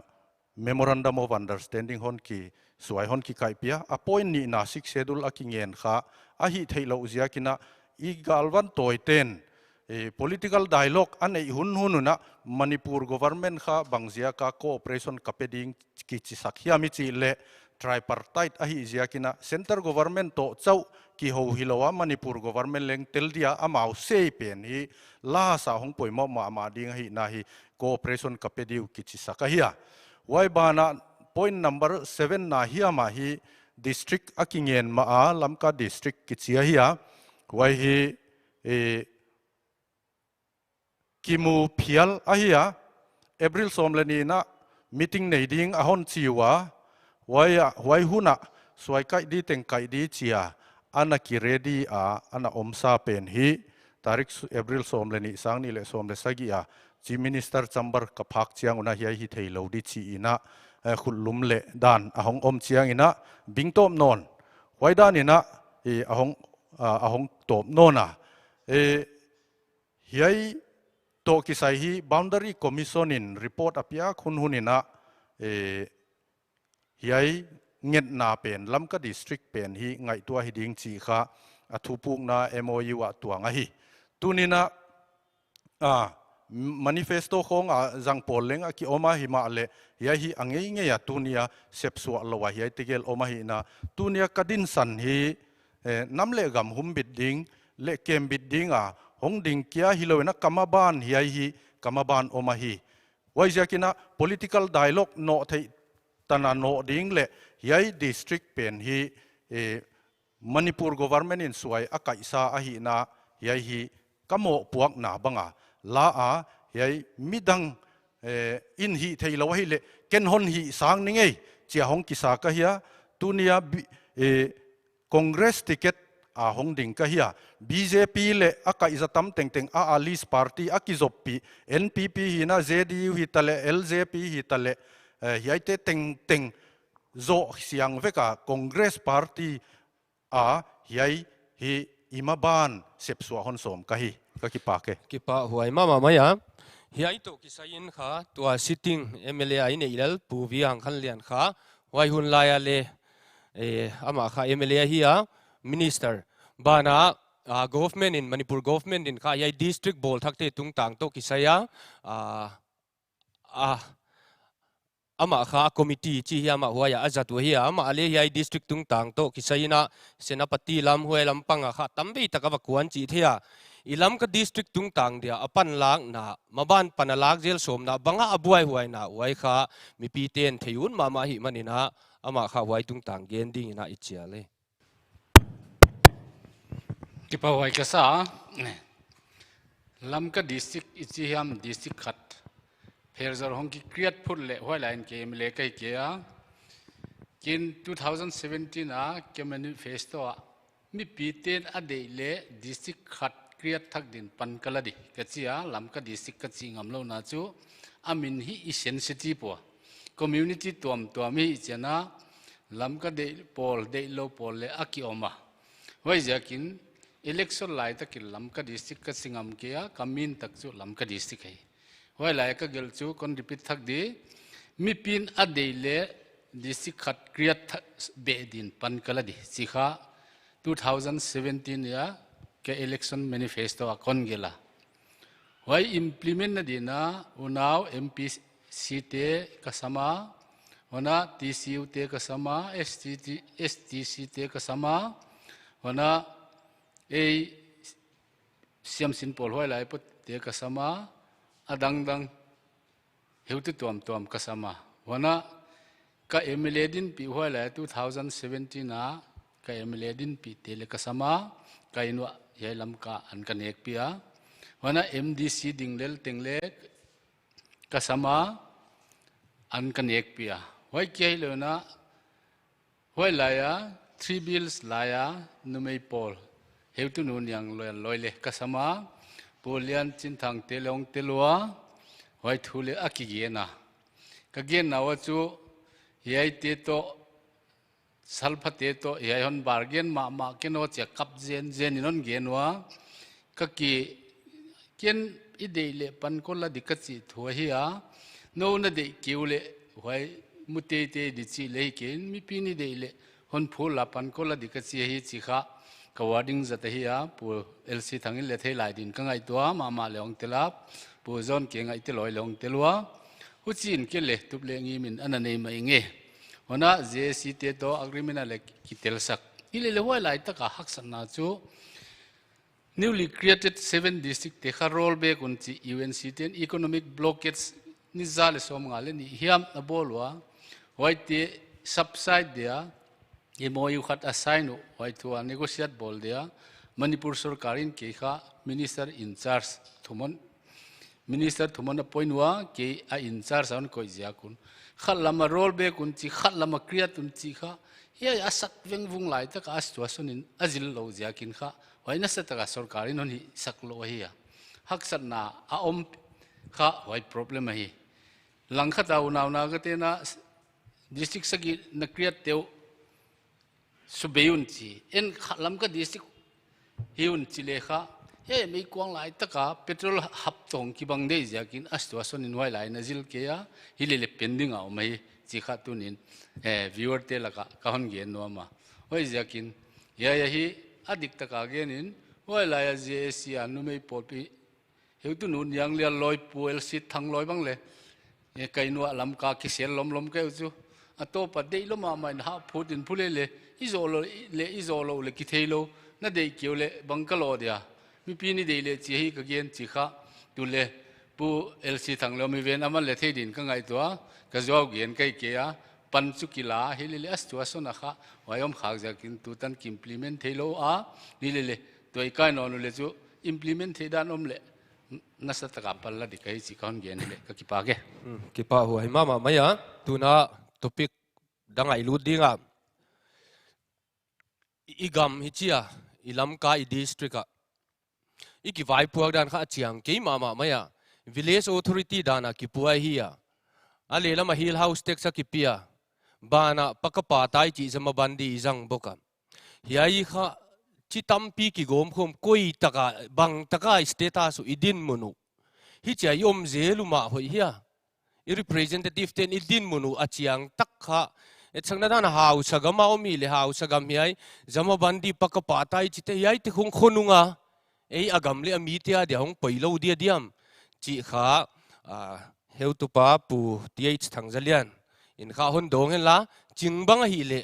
Memorandum of Understanding hon ki suai hon kikaihpih a, a point nihna Sixth Schedule a kingen kha, a hih theih louh ziak in a, i galvan tawite'n, eh, political dialogue a neih hunhun un a, Manipur government kha bang ziak a cooperation ka pe ding kichisak hiam i chih leh, tripartite ahih ziak in a, centre government toh chauh kihou hilou a, Manipur government leng tel dia amau sei pen hi, lasa hong poimoh mahmah ding ahihna hi, cooperation ka pe di uh kichisak ahi a. Huai ban ah point number seven na hiam ah hi district a kingen mah a, Lamka district kichi ahi a. Huai hi, eh, kimu phial ahi a, April sawm leh nih in a meeting nei ding a hon chi ua, huai a, huai hun ah suai kaih di teng kaih di chi a, ana ki ready a, ana omsa pen hi, tarik s-, April sawm leh nih, sang nih leh sawm leh sagih a, Chief Minister chamber ka phak chiang un a hiai hi theilou di chi in a, eh, khutlum leh dan a hong om chiang in a, bing tawp nawn, huai dan in a, eh, a hong, ah, a hong tawp nawn a, eh, hiai toh kisai hi Boundary Commission in report a piak hunhun in a, eh, hiai ngetna pen Lamka district pen hi ngaihtuah hi ding chih kha a thupukna M O U ah tuang ahi. Tuni'n a, ah, manifesto khawng a zang pawl leng a ki om a, himahleh hiai hi a ngeingei a tuni a sepsuah lou a hiai tegel om ahihna. Tuni a ka dinsan hi, eh, nam leh gam humbit ding leh kembit ding a hong ding kia hilou in a, ka maban hiai hi ka maban om ahi. Huaiziak in a political dialogue nawh theih tan a nawh ding leh hiai district pen hi, eh, Manipur government in suai a kaihsa ahihna hiai hi ka mohpuakna banga la a, hiai midang, eh, in hih theilou ahihleh ken hon hih sang ning ei chia hong kisa ka hi a, tuni a bi-, eh, Congress ticket a hong ding ka hi a, B J P leh a kaihza tam tengteng a, a list party a kizoppih, N P P hi in a, J D U hi taleh, L J P hi taleh, eh, hiaite tengteng zoh siang vek a Congress party a hiai hi i maban sepsuah hon sawm ka hi. Ka kipak e. Kipahhuai mahmah mai a. Hiai toh kisai in kha tua sitting M L A a i neih lel Pu V Hangkhanlian kha, huai hun lai a leh, eh, amah kha M L A ahi a, minister. Banah, ah, government in, Manipur government in kha hiai district bawl thakte tungtang toh kisai a, ah, ah, amah kha committee chi hi a, amah huai a a zat uh ahi a, amah leh hiai district tungtang toh kisai in a Senapati lam, huai lampang a kha tamvei tak a va kuan chih theih a. I Lamka district tungtang dia a panlakna, maban pan a lak zel sawmna bang a a buaihuaina uh ahi kha mipite'n thei un mahmah ahihman in a, amah kha huai tungtang gen ding in a i chial e. Kipahhuai ka sa. Lamka district i chi hiam district khat pherzawl hong ki create phot leh huai lai in kei M L A ka hi kei a. Ken two thousand seventeen a ka manifesto ah mipite'n a deih leh district khat create thak din pan ka la di ka chi a, Lamka district ka chi ngamlouhna chu a min hi i sensitive ua, community tuamtuam hi i chian a, Lamka deih pawl, deihlou pawl leh a ki om a. Huaiziakin election lai takin Lamka district ka chi ngam kei a, ka min tak chu Lamka district hi. Huai lai ka gelh chu kon repeat thak di, mipi'n a deih leh district khat create thak beh din pan ka la di chi kha two thousand seventeen a ka election manifesto a kon gelh a. Huai implement na din a unau M P C te ka sam a, huan a T C U te ka sam a, S T T, S T C te ka sam a, huan a ei siamsin pawl huai lai pawh te ka sam a, a dangdang heutu tuamtuam ka sam a. Huan a ka M L A dinpih huai lai two thousand seventeen a ka M L A dinpih te leh ka sam a, ka inn uah hiai Lamka an ka nekpih a. Huan a M D C ding lel teng leh ka sam a, an ka nekpih a. Huai kia hilou in a, huai lai a, three bills lai a, numei pawl, heutu nu niang loi, loi leh ka sam a, Pu Lian Chin Thang te leh hong tel ua, huai thu leh a kigen a. Ka genna uah chu, hiaite toh, salphate toh, hiai hon bargain mahmah ken aw chia kap zenzen in hon gen ua, ka ki, ken i deih leh pan kon la di ka chih thu ahi a, nou na deih kei uleh huai mu teitei di chih leh hi kei in, mipi'n i deih leh hon phul a pan kon la di ka chi hi chi kha, ka wording zat ahi a, Pu L C Thang in leh thei lai din ka ngaihtuah a, mahmah leh hong tel a, Pu John Kiang a i te loi leh hong tel ua, huchiin kei leh tup leh ngim in ana nei mai nge. Huan a J A C te toh agreement a leh kitelsak. Hilele huai lai taka haksatna chu newly created seven district te kha roll back un chi U N C te'n economic blockade ni za leh sawmnga leh nih hiam a bawl ua. Huaite subside dia M O U khat a sign uh, huai thu a negotiate bawl dia Manipur sorkar in kei kha minister in charge thum hon, minister thum hon appoint ua, kei a in charge a hon koih ziak un. Khat lam a roll back un chi, khat lam a create un chi kha. Hiai a sat vengvung lai taka a situation in a zil lou ziakin kha. Huai nasa taka sorkar in hon hihsak lou ahi a. Haksatna a om kha huai problem ahi. Langkhat a unau Naga te'n a district sagih na create te uh subei un chi. En kha Lamka district hi un chi leh kha. Hiai meikuang lai taka petrol hub toh kibang deih ziakin a situation in huai lai in a zil kei a, hilele pending a om ahi chi kha tuni'n, eh, viewer te laka ka hon gen nuam a. Huaiziakin, hiai ahi a dik taka gen in, huai lai a J A C a numei pawlpi heutu nu niang leh a loi Pu L C Thang loi bang leh, eh, ka inn uah Lamka kisel lomlom ka hi uh chu. A tawp a deih lou mahmah in hah phut in phu lele, i zoh lou leh i zoh lou leh kithei lou, na deih kei uleh bang ka lou dia. Mipi'n i deih leh chi hi ka gen chi kha, tu leh Pu L C Thang leh mi ven aman leh thei din ka ngaihtuah a, ka zuau gen ka hi kei a, pan chu kila, hilele a situation a kha, huai om khak ziakin tutan ki implement theilou a, hilele, tua i kai nawn uleh chu implement theih dan om leh, nasa taka pan la di ka hi chih ka hon gen leh, ka kipak e. Hmm, kipahhuai mahmah mai a, tuna topic dang ah i lut ding a. I gam hichia, i Lamka i district ah. I kivaipuak dan kha a chiang kei mahmah mai a. Village authority dan a kipuai hi a. A lehlam a hill house tax a kipia. Ban ah pa ka pa tai chih Jamabandi i zang bawk a. Hiai kha chi tampi kigawm khawm koi taka, bang taka status uh i dinmun uh. Hichia i om zel uh mah hoih hia. I representative ten i dinmun uh a chiang tak kha. Etsakna dan a hausa gam a om i leh hausa gam hiai. Jamabandi pa ka pa tai chihte hiaite khong khonung a. Ei a gam leh a mite a dia hong poilou dia diam. Chih kha, ah, heutupa Pu T H Thangzalian in kha hon dawng hen la, ching bang ahihleh,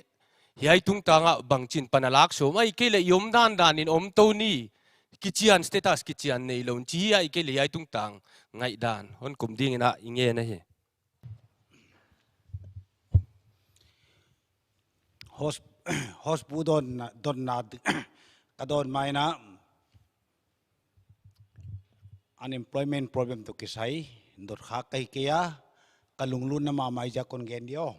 hiai tungtang ah bangchin pan a lak sawm ahihkeileh i om dandan in om tou ni, kichian status kichian neilou, chih ahihkeileh hiai tungtang ngaihdan hon kum dingin ah i ngen ahi. Host, host pu dawnna, dawnna, ka dawn mai in ah, unemployment problem toh kisai dot khak ka hi kei a, ka lunglutna mahmah ziak kon gen di aw.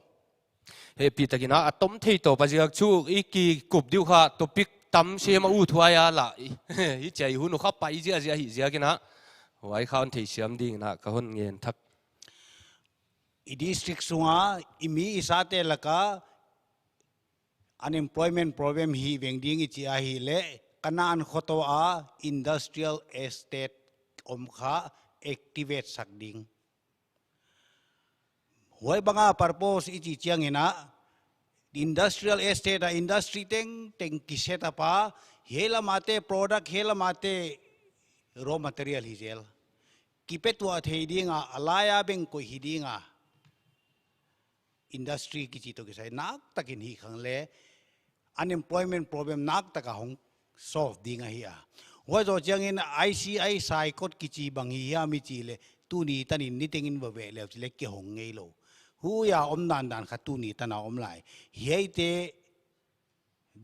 Hehpihtakin ah, a tom thei tawp a ziak chu i kikup di uh kha topic tam sem a uthuai a lah. Hichia i hun uh kha pai ziahziah hi ziakin ah, huai kha hon theisiam dingin ah ka hon ngen thak. I district sunga i mi i sate laka unemployment problem hih veng ding i chih ahihleh, Kanaan khotou a industrial estate om kha activate sak ding. Huai banga purpose i chih chiangin ah, industrial estate a industry tengteng ki set up a, hiai lam ate product, hiai lam ate raw material hi zel. Kipetuah thei ding a, a lai a beng koih hi ding a. Industry kichi toh kisai naktakin hih khang leh, unemployment problem naktaka hong solve ding ahi a. Huai zoh chiangin I C I Saikot kichi bang hi hiam i chih leh, tuni tanin nitengin va veh leh chih leh kihong ngeilou. Huai a om dandan kha tuni tan a om lai. Hiaite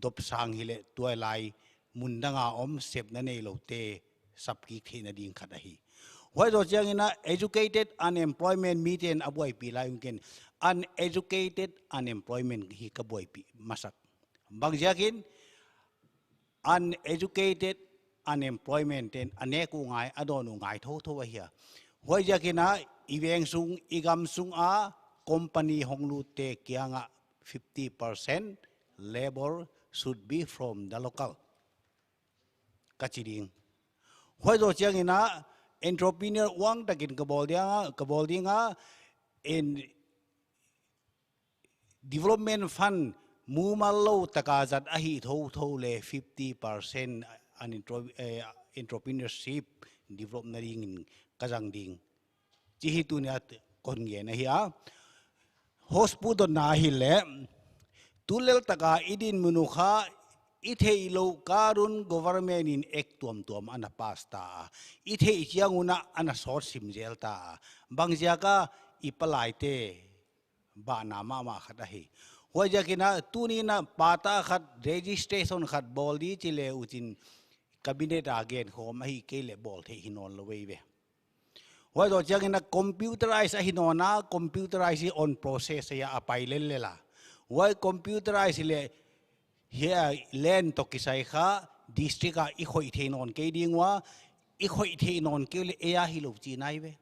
dopsang hileh tua lai mun danga om sepna neiloute sapkik theihna ding khat ahi. Huai zoh chiangin ah educated unemployment miten a buaipih lai ung ken, uneducated unemployment hi ka buaipih masak. Bang ziakin uneducated unemployment ten a nek uh ngai, a dawn uh ngai thouthou ahi a. Huai ziakin ah i veng sung, i gam sung a company hong lutte kiangah fifty percent labor should be from the local ka chi ding. Huai zoh chiangin ah entrepreneur uang takin ka bawl ding a, ka bawl ding a, in development fund mumal lou taka zat ahi thouthou leh fifty percent an intro-, eh, entrepreneurship developna dingin ka zang ding. Chih hi tuni a kon gen ahi a. Host pu dawnna ahihleh, tulel taka i dinmun uh kha i theihlouh kar un government in act tuamtuam ana pass ta a. I theih chiang un ah ana sawt sim zel ta a. Bang ziaka i palaite bahna mahmah khat ahi. Huai ziakin ah tuni in ah patta khat registration khat bawl di chi leh uchin cabinet a gen khawm ahihkeileh bawl theih hi nawnlou eive. Huai zoh chiangin ah computerize ahi nawn a, computerize hi on process ahi a, a pai lellel a. Huai computerize leh hiai land toh kisai kha district a i khoih thei nawn kei ding ua, i khoih thei nawn kei uleh ei a hilou chihna eive.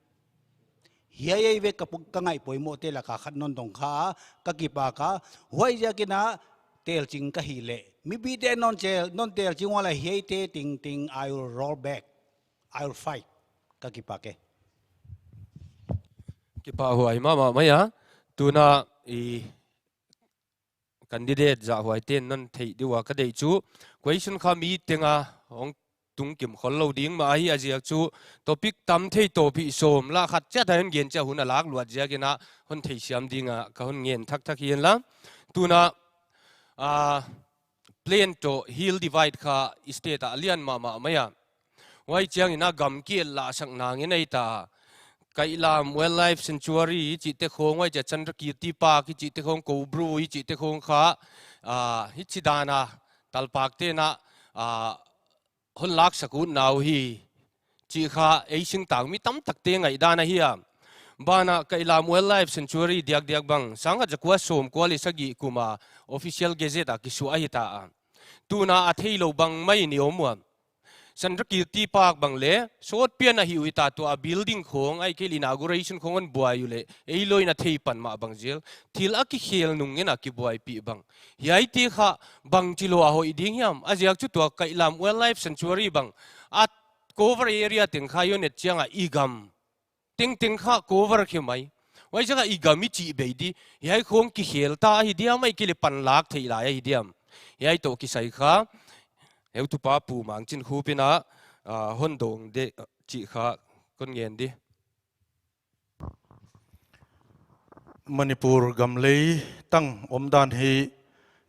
Hiai eive ka pu-, ka ngaih poimohte laka khat non dong kha, ka kipak a, huai ziakin ah telching ka hih leh. Mipite non tel, non telching ua leh hiaite tengteng I will roll back. I will fight. Ka kipak e. Kipahhuai mahmah mai a. Tuna i candidate zahhuaiten non theih di ua ka deih chu. Question kha mi tenga hong tungkim khollou ding mah ahi a ziak chu. Topic tam thei tawp hi sawm lah khat chiat a hon gen chiah hun a lak luat ziakin ah hon theisiam ding a ka hon ngen thakthak hi inla. Tuna, ah, plain toh hill divide kha state ah lian mahmah mai a. Huai chiangin ah gam ki-et lahsakna ngen ei ta. Kailam Wildlife Sanctuary i chihte khong, huaiziak Chandrakirti Park i chihte khong, Koubru i chihte khong kha, ah, hichi dan a, talpakte'n a, ah, hon laksak ut uh hi, chih kha ei singtang mi tamtakte ngaihdan ahi a. Banah Kailam Wildlife Sanctuary diakdiak bang, sangkhat zakua sawmkua leh sagih kum a official gazette a kisuah ahita a. Tuna a theilou bangmai in i om ua. Chandrakirti Park bang leng, sawtpi a na hih uh hita, tua building khong, ahihkeileh inauguration khong hon buai uleh, ei lou in a thei pan mah bang zel, thil a kikhel nung ngen a kibuaipih bang. Hiaite kha bangchilou a hoih ding hiam, a ziak chu tua Kailam Wildlife Sanctuary bang, a cover area teng kha i hon et chiang a i gam tengteng kha cover khe mai. Huaiziak a i gam i chih bei di, hiai khong kikhel ta ahi diam, ahihkeileh panlak theih lai ahi diam. Hiai toh kisai kha, heutupa Pu Mangchinkhup in a, ah, hon dawng de, chih kha kon ngen di. Manipur gam leitang omdan hi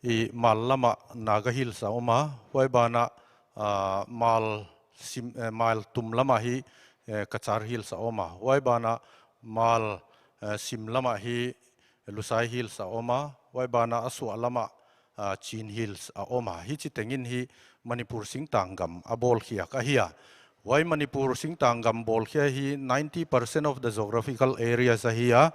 i mal lam ah Naga Hills a om a, huai banah, ah, mal sim, eh, mal tum lam ah hi, eh, Cachar Hills a om a, huai banah mal, eh, sim lam ah hi Lushai Hills a om a, huai banah a suah lam ah, ah, Chin Hills a om a. Hichi tengin hi Manipur singtang gam a bawlkhiak ahi a. Huai Manipur singtang gam bawlkhia hi ninety percent of the geographical areas ahi a.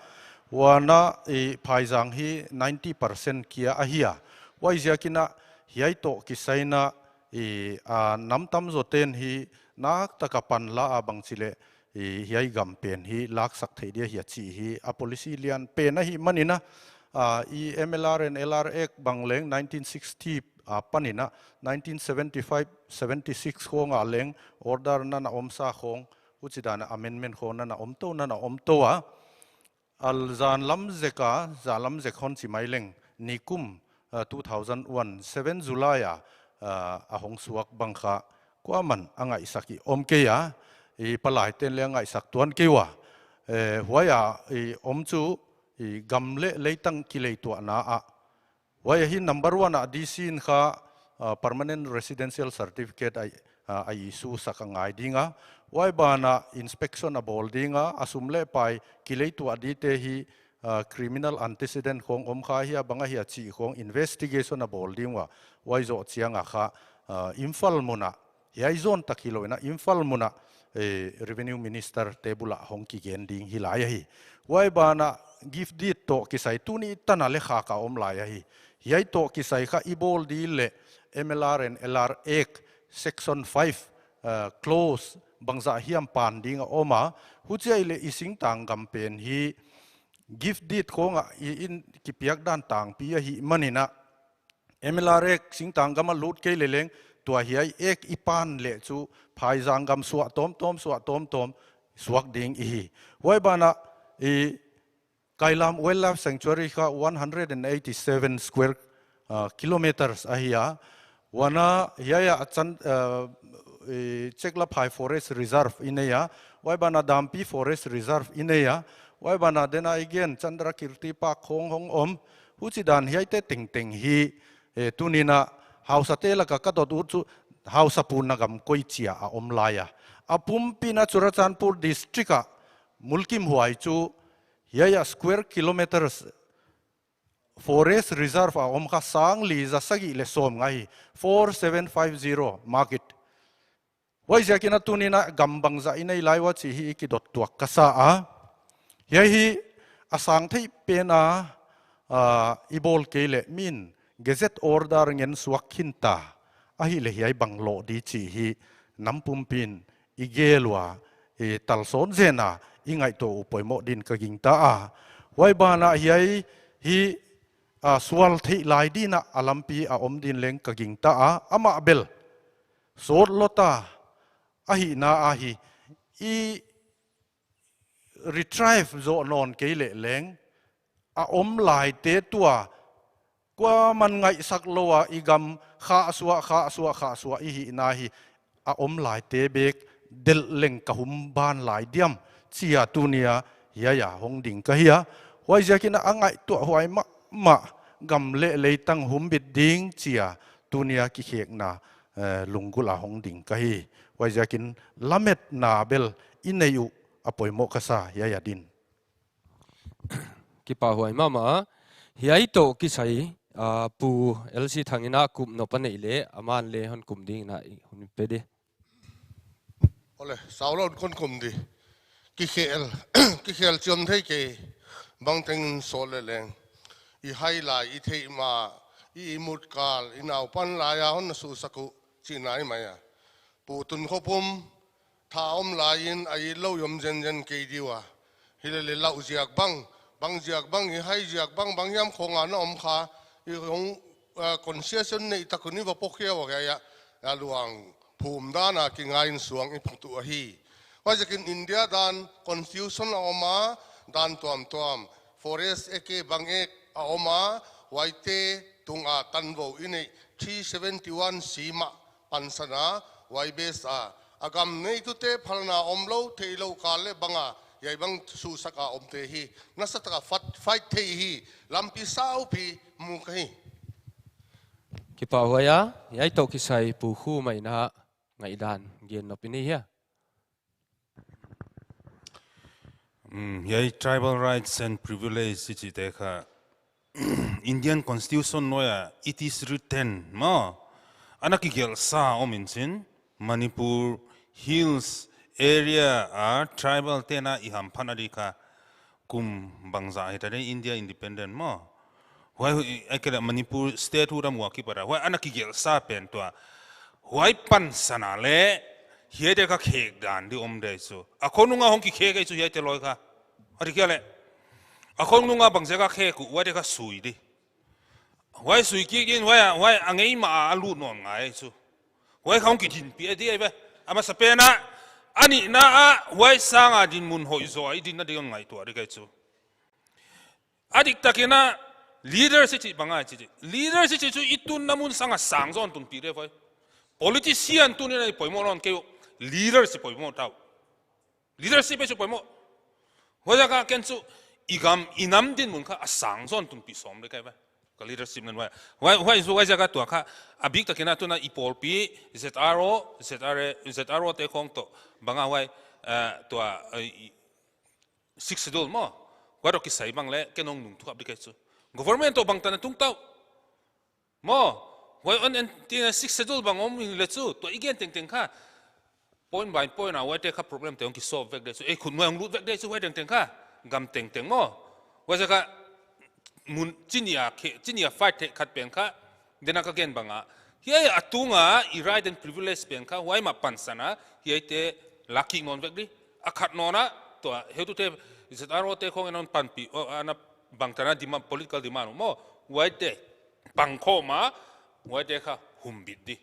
Huan a i phaizang hi ninety percent kia ahi a. Huaiziakin a hiai toh kisai in a i, ah, nam tamzawte'n hi nakpitak a panla a bangchileh i hiai gam pen hi laksak theih dia hia chih hi a policy lian pen ahihmanin a, ah, i M L R and L R Act bang leng nineteen sixty apanin a, nineteen seventy-five seventy-six khong a leng order na na omsa khong, huchi dan a amendment khong na na om tou, na na om tou a. A zan lam zek a, zan lam zek hon chi mai leng, nikum, ah, two thousand one, seven July a, ah, a hong suak bang kha, kuaman a ngaihsak i om kei a, i palaite'n leng a ngaihsak tuan kei ua. Eh, huai a i om chu, i gam leh leitang kileituahna ah, huai a hi number one a D C in kha, ah, permanent residential certificate a, ah, a issue sak a ngai ding a. Huai banah inspection a bawl ding a, a sum leh pai kileituah dite hi, ah, criminal antecedent khong om kha hia bang ahia chih khong investigation a bawl ding ua. Huai zoh chiang a kha, ah, Imphal mun a, hiai zone tak hilou in a Imphal mun a, eh, Revenue Minister table ah hong kigen ding hi lai ahi. Huai banah gift deed toh kisai tuni tan a leh khak a om lai ahi. Hiai toh kisai kha i bawl di leh M L R and L R Act Section five, eh, clause bangzah hiam pan ding a om a. Huchi ahihleh i singtang gam pen hi gift deed khong a i in kipiak dan tangpi ahihmanin a, M L R Act singtang gam a lut kei leh leng, tua hiai Act i pan leh chu phaizang gam suah tawmtawm, suah tawmtawm suak ding i hi. Huai banah i Kailam Wildlife Sanctuary kha one hundred and eighty-seven square, ah, kilometers ahi a. Huan a hiai a chan, ah, i Cheklaphai Forest Reserve i nei a. Huai banah Dampi Forest Reserve i nei a. Huai banah den a i gen Chandrakirti Park khong hong om. Huchi dan hiaite tengteng hi, eh, tuni'n a hausate lak a ka dot ut chu hausa punna gam koi chia a om lai a. A pumpi'n a Churachandpur District a Mulkimhuai chu hiai a square kilometers Forest Reserve a om kha sangli za sagih leh sawmnga hi, four seven five zero mark it. Huaiziakin a tuni'n a gam bangzah i nei lai ua chih hi i kidot tuak ka sa a. Hiai hi a sang theih pen a, ah, i bawl kei leh min gazette order ngen suak khin ta. Ahihleh hiai bang loh di chih hi nam pumpi'n i gel ua, i talsawn zen a, i ngaihtuah uh poimoh din ka gingta a. Huai banah hiai hi, ah, sual theih lai din a a lampi a om din leng ka gingta a, amah bel sawt lou ta ahihna ahi, i retrieve zoh nawn kei leh leng, a om laite tua, kuaman ngaihsak lou a i gam khahsuah, khahsuah, khahsuah i hihna hi, a om laite bek delh leng ka hum ban lai diam, chia tuni a hiai a hong ding ka hi a. Huaiziakin a ngaihtuahhuai mahmah gam leh leitang humbit ding chia tuni a kikhekna, eh, lunggulh a hong ding ka hi. Huaiziakin lametna bel i nei uh a poimoh ka sa, hiai a din. Kipahhuai mahmah. Hiai toh kisai, ah, Pu L C Thangin a kum nop a neih leh, aman leng hon kum dingin a hun pe di. Ole, saulou kon kum di. Kikhel, kikhel chiam thei kei, bangteng sawt leh leng. I hai lai, i theih mah, i imut kal, i naupan lai a hon na susak uh, chihna ahi mai a. Pu Tunkhopum, tha om lai in a itlou i om zenzen kei di ua. Hilele lau ziak bang, bang ziak bang, i hai ziak bang, bang hiam khong a na om kha, i hong, ah, concession neih tak un i va pokhe ua kei a, a luang phum dan a kingai in suang i phut uh ahi. Huaiziakin India dan constitution a om a, dan tuamtuam, Forest Act e bang ek a om a, huaite tung a tanvou i neih three seventy-one C mah pansan a, huai base a, a gam neitute phalna omlou, theilou kal leh bang a, hiai bang susak a omte hi, nasa tak a fat, fight thei hi, lampi saupi mu ka hi. Kipahhuai a, hiai toh kisai Pu Khu Maina ngaihdan gen nop i nei hia? Hmm, hiai tribal rights and privilege i chihte kha, Indian Constitution nuai a, it is written, maw. Ana kigelh sa om in chin, Manipur Hills area a tribal te'n a i hamphatna di kha kum bangzah hita di India independent maw. Huai, huai, ahihkeileh Manipur statehood a mu a kipat a. Huai ana kigelh sa pen tua. Huai pansan a leh, hiaite kha khek dan di om di chu. A khonung a hong kikhek ei chu hiaite loi kha. A di kia leh. A khonung a bangziak a khek uh, huaite kha sui di. Huai sui kik in, huai a, huai a ngei mah a lut nawn ngai chu. Huai kha hong kidinpih di ahi ve. A masapen a, a nihna a, huai sang a dinmun hoih zaw a i dinna di hon ngaihtuah di kei chu. A diktak in a, leaders i chih bang a i chih. Leaders i chih chu i tunna mun sang a sang zaw hon tunpih di ve. Politician tuni a i poimoh nawn kei uh, leaders i poimoh ta uh. Leadership i chu poimoh. Huaiziak a ken chu i gam, i nam dinmun kha a sang zaw hon tunpih sawm di kei ve. Ka leadership nan huai. Huai, huai, huaiziak a tua kha, a biktak in a tuna i pawlpi, Z R O, Z R A, Z R O te khong toh, bang a huai, eh, tua, eh, i, Sixth Schedule maw. Huai toh kisai bang leh, ken hong nungthu khap di kei chu. Government toh bangtan a tung ta uh. Maw, huai hon en, ti na Sixth Schedule bang om in leh chu, tua i gen tengteng kha. Point by point a, huaite kha problem te hong kisolve vek di chu. Ei, khut nuai hong lut vek di chu, huai tengteng kha. Gam tengteng maw. Huaiziak a, mun, chihni a khe, chihni a fight theih khat pen kha. Tuna ka gen bang a. Hiai a tung a, i right and privilege pen kha, huai mah pansan a, hiaite lak kik nawn vek di. A khat nawn a, tua, heutute, Z R O te khong in hon panpih, o, ana bangtan a demand, political demand, maw, huaite, pangkhawm a, huaite kha, humbit di.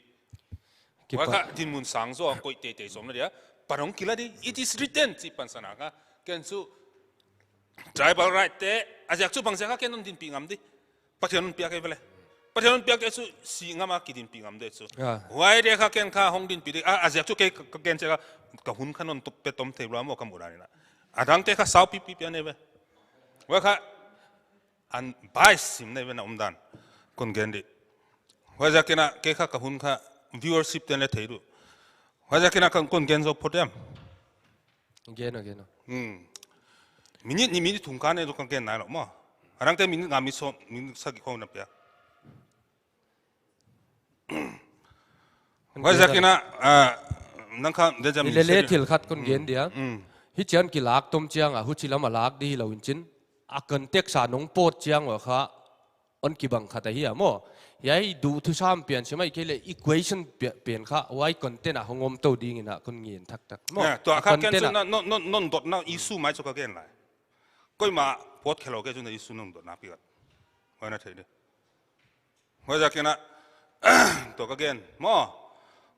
Huai kha, dinmun sang zaw, koih teitei sawm na dia, pan hong kila di, it is written, chih pansan a kha, ken chu, tribal right te, a ziak chu bangziak a ken hon dinpih ngam di. Pathian hon piak ei ve leh. Pathian hon piak ei chu si ngam a kidinpih ngam di chu. Ah. Huaite kha ken kha hong dinpih di. Ah, a ziak chu kei ka, ka gen chiang a ka hun kha non tup pe tom thei lua maw ka muh dan in a. A dangte kha saupipi pian ei ve. Huai kha an bai sim nei ve na omdan. Kon gen di. Huaiziak in a kei kha ka hun kha viewership te'n leng thei di uh. Huaiziak in a kon, kon gen zou phot diam. Gen a, gen a. Hmm. Minute nih minute thum kha nei di uh ka gen nailou maw. A dangte minute nga minute sawm, minute sagih khong na pia. Huaiziak in a, ah, nang kha, de jam. Hilele thil khat kon gen dia. Hmm. Hichi'n kilak tom chiang a, huchi lam a lak di hilou in chin. A context a nong pawt chiang ua kha, hon kibang khat ahi a maw. Hiai duhthusam pian sim ahihkeileh equation pi-, pen kha, huai content a hong om tou ding in a kon ngen thakthak maw. Ya, tua kha ken chu na, non, non, non dotna issue mai chu ka gen lai. Koimah pawt khelou kei chu na issue nong dotna pi khat. Huai na thei di. Huaiziak in a, tua ka gen, maw.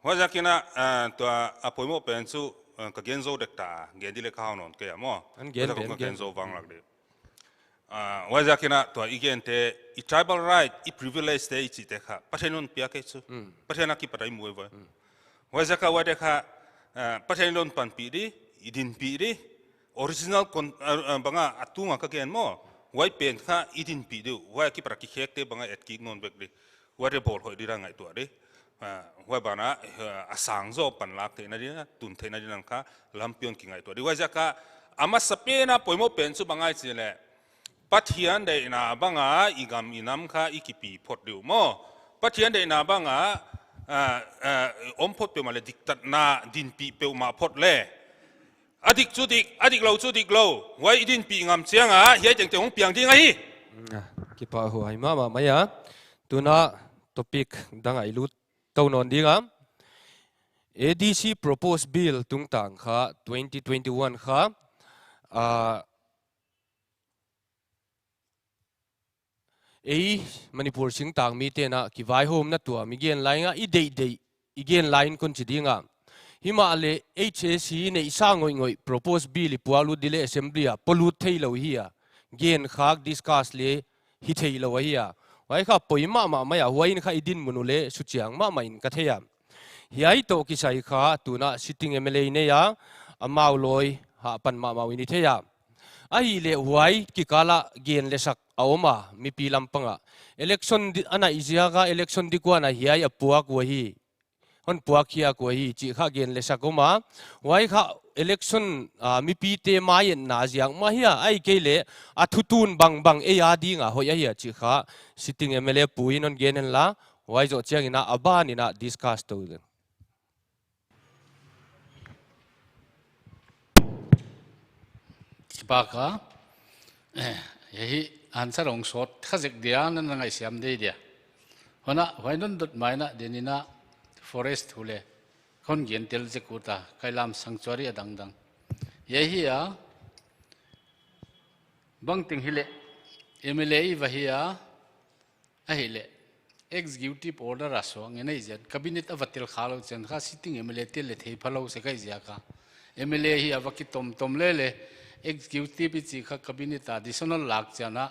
Huaiziak in a, eh, tua a poimoh pen chu, eh, ka gen zou dek ta, gen di leh ka hau nawn kei a, maw. An gen, huaiziak in gen, ka gen zou vanglak di. Ah, huaiziak in a, tua i gente, i tribal right, i privilege te i chihte kha, Pathian hon piak ei chu. Mm. Pathian a kipat a i mu ei ve. Mm. Huaiziak a huaite kha, eh, Pathian hon panpih di, i dinpih di, original con-, ah, ah, bang a a tung a ka gen maw, huai pen kha i dinpih di uh, huai a kipat a kikhekte bang a et kik nawn vek di, huaite bawl hoih di ra ngaihtuah di, ah, huai ban a, ah, a sang zaw panlak theihna di, tun theihna di nang kha, lampi hon kingaihtuah di, huaiziak a, a masapen a poimoh pen chu bang ahia chih leh, Pathian deihna bang a i gam i nam kha i kipi phot diu maw. Pathian deihna bang a, ah, ah, om phot peuhmah leh diktatna dinpih peuhmah phot leh, a dik chu dik, a diklou chu diklou, huai i dinpih ngam chiang a hiai tengteng hong piang ding ahi. Ah, kipahhuai mahmah mai a. Tuna topic dang ah i lut tou nawn ding a. A D C proposed bill tungtang kha twenty twenty-one kha, ah, ei Manipur singtang mite'n a kivaihawmna tuam i gen lai in a, i deihdeih i gen lai in kon chi ding a. Himahleh H A C neihsa ngoihngoih proposed bill i puaklut di leh assembly a polut theilou hi a. Genkhak, discuss leh hi theilou ahi a. Huai kha poi mahmah mai a, huai in kha i dinmun uh leh suchiang mahmah in ka thei a. Hiai toh kisai kha tuna sitting M L A i nei a, amau lawi hahpan mahmah uh in i thei a. Ahihleh huai kikal a gen leh sak a om a, mipi lam pang a. Election di-, a naih ziak a election di kuan a hiai a puak uh ahi. Hon puak khiak uh ahi chih kha gen leh sak om a. Huai kha election, ah, mipite maienna ziak mah hi a, ahihkeileh a thutun bangbang ei a ding a hoih ahi a chih kha sitting M L A pu in hon gen hen la, huai zoh chiang in a, a ban in a discuss tou ding. Kipak a, eh, hiai hi answer hong sawt kha zek dia, na na ngaihsiam deuh dia. Huan a, huai dot dot mai in a, den in a forest thu leh kon gen tel zek ut a, Kailam Sanctuary a dangdang. Hiai hi a, bangteng hileh, M L A i va hi a, ahihleh, executive order a suak ngen ahih ziak, cabinet a va tel kha lou chiang kha sitting M L A te leh theiphalou sek ahih ziak a. M L A hi a va kitomtom leh leh, executive i chih kha cabinet a decision lak chiang a,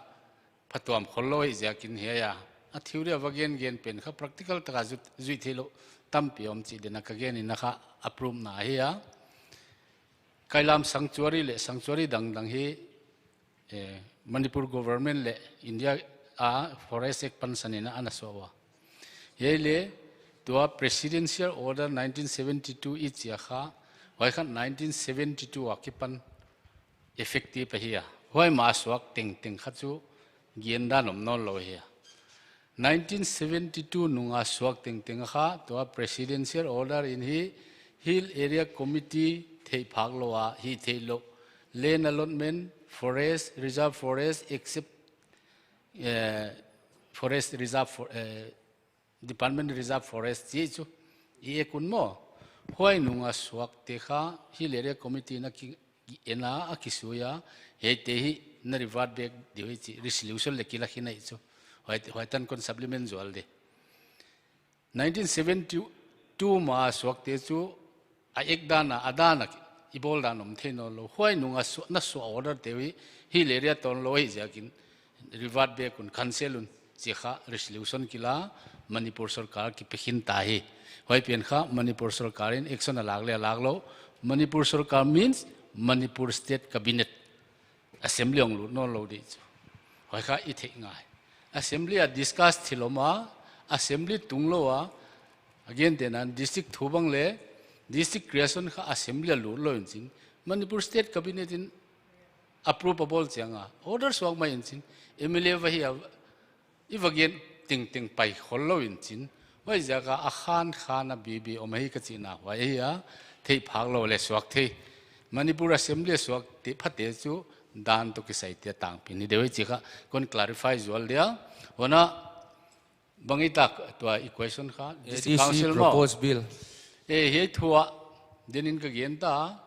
phatuam khollou ahih ziak in hiai a. A theory a va gengen pen kha practical tak a zui, zui theilou tampi om chih den a ka gen in a kha approve na ahi a. Kailam Sanctuary leh Sanctuary dangdang hi, eh, Manipur government leh India a Forest Act pansan in a ana suah ua. Hiai leh tua Presidential Order nineteen seventy-two i chih kha, huai kha nineteen seventy-two a kipan effective ahi a. Huai ma suak tengteng kha chu gen dan om nawnlou ahi a. Nineteen seventy-two nung a suak tengteng kha, tua Presidential Order in hi Hill Area Committee theihphak lou a, hih theih louh, land allotment, forest, reserve forest, except, eh, forest reserve for-, eh, Department Reserve Forest chih chu i ek un maw. Huai nung a suakte kha Hill Area Committee in a ki, en a, a kisui a, hiaite hi na revert back di uh hi chih resolution leh kila khin ahi chu. Huai, huai tan kon supplement zual di. Nineteen seventy-two ma suakte chu a ek dan a, a dan a i bawl dan om thei nawnlou. Huai nung a suah, na suah order te uh hi Hill Area tawnlou ahih ziak in revert back un, cancel un, chih kha resolution kila, Manipur sorkar kipe khin ta hi. Huai pen kha Manipur sorkar in action a lak leh a lak lou. Manipur sorkar means Manipur State Cabinet. Assembly hong lut nawnlou di chu. Huai kha i theih ngai. Assembly a discuss thil om a, Assembly tung lou a, again, tena district thu bang leh, district creation kha Assembly a lut lou in chin, Manipur State Cabinet in approve a bawl chiang a, order suak mai in chin, M L A va hi a, i va gen tengteng pai khollou in chin, huai ziak a a khan khan a bibi om ahi ka chihna huai ahi a, theihphak lou leh suak thei. Manipur Assembly a suakte phate chu dan toh kisai te a tangpi ni deuh hi chih kha kon clarify zual dia. Huan a, bang i tak tua i question kha, District A D C Council maw? Proposed bill. Eh, hiai thu a, den in ka gen ta,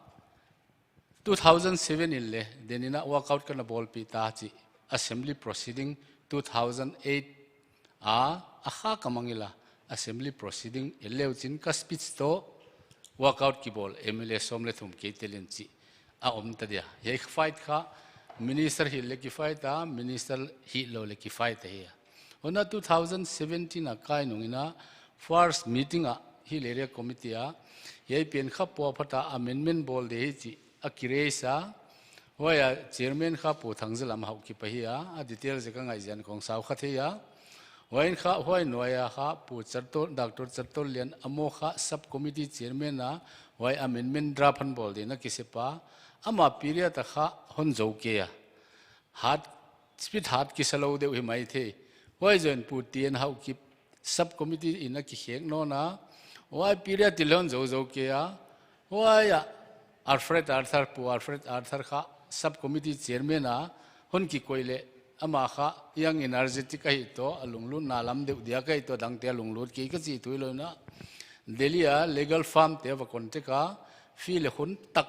two thousand seven in leh, den in a walkout ka na bawlpih ta chih, Assembly proceeding two thousand eight a, a kha ka mang ila, Assembly proceeding en le uchin ka speech toh walkout kibawl, M L A sawm leh thum kei tel in chih a om ta dia. Hiai fight kha, Minister hih leh ki fight a, Minister hih lou leh ki fight ahi a. Huan a two thousand seventeen a kai nung in a first meeting a Hill Area Committee a, hiai pen kha puaphat a amendment bawl di hi chih a ki raise a. Huai a Chairman kha Pu Thangzalam Haokip ahi a, a detail zek a ngaihzia in kong sau kha thei a. Huai in kha, huai nuai a kha Pu Chartol, Doctor Chartollian Amo kha Sub Committee Chairman a, Huai amendment draft hon bawl dingin a kisep a, ama period a kha hon zou kei a. Hat, speed hat kisa lou deuh hi maithei. Huai zoh in Pu T N Haokip subcommittee in a kikhek nawn a. Huai period ah leng hon zou zou kei a. Huai ah Alfred Arthur, Pu Alfred Arthur kha subcommittee chairman a hon kikoih leh, ama kha young energetic ahi toh, a lunglutna lam deuh diak ahi toh, dangte a lunglut kei ka chih thu hilou in a, Delhi a legal firm te va contact a, fee leh hun tak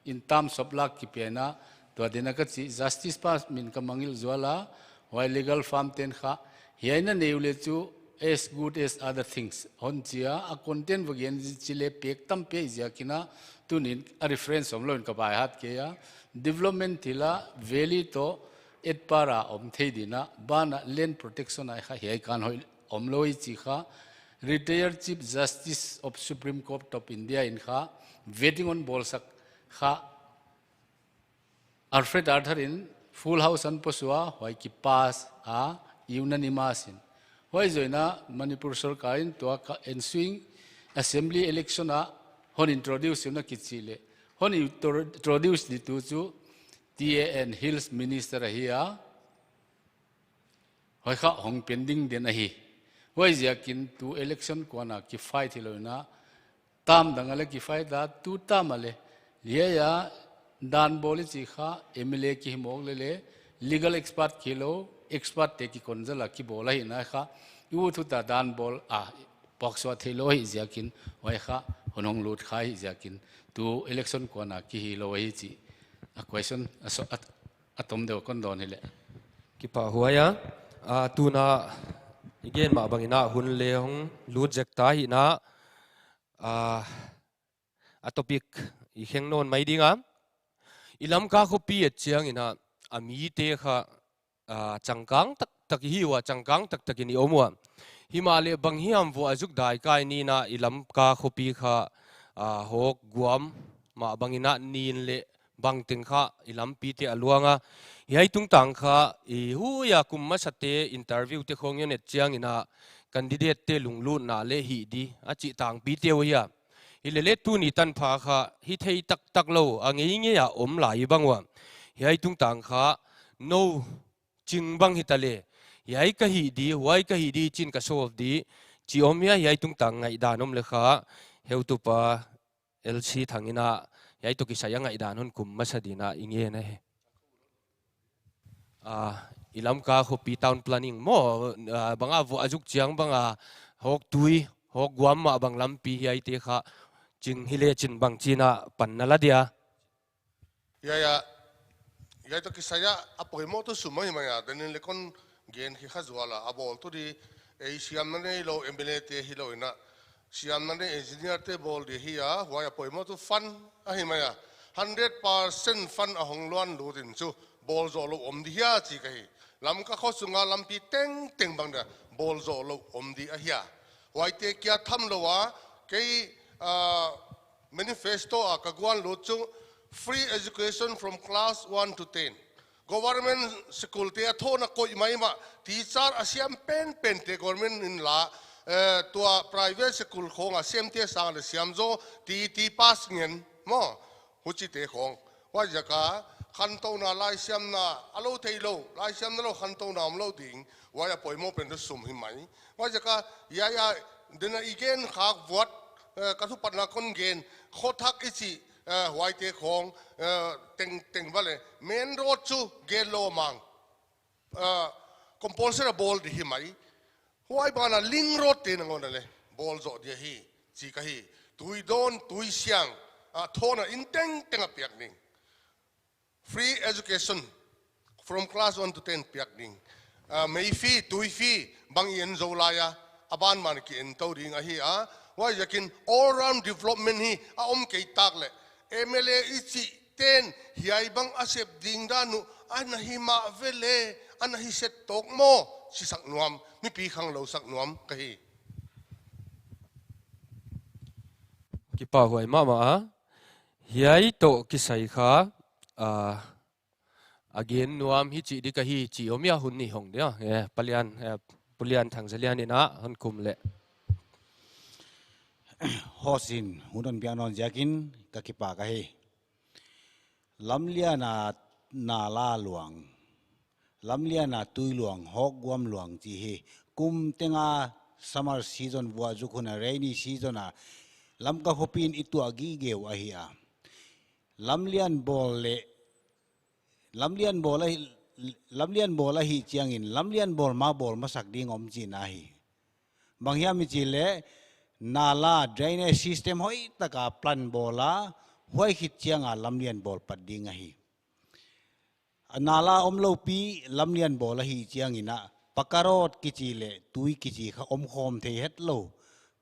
in tam sop lak kipia in a, tua ding a ka chih, justice pa min ka mangngilh zual a, huai legal firm te'n kha, hiai na nei uleh chu as good as other things hon chi a, a content va gen chih leh pek tampi ahi ziakin a, tuni'n a reference omlou in ka baihat kei a, development thil a valley toh etpar a om thei dingin a, banah land protection a kha hiai kan hoih omlou hi chih kha, retired Chief Justice of Supreme Court of India in kha vetting hon bawlsak kha, Alfred Arthur in full house hon pusuak a, huai kipass a, unanimous in. Huai zoh in a Manipur sorkar in tua ka ensuing assembly election ah hon introduce in a kichih leh, hon intro-, introduce dingtu chu T A N Hills Minister ahi a, huai kha hong pending den ahi. Huai ziakin tu election kuan a kifight hilou in a, tam dang a leh kifight a, tu tam a leh, hiai a dan bawl i chih kha M L A kihih mawk leh leh, legal expert kihilou, expert te kikon zal a kibawl ahi in a kha, i ut ut a dan bawl a puaksuah theilou ahi ziakin, huai kha hon hong lut kha ahi ziakin, tu election kuan a kihilou ahi chih a question a so-, a, a tom deuh kon dawn hileh. Kipahhuai a, a, tuna i gen mah bangin a hun leng hong lut zek ta hi in a, a, a topic i kheng nawn mai ding a. I Lamka khopi et chiangin a, a mite kha, a, changkang taktak i hi ua, changkang taktak in i om ua. Himahleh bang hiam vuah zuk daikai ni in a i Lamka khopi kha, a, hawk guam mah bangin a nin leh bangteng kha i lampite a luang a. Hiai tungtang kha i huai a kum masate interview te khong i et chiangin a candidate te lunglutna leh hih di a chih tangpi te uh hi a. Hileh leh tuni tanpha kha hithei taktak lou a ngeingei a om lai bang ua. Hiai tungtang kha nou ching bang hita leh, hiai ka hih di, huai ka hih di chi'n ka solve di chih om hia, hiai tungtang ngaihdan om leh kha, heutupa L C Thang in a, hiai toh kisai a ngaihdan hon kum masa dingin a i ngen ahi. A, i Lamka khopi town planning maw, a, bang a vuah zuk chiang bang a, hawk tui, hawk guam mah bang lampi hiaite kha, ching hileh chin bangchi'n a pan na la dia. Hiai a, hiai toh kisai a, a poimoh tuh sum ahi mai a, denin leng kon gen hi kha zual a, a bawltu di, ei siamna neilou, M L A te hilou in a, siamna nei engineer te bawl di hi a, huai a poimoh tuh fund ahi mai a, hundred percent fund a hong luan lut in chu, bawl zoh lou om di hia chih ka hi. Lamka kho sunga lampi tengteng bang dia, bawl zoh lou om di ahia. Huaite kia tham lou a, kei, a, manifesto a ka guan lut chu, free education from class one to ten. Government school te a thohna koih maimah, teacher a siam penpen te government in la, eh, tua private school khong a siamte sang leh siam zaw, T T pass ngen, maw, huchite khong. Huaiziak a, khantouna laisiamna, a lou theilou, laisiamna lou khantouna omlou ding, huai a poimoh pen tuh sum hi mai. Huaiziak a, hiai a, denin a i gen khak vuat, eh, ka thupatna kon gen, kho thak i chih, eh, huaite khong, eh, tengteng bang leh, main road chu gen lou mang. Eh, compulsory a bawl di hi mai. Huai banah link road te nangawn a leh, bawl zoh di ahi, chih ka hi. Tui dawn, tui siang, a thohna inn tengteng a piak ding. Free education from class one to ten piak ding. Ah, mei free, tui free, bang i en zou lai a, a ban man ki en tou ding ahi a. Huaiziakin all round development hi a om kei tak leh, M L A i chih ten hiai bang a sep ding dan uh, ana hi mah ve leh, ana hi set tawk maw, chi sak nuam, mipi khanglou sak nuam ka hi. Kipahhuai mahmah a. Hiai toh kisai kha, ah, a gen nuam hi chih di ka hi chih om hia hun ni hong dia. Eh, Palian, eh, Pulian Thangzalian in a hon kum leh. Host in hun hon piak nawn ziakin ka kipak ahi. Lamlian a nala luang, lamlian a tui luang, hawk guam luang chih hi kum tenga summer season, vuah zuk hun a rainy season a Lamka khopi in i tuah gige uh ahi a. Lamlian bawl leh, lamlian bawl ahi, lamlian bawl ahih chiangin lamlian bawl ma bawl masak ding om chihna hi. Bang hiam i chih leh, nala drainage system hoihtak a plan bawl a, huai khit chiang a lamlian bawl pat ding ahi. Nala omlou pi lamlian bawl ahih chiangin a, paka road kichi leh tui kichi kha omkhawm thei hetlou.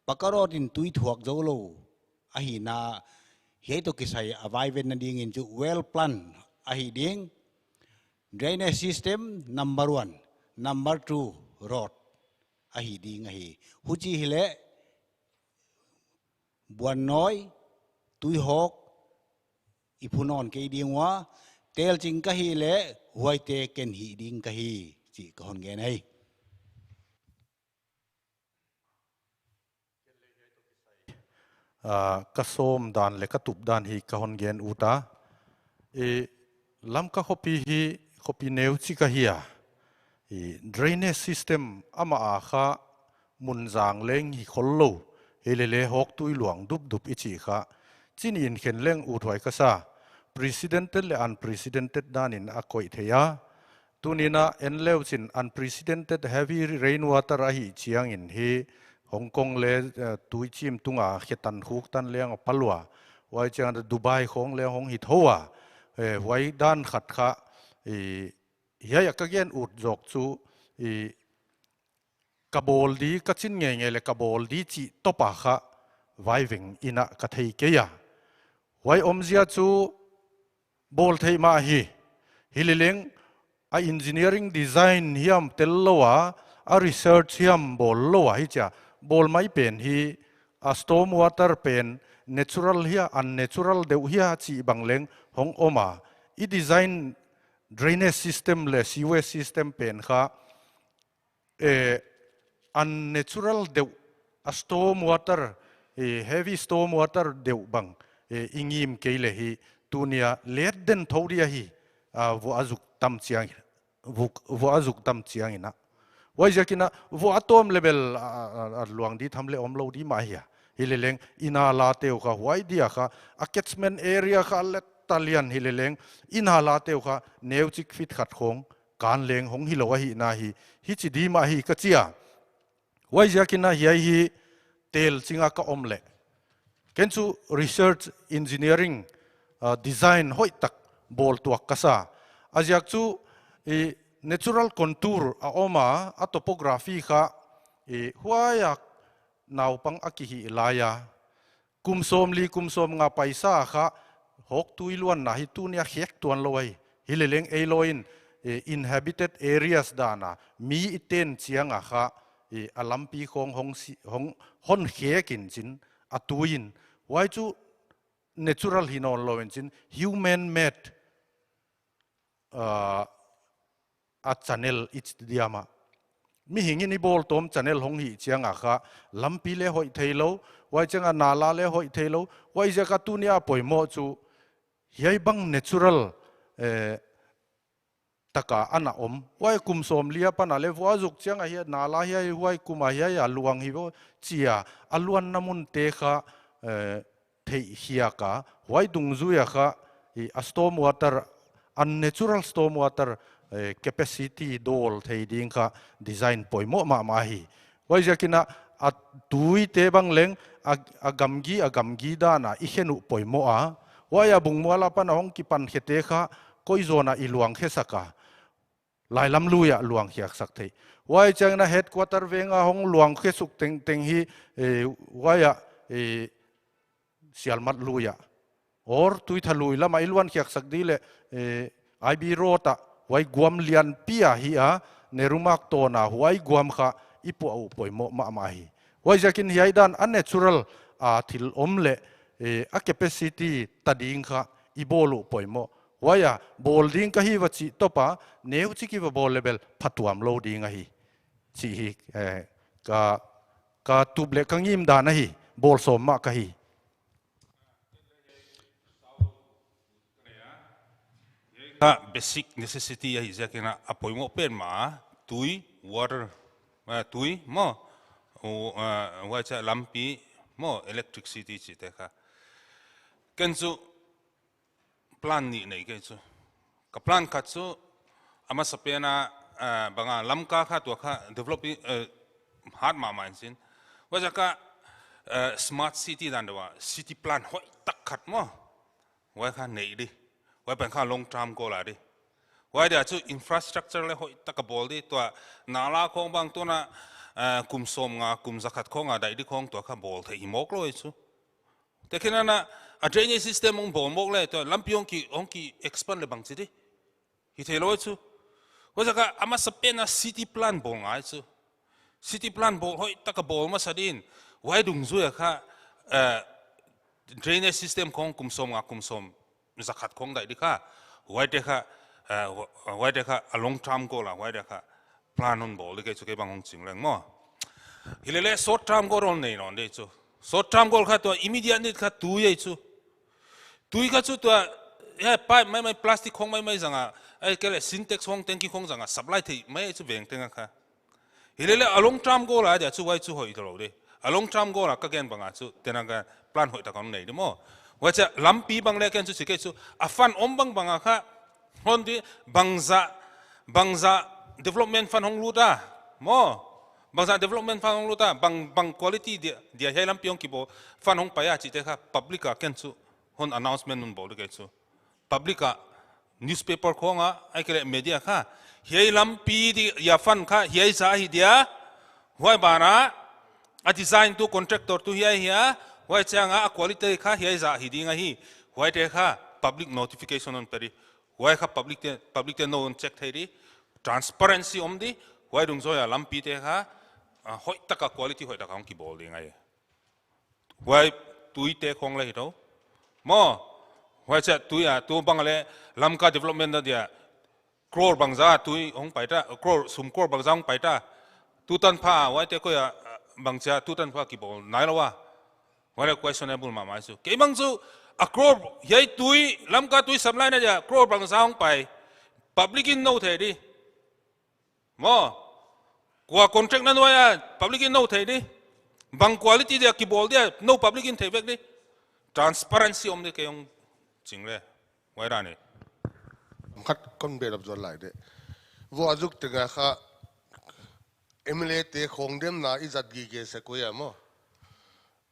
Paka road in tui thuak zoulou ahihna, hiai toh kisai a vaivenna dingin chu well plan ahi ding. Drainage system number one, number two road ahi ding ahi. Huchi hileh buannawi, tuihawk i phu nawn kei ding ua, telching ka hih leh huaite ken hih ding ka hi, chih ka hon gen ahi. Ah, ka sawm dan leh ka tup dan hi ka hon gen ut a. I Lamka khopi hi khopi neuchik ahi a. I drainage system amah a kha mun zang leng hi khollou. Hilele hawk tui luang dupdup i chih kha, chih in khen leng uthuai ka sa. Precedented leh unprecedented dan in a koih thei a. Tuni'n a en leuchin unprecedented heavy rainwater ahih chiangin hi Hong Kong leh, eh, tuichim tunga khe tan khuk tan leng a pha lua. Huai chiang a Dubai khong leng hong hi thou a. Eh, huai dan khat kha, i, hiai a ka gen ut zawk chu, i, ka bawl di, ka chin ngeingei leh ka bawl di chih topa kha vaiveng in a ka thei kei a. Huai omzia chu bawl theih mah hi. Hileleng a engineering design hiam tellou a, a research hiam bawllou a hichia bawl mai pen hi, a storm water pen natural hia, unnatural deuh hia chih bang leng hong om a. I design drainage system leh sewage system pen kha, eh, unnatural deuh, a storm water, eh, heavy storm water deuh bang, eh, i ngim kei leh hi, tuni a let den thou di ahi, ah, vuah a zuk tam chiang, vuk-, vuah a zuk tam chiangin a. Huaiziakin a, vuah a tawm leh bel, a, a, a luang di tham leh omlou di mah hi a. Hileleng, i nalate uh kha, huai dia kha, a catchment area kha let ta lian hileleng, i nalate uh kha, neuchik feet khat khong, kan leng hong hilou ahihna hi, hichi di mah hi ka chi a. Huaiziakin a hiai hi telching a ka om leh, ken chu research engineering, ah, design hoihtak bawl tuak ka sa. A ziak chu, i, natural contour a om a, a topography kha, i, huai a naupang a kihih lai a, kum sawmli, kum sawmnga paisa kha, hawk tui luanna hi tuni a khek tuanlou ahi. Hileleng eilawi in, eh, inhabited areas dan a, mi i ten chiang a kha, eh, a lampi khong hong si-, hong, hon khek in chin, a tui in. Huai chu natural hi nawnlou in chin, human made, ah, a channel i chi diam a. Mihing in i bawl tawm channel hong hih chiang a kha, lampi leh hoih theilou, huai chiang a nala leh hoih theilou, huaiziak a tuni a poimoh chu, hiai bang natural, eh, taka ana om. Huai kum sawmli apan a leh vuah a zuk chiang a hiai nala hiai huai kum a hiai a luang hi vo chi a, a luanna munte kha, eh, theihkhiak a, huai dungzui a kha, i, a storm water, unnatural storm water, eh, capacity dawl thei ding kha design poimoh mahmah hi. Huaiziakin a, a tuite bang leng, a, a gamgi, a gamgi dan a, i khen uh poimoh a. Huai a bungmual apan a hong kipan khete kha, koi zawn a i luang khe sak a. Lailam lui a luang khiak sak thei. Huai chiangin a headquarter veng a hong luang khe suk tengteng hi, eh, huai a, eh, Sialmat lui a. Or Tuitha lui lam a i luan khiak sak di leh, eh, I B Road a, huai guam lianpi a hi a, Nehru Market tawn a, huai guam kha i puah uh poimoh mahmah hi. Huaiziakin hiai dan a natural a thil om leh, eh, a capacity ta ding kha i bawl uh poimoh. Huai a, bawl ding ka hi va chih topa, neuchik i va bawl leh bel phatuamlou ding ahi. Chih hi, eh, ka, ka tup leh ka ngim dan ahi. bawl sawm mah ka hi. Ka basic necessity ahi ziakin a poimoh pen mah tui, water, eh, tui maw, u, eh, huai chia lampi maw, electricity chihte kha. Ken chu plan nih nei kei chu. Ka plan khat chu a masapen a, eh, bang a Lamka kha tua kha develop, eh, hat mahmah in chin. Huaiziak a, eh, smart city dan deuh a, city plan hoihtak khat maw. Huai kha nei di. Huai pen kha long term goal a di. Huai dia chu infrastructure le hoihtak a bawl di. Tua nala khong bang tuna, eh, kum sawmnga, kum zakhat khong a daih di khong tua kha bawl thei hi mawk lou ei chu. Tekhin ana a drainage system hong bawl mawk le, tua lampi hong ki, hong ki expand le bangchi di. Hi theilou ei chu. Huaiziak a a masapen a city plan bawl ngai chu. City plan bawl hoihtak a bawl masa din. Huai dungzui a kha, eh, drainage system khong kum sawmnga, kum sawm zakhat khong daih di kha. Huaite kha, eh, hu-, huaite kha a long term goal a, huaite kha plan hon bawl di kei chu kei bang hong ching leng maw. Hilele short term goal hon nei nawn di chu. Short term goal kha tua immediate need kha tui ei chu. Tui kha chu tua, eh, pipe maimai plastic khong maimai zang a, ahihkeileh Sintex khong tanki khong zang a supply thei mai ei chu veng teng a kha. Hilele a long term goal a dia chu huai chu hoih lou di. A long term goal a ka gen bang a chu tena ka plan hoihtak a hon nei di maw. Huai chia lampi bang le ken chu chi kei chu a fund om bangbang a kha hon di bangzah, bangzah development fund hong lut a maw. Bangzah development fund hong lut a, bang, bang quality dia, dia hiai lampi hong kibawl fund hong pai a chihte kha public a ken chu hon announcement hon bawl di kei chu. Public a, newspaper khong a, ahihkeileh media kha. Hiai lampi dia fund kha hiai zah hi dia. Huai ban a, a design tu contractor tu hiai hi a. Huai chiang a a quality kha hiai zah hi ding ahi. Huaite kha public notification hon pe di. Huai kha public te, public te nou hon check thei di. Transparency om di. Huai dungzui a lampite kha, ah, hoihtak a quality hoihtak a hong kibawl ding ahi. Huai tuite khong le hi tou. Maw, huai chia tui a, tu bang le Lamka development a dia crore bangzah tui hong pai ta, crore, sum crore bangzah hong pai ta. Tutan pha, huaite koia, bangchia tutan pha kibawl nailou a. Huai le questionable mahmah chu. Kei bang chu, a crore, hiai tui, Lamka tui supply na dia crore bangzah hong pai. Public in nou thei di. Maw, kua contract na nuai a, public in nou thei di. Bang quality dia kibawl dia, nou public in thei vek di. Transparency om di kei hong ching le. Huai dan hi. Khat kon belap zual lai di. Vuahzuk teng a kha M L A te khong demna i zat gige sek ua maw.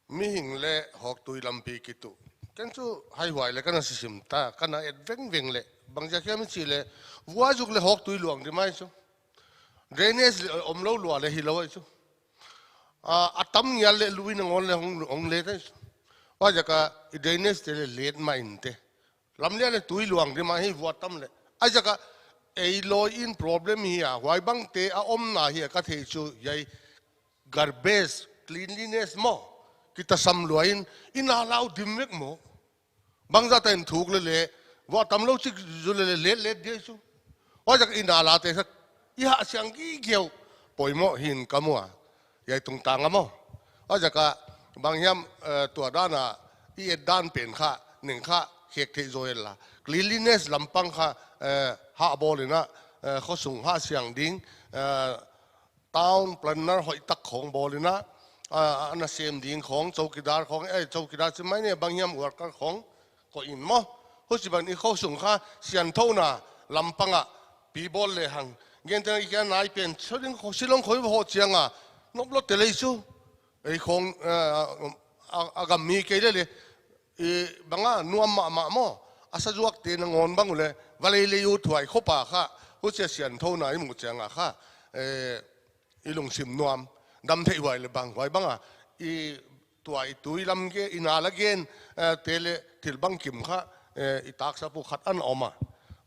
Mihing le hawktui lampi kitu. Ken chu haihuai le kana sisim ta, kana et vengveng le. Bangziak hiam i chih le, vuahzuk le hawktui luang di mai chu. Drainage le omlou lua le hilou ei chu. A, a tam ngial le lui nangawn le hong, hong let ei chu. Huaiziak a i drainage te le let mah in te. Lamlian le tui luang di mah hi, vuah tam le. Huaiziak a ei lawi in problem hi a, huai bangte a omna hi a ka thei chu, hiai garbage, cleanliness maw, kitasam lua in, i nala uh dim vek maw. Bangzah tan thuk le le, vuah tam lou chik zu le le, let let di chu. Huaiziak a i nala te kha, i hah siang gige uh, poimoh hi'n ka mu a. Hiai tungtang a maw. Huaiziak a bang hiam, eh, tua dan a, i et dan pen kha, neng kha, khek theih zaw inla. Cleanliness lampang kha, eh, hah bawl in a, eh, khosung hah siang ding, eh, town planner hoihtak khong bawl in a, ah, ana sem ding khong, chowkidar khong, eh, chowkidar chi mai ne bang hiam worker khong, koih in maw. Huchi ban i khosung kha siangthouna lampang a pi bawl le hang. Gen teng i kia nai pen, chau ding kho Shillong khoi hoh chiang a, nop lou te lei chu. Ei khong, eh, a, a gam mi kei le le. I bang a nuam mahmah maw. A sazuak te nangawn bang uh le. Valei le u thuai khopa kha. Huchia siangthouna i muh chiang a kha. Eh, i lungsim nuam. Dam theih huai le bang. Huai bang a. I tua i tui lam gen, i nala gen, eh, te le thil bangkim kha, eh, i taksa pu khat ana om a.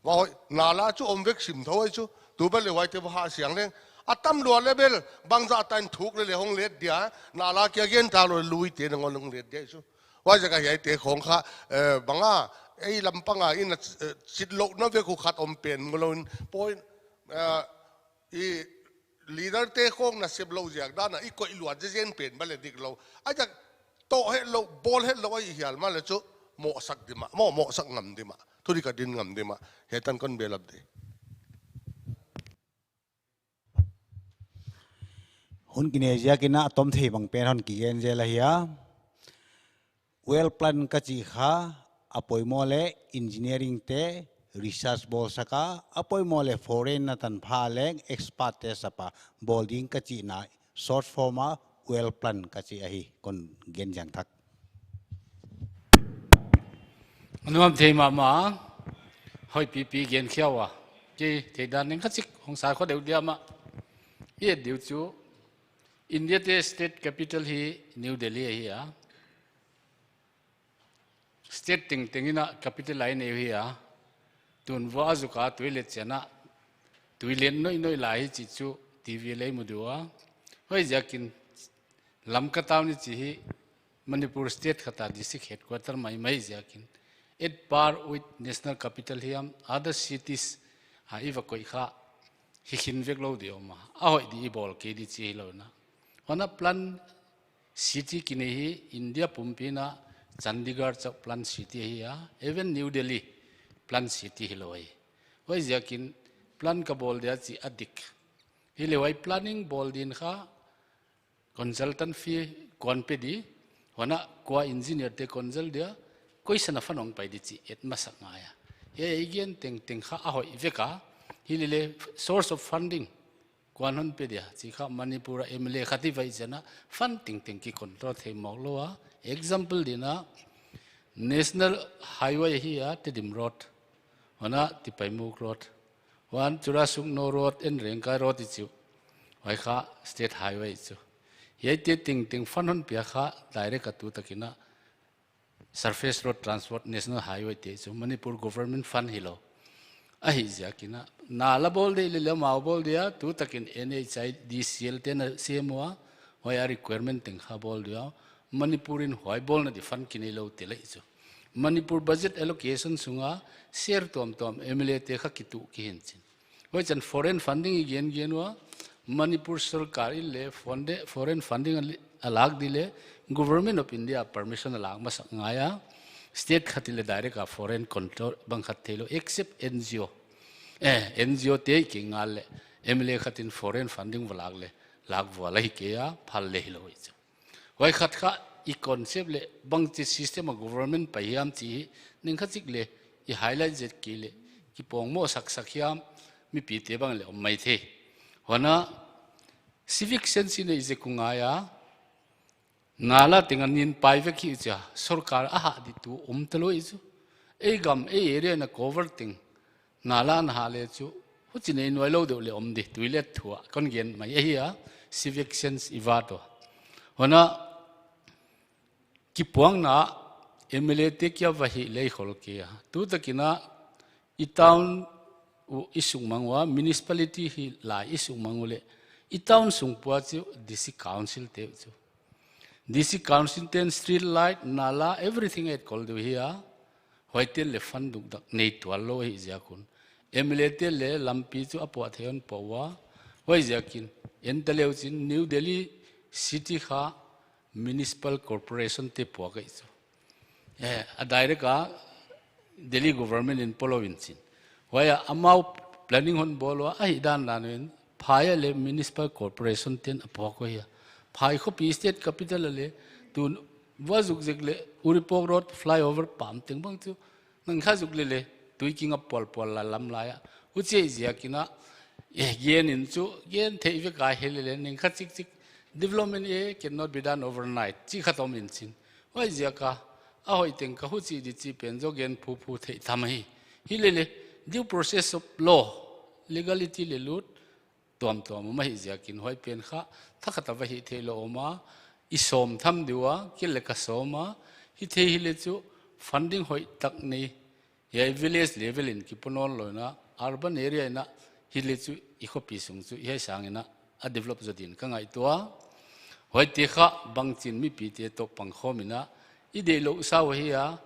Huai nala chu om vek sim thou ei chu. Tu bel le huaite va hah siang leng. A tam lua le bel, bangzah tan thuk le le hong let dia, nala kia gen ta lou lui te nangawn hong let dia chu. Huaiziak a hiaite khong kha, eh, bang a, ei lampang a in a, eh, chitlouhna vek uh khat om pen mu lou in, point, eh, i leader te khong nasep lou ziak dan a, i koih luat zezen pen bel le dik lou. Huaiziak, Toh hetlou, bawl hetlou ahih hial mahleh chu mohsak di mah, mo mohsak ngam di mah, thudik a din ngam di mah. Hiai tan kon belap di. Hun kinei ziakin a tom thei bang pen hon kigen zel ahi a. Well plan ka chih kha a poimoh leh engineering te research bawlsak a, a poimoh leh foreign a tanpha leng expert te sap a bawl ding ka chihna short form a well plan ka chih ahi, kon gen ziang thak. A nuam thei mahmah, hoih pipi gen khia ua. Kei theih dan ning kha chik hong sai kho deuh diam a. I et diu chu, India te state capital hi New Delhi ahi a. State tengteng in a capital a i nei uh hi a. Tun vua a zuk a tui let chiang a, tui let noihnoih lai hi chih chu T V leh i mu diu a. Huaiziakin Lamka town i chih hi Manipur state khat a district headquarter maimai ziakin, at par with national capital hiam, other cities a i va koih kha, hi khin vek lou di om a, a hoih di i bawl kei di chih hilou in a. Huan a plan city kinei hi India pumpi in a Chandigarh chauh plan city ahi a, even New Delhi plan city hilou hi. Huaiziakin plan ka bawl dia chih a dik. Hileh huai planning bawl din kha consultant fee kuan pe di, huan a kua engineer te consult dia, koi san a fund hong pai di chih et masak ngai a. Hiai i gen tengteng kha a hoih vek a, hileleh source of funding kuan hon pe dia chih kha Manipur a M L A khat i va hih chiang a fund tengteng ki control thei mawk lou a. Example din a, National Highway ahi a, Tedim Road, huan a Tipaimukh Road, huan Churachandpur Road, Rengkai Road i chih uh, huai kha State Highway chu. Hiaite tengteng fund hon pia kha direct a tu takin a Surface Road Transport National Highway te chu Manipur government fund hilou. Ahihziakin a, nala bawl di leh leh amau bawl dia, tu takin N H I D C L te'n a sem ua, huai a requirement teng kha bawl dia, Manipur in huai bawlna di fund kinei lou te leh chu. Manipur budget allocation sung a share tuamtuam M L A te kha kituh ki hi in chin. Huai chiang foreign funding i gen gen ua, Manipur sorkar in leh fonde-, foreign funding a li-, a lak di leh, Government of India permission a lak masak ngai a, state khat i leh direct a foreign control bang khat theilou, except N G O. Eh, N G O te i ki ngal leh, M L A khat in foreign funding va lak leh, lak vual ahi kei a, phal leh hilou i chu. Huai khat kha i concept leh bangchi system a government pai hiam chih hi, ning kha chik leh i highlight zek kei leh, kipawngmoh saksak hiam, mipite bang leh om maithei. Huan a civic sense i neih zek uh ngai a, nala teng a nin pai vek hi chia, sorkar a hah di tu om talou i chu. Ei gam, ei area in a cover teng, nala na hah leh chu, huchi nei nuai lou deuh leh om di, tui let thu a, kon gen mai ahi a, civic sense i va to. Huan a, kipuangna, M L A te kia va hih leh khol kei a. Tu takin a, i town uh i suk mang ua, municipality hi lai i suk mang uleh, i town sung pua chu district council te uh chu. District council te'n street light, nala, everything et kol diu hi a. Huaite'n leh fund dukdak nei tuan lou ahihziak un, M L A te'n leh lampi chu a puah thei hon puah ua. Huaiziakin, en ta leh uchin New Delhi city kha municipal corporation te puak ahi chu. Eh, a direct a Delhi government in pualou in chin. Huai a amau planning hon bawl ua, ahih dandan in, phai a leh municipal corporation te'n a puak uh hi a. Phai khopi state capital a leh, tun vua zuk zek leh, Uripok Road flyover pam teng bang chu, nang kha zuk leh leh, tui king a pualpual la lam lai a. Huchi ahihziakin a, eh, gen in chu, gen theih vek a hi leh leh, ning kha chik chik, development, eh, cannot be done overnight, chih khat om in chin. Huaiziak a, a hoih teng kha huchi di chih pen zaw gen phuphu theih tham hi. Hi leh leh, due process of law, legality leh lut, tuamtuam om ahihziakin huai pen kha, thakhat a va hih theilou om a, i sawm tham diu a, kei leh ka sawm a, hithei hi leh chu funding hoihtak nei, hiai village level in kipu nawnlou in a, urban area in a, hi leh chu i khopi sung chu, hiai sang in a, a develop zaw din ka ngaihtuah a. Huaite kha bangchin mipite toh pangkhawm in a, i deihlouh sa uh ahi a,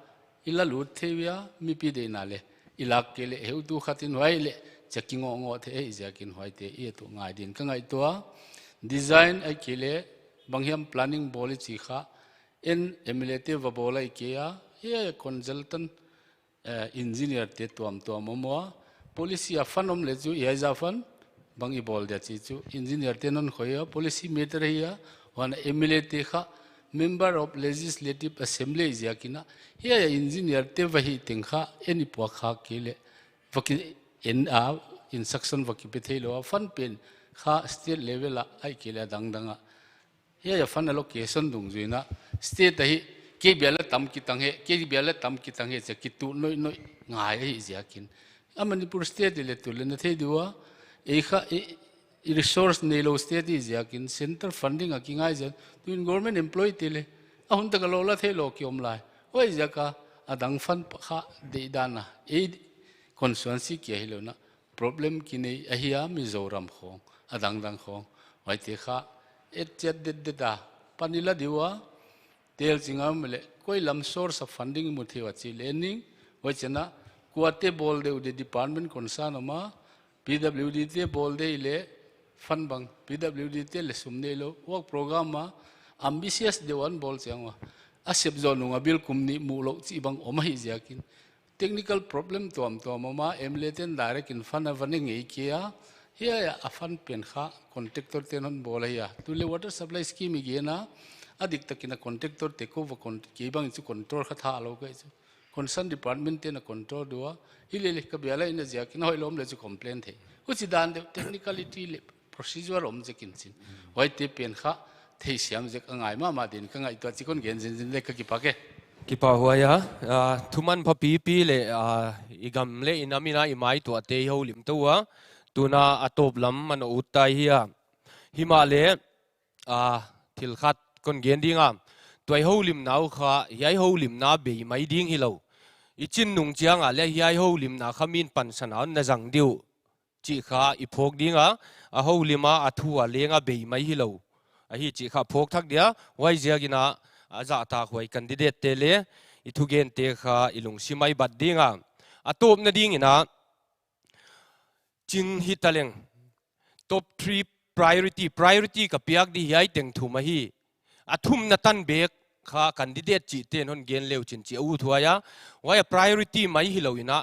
i la lut thei ua, mipi deihna leh, i lak kei leh, heutu khat in huai leh, chia kingohngoh thei ahihziakin huaite i et uh ngai din ka ngaihtuah a. Design ahihkeileh, banghiam planning bawl i chih kha, en M L A te va bawl ahi kei a, hiai consultant, eh, engineer te tuamtuam om ua, policy a fund om leh chu hiai zah fund bang i bawl dia chi chu engineer te'n hon khoi a, policy matter ahi a, huan M L A te kha member of legislative assembly ziakin a, hiai engineer te va hih teng kha en i puak kha kei leh va ki en a, instruction va kipe theilou a, fund pen kha state level a ahi kei leh a dangdang a. Hiai a fund allocation dungzui in a, state ahi, kei bial a tam kitang hi, kei bial a tam kitang hi, chia kituh noihnoih ngai ahi ziakin. A Manipur state i leh tu leh na thei di ua, ei kha, ei, i resource neilou state i ziakin, center funding a kingai ziak, tuin government employee te leh, a hun tak a lou la theilou ki om lai. Huai ziak a, a dang fund pa kha deihdan a, ei constituency kia hilou in a, problem kinei ahi a, Mizoram khong, a dangdang khong. Huaite kha, et chiat detdet a, pan i la di ua, tel ching a om leh, koi lam source of funding mu thei ua chi leh ning, huai chiang a, kuate bawl deuh di department concern om a, P W D te bawl deuh leh, fund bang, P W D te leh sum neilou, work program a, ambitious deuh a hon bawl chiang ua, a sep zoh nung a bill kum nih muh lou chih bang om ahi ziakin, technical problem tuamtuam om a, M L A te'n direct in fund a va ne ngei kei a, hiai a fund pen kha contractor te'n hon bawl ahi a. Tu leh water supply scheme i gen a, a diktak in a contractor te kou va con-, kei bang chu control kha tha lou ka chu. Concern department te'n a control di ua, hi leh leh ka bial a in a ziakin hoih lou om leh chu complain thei. Huchi dan deuh technicality leh procedure om ziakin chin. Huaite pen kha theisiam zek a ngai mahmah din ka ngaihtuah chih kon gen zenzen leh ka kipak e. Kipahhuai a, ah, thumanpha pipi leh, ah, i gam leh i nam in a i maituahte i houlim tou ua, tuna a tawp lam a na ut tai hi a. Himahleh, ah, thil khat kon gen ding a. Tua i houlimna uh kha, hiai houlimna bei mai ding hilou. I chin nung chiang a leh hiai houlimna kha min pansan a hon na zang di uh chih kha i phawk ding a, a houlim a, a thu a leng a bei mai hilou ahi chih kha phawk thak dia, huaiziakin a, a zahtakhuai candidate te leh i thugente kha i lungsim a i bat ding a. A tawpna dingin a, ching hitaleng, top three priority, priority ka piak di hiai teng thum ahi. A thumna tan bek kha candidate chihten hon gen leuchin chih a ut huai a. Huai a priority mai hilou in a,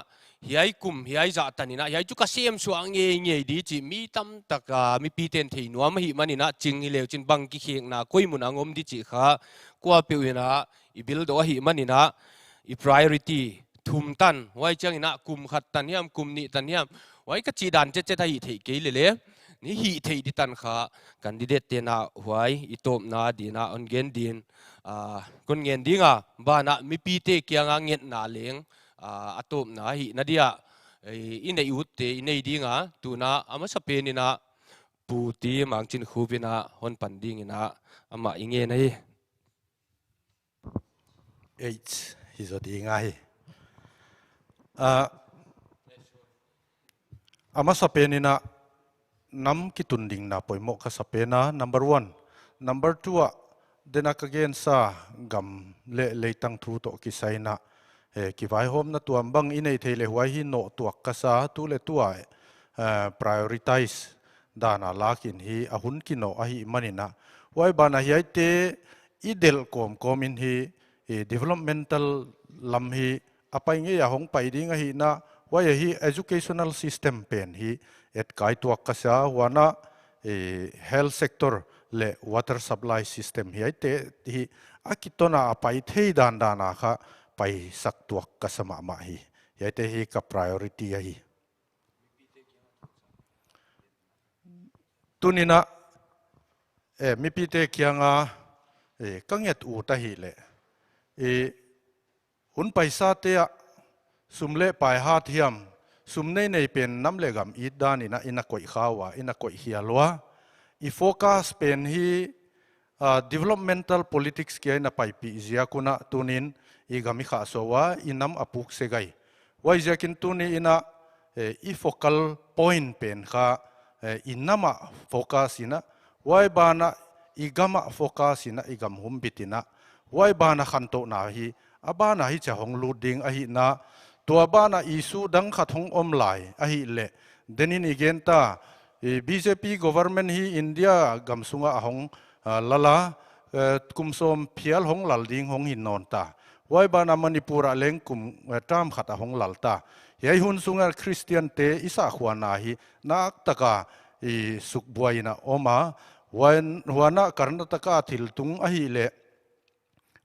hiai kum, hiai zah tan in a, hiai chu ka sem suak ngeingei di chih mi tamtak a, mipite'n thei nuam ahihman in a, ching hileuchin bang kikhekna koi mun a hong om di chih kha, kuapeuh in a, i build uh ahihman in a, i priority thum tan, huai chiangin a kum khat tan hiam, kum nih tan hiam, huai ka chih dan chetchet a hih theih kei leh leh, ni hih theih di tan kha, candidate te'n a huai i tawpna din a hon gen din, ah, kon ngen ding a, banah mipite kiang a ngetna leng, ah, a tawpna ahihna dia, eh, i neih utte i nei ding a, tuna a masapen in a Pu T Mangchinkhup in a hon pan dingin a amah i ngen ahi. Eight, hi zaw ding ahi. Ah, a masapen in a nam kitun ding na poimoh ka sa pen a, number one. Number two ah, den a ka gensa gam leh leitang thu toh kisai in a, eh, kivaihawmna tuam bang i neih theih leh huai hi noh tuak ka sa, tu leh tu a, eh, prioritize dan a lak in hi a hun kinoh ahihman in a. Huai banah hiaite i delh kawmkawm in hi, eh, developmental lam hi a pai ngei a hong pai ding ahihna, huai ahi educational system pen hi etkai tuak ka sa, huan a, eh, health sector leh water supply system hiaite hi a kiton a a pai thei dandan a kha paisak tuak ka sa mahmah hi. Hiaite hi ka priority ahi. Tuni'n a, eh, mipite kiang a, eh, ka nget ut ahihleh, eh, hun paisate ah sum leh pai hat hiam, sum neinei pen nam leh gam it dan in a i na koih kha ua, i na koih hial ua. I focus pen hi, ah, developmental politics kia i na paipih ziak un a tuni'n i gam i khahsuah ua, i nam a puk se gai. Huaiziakin tuni in a, eh, i focal point pen kha, eh, i nam ah focus in a, huai banah i gam ah focus in a, i gam humbit in a, huai banah khantouhna hi, a banah hichia hong lut ding ahihna, tua banah issue dang khat hong om lai ahihleh, den in i gen ta, i B J P government hi India gam sung ah a hong, ah, lal a, eh, kum sawm phial hong lal ding hong hi nawn ta. Huai banah Manipur ah leng kum, eh, term khat a hong lal ta. Hiai hun sungah Christian te i sahkhua na hi nakpi taka i sukbuai in a om a. Huan, huan ah Karnataka thil tung ahihleh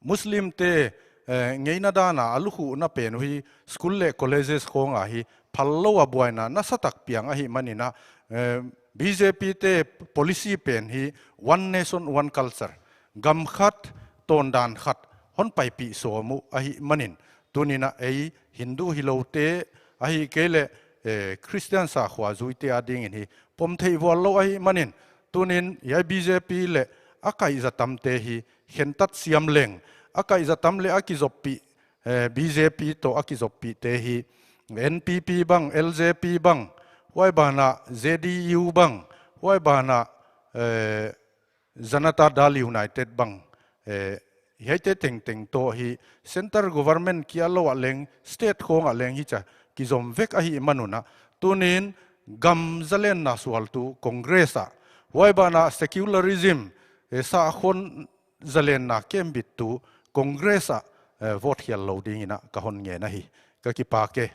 Muslim te, eh, ngeina dan a a lukhuhna pen uh hi school leh colleges khawng ah hi phal lou a buaina nasatak piang ahihmanin a, eh, B J P te policy pen hi one nation, one culture. Gam khat, tawndan khat, hon paipih sawm uh ahihmanin. Tuni'n a ei Hindu hilou te, ahihkeileh, eh, Christian sahkhua zui te adingin hi pom theih vual lou ahihmanin. Tuni'n hiai B J P leh a kaihza tam te hi khentat siam leng. A kaihza tam leh a kizoppih, eh, B J P toh a kizoppih te hi N P P bang, L J P bang, huai banah J D U bang, huai banah, eh, Janata Dal United bang, eh, hiaite tengteng toh hi centre government kia lou ah leng, state khawng ah leng hichia kizom vek ahihman un a. Tuni'n gam zalenna sualtu Congress ah, huai banah secularism, eh, sahkhua zalenna kembittu Congress ah, eh, vote khial lou dingin a ka hon ngen ahi. Ka kipak e.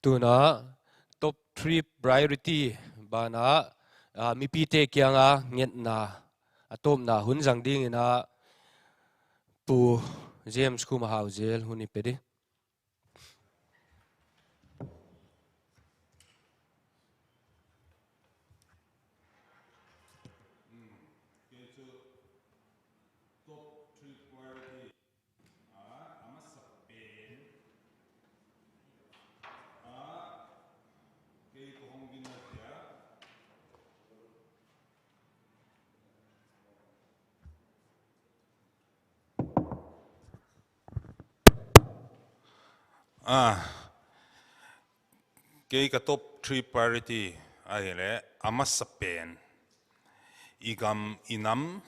Tuna top three priority banah, ah, mipite kianga ngetna a tawpna hun zang dingin a Pu James Khumahau Zel hun i pe di. Ah, kei ka top three priority ahihleh a masa pen i gam i nam,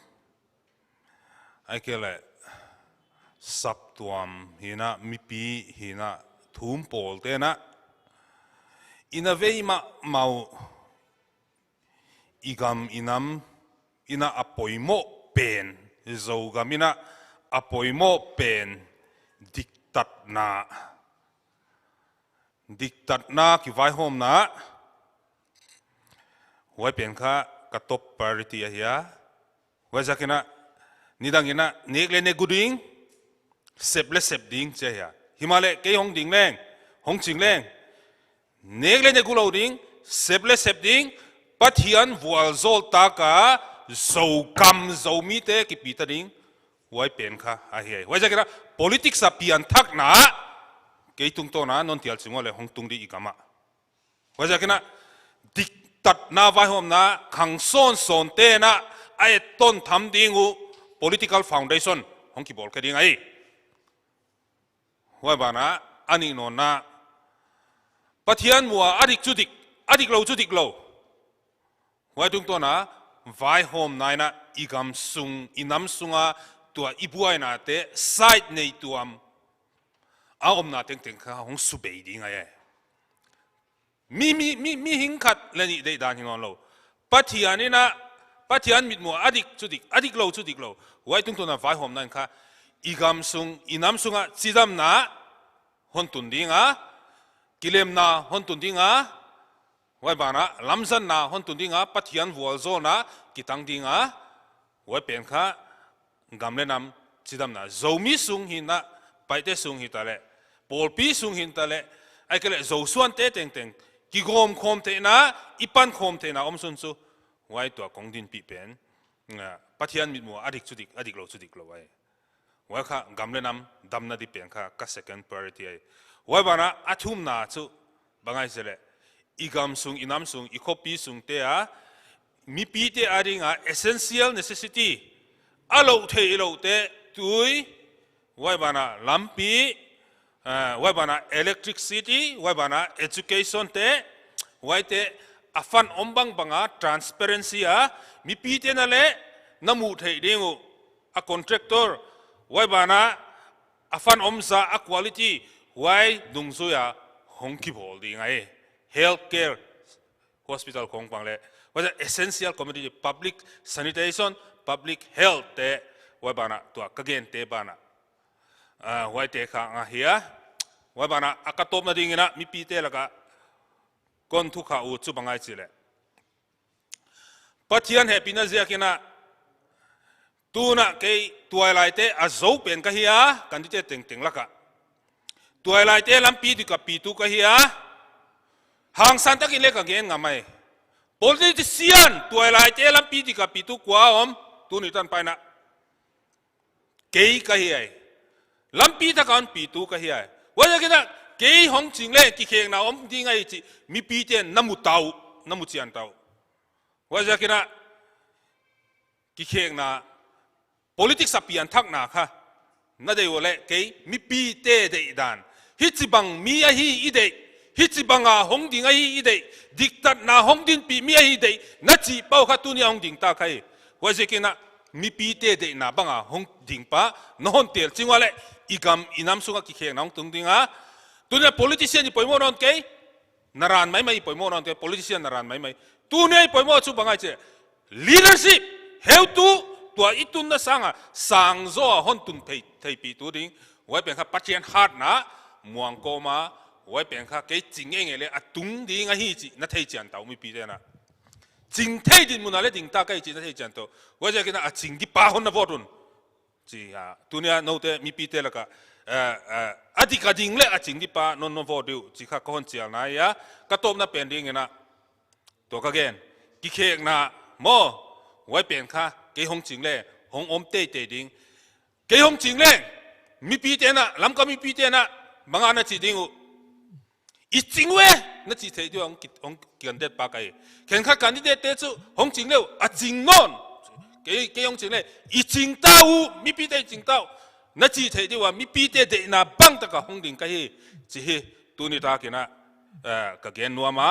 ahihkeileh saptuam hi'n a, mipi hi'n a, thum pawl te'n a, i na vei mahmah uh i gam i nam in a a poimoh pen, Zogam in a a poimoh pen diktatna, diktatna kivaihawmna, huai pen kha ka top priority ahi a. Huaiziakin a, nidang in a, nek leh nek gu ding, sep leh sep ding chi ahi a. Himahleh kei hong ding leng, hong ching leng, nek leh nek gu lou ding, sep leh sep ding, Pathian vualzawl taka Zogam Zomite kipia ta ding, huai pen kha ahi a. Huaiziakin a, politics a pianthakna, kei tungtawn a, non tial ching ua leh hong tung di i gam ah. Huaiziakin a, diktatna vaihawmna khang sawnsawn te'n a, a etton tham ding uh political foundation hong kibawl khe ding ahi. Huai banah, a nih nawn a, Pathian muh a dik chu dik, a diklou chu diklou. Huai tungtawn a, vaihawmna in a, i gam sung, i nam sunga, tua i buainate, side nei tuam a omna tengteng kha hong subei ding ahi. Mi, mi, mi, mihing khat leh nih deihdan hi nawnlou. Pathian in a, Pathian mitmuh a dik chu dik, a diklou chu diklou. Huai tungtawn a vaihawmna in kha, i gam sung, i nam sunga chidamna hon tun ding a, kilemna hon tun ding a, huai banah lamzanna hon tun ding a, Pathian vualzawlna kitang ding a, huai pen kha gam leh nam chidamna, Zomi sung hi'n a, Paite sung hitaleh, pawlpi sung hitaleh, ahihkeileh Zosuante tengteng, kigawm khawm theihna, i pan khawm theihna omsun chu, huai tua kong dinpih pen, ah, Pathian mitmuh a dik chu dik, a diklou chu diklou ahi. Huai kha gam leh nam damna di pen kha ka second priority ahi. Huai banah a thumna chu bang ahi chih leh, i gam sung, i nam sung, i khopi sungte a, mipite adinga essential necessity, a louh theihlouhte, tui, huai banah lampi, ah, huai banah electricity, huai banah education te, huaite a fund om bangbang a transparency a, mipite'n a leh na muh theih ding uh, a contractor, huai banah a fund om zah a quality, huai dungzui a hong kibawl ding ahi. Healthcare, hospital khawng bang leh, huai essential commodity, public sanitation, public health te, huai banah tua ka gente banah, ah, huaite kha nga hia. Huai banah a ka tawpna dingin a mipite laka kon thu kha uh chu bang ahia chih leh, Pathian hehpihna ziakin a, tuna kei tuailaite a zou pen ka hi a, candidate tengteng laka. Tuailaite lampi dik a pitu ka hi a, hangsan takin le ka gen ngam ahi. Politician, tuailaite lampi dik a pitu kua om, tuni tan paina. Kei ka hi ahi. Lampi taka hon pitu ka hi ahi. Huaiziakin a, kei hong ching leng kikhekna om ding ahi chih mipite'n na mu ta uh, na mu chian ta uh. Huaiziakin a, kikhekna, politics a pianthakna kha na deih uleh kei mipite deihdan, hichibang mi ahi i deih, hichibang a hong ding ahi i deih, diktatna hong dinpih mi ahi deih, na chih pau kha tuni a hong ding ta ka hi. Huaiziakin a, mipite deihna bang a hong ding pa na hon tel ching uleh, i gam i nam sunga kikhekna hong tung ding a. Tuni a politician i poimoh nawn kei, na ran maimai i poimoh nawn kei, politician na ran maimai. Tuni a i poimoh chu bang ahia chih leh, leadership, heutu, tua i tunna sanga sang zaw a hon tun thei, theihpihtu ding. Huai pen kha Pathian hatna muang kawm a, huai pen kha kei ching ngeingei leh a tung ding ahi chih na thei chian ta uh mipite'n a. Ching thei dinmun a le ding ta ka hi chih na thei chian ta uh. Huaiziakin a, a ching di pa hon na vote un. Chi a, tuni a noute mipite laka, eh, eh, a dik a ding leh a ching di pa non non vote di uh chih kha ka hon chialna ahi a, ka tawpna pen dingin a. Tua ka gen. Kikhekna maw, huai pen kha kei hong ching leng hong om teitei ding. Kei hong ching leng, mipite'n a, Lamka mipite'n a, bang a na chi ding uh. I ching uh e, na chi thei di uh a hong ki, hong kiang det pa ka hi. Khenkhat candidate te chu hong ching leh uh, a ching nawn. Kei, kei hong ching leng, i ching ta uh, mipite i ching ta uh. Na chi thei di uh a, mipite deihna bang taka hong ding ka hi. Chih hi, tuni takin a, eh, ka gen nuam a.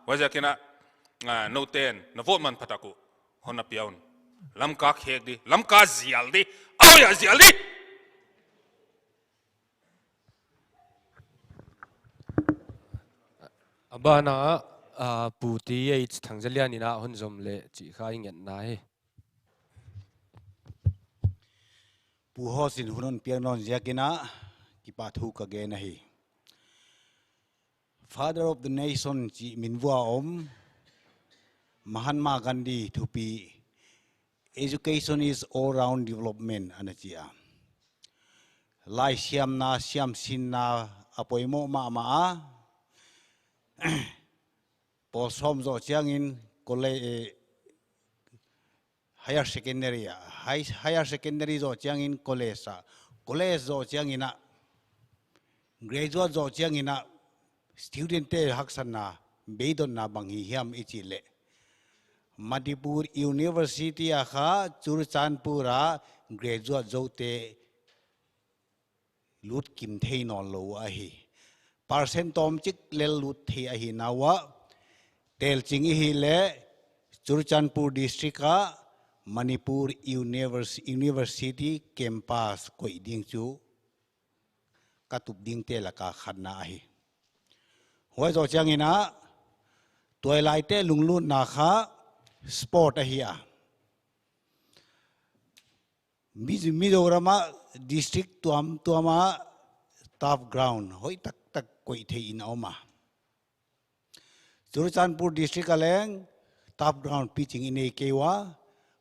Huaiziakin a, ah, noute'n, na vote manpha tak uh hon na pia un. Lamka khek di, Lamka zial di, a hoih a zial di. A banah, ah, Pu T H Thangzalian in a hon zom leh chih kha i ngetna hi. Pu Hosin hun hon piak nawn ziakin a, kipahthu ka gen ahi. Father of the Nation chih minvua om Mahatma Gandhi thupi, "Education is all round development," ana chi a. Laisiamna, siamsinna a poimoh mahmah a. Pawl sawm zoh chiangin college, eh, higher secondary a, high, higher secondary zoh chiangin college a, college zoh chiangin a, graduate zoh chiangin a, student te haksatna, beidonna bang hi hiam i chih leh, Manipur University a kha Churachandpur a graduate zote lut kim thei nawn lou ahi. Percent tawmchik lel lut thei ahihna uah, tel ching i hih leh, Churachandpur District a Manipur Univers-, University campus koih ding chu ka tup dingte laka khatna ahi. Huai zoh chiangin a, tuailaite lunglutna kha sport ahi a. Mi, Mizoram a district tuamtuam a turf ground hoih taktak koih thei in a om a. Churachandpur district a leng turf ground pitching i nei kei ua,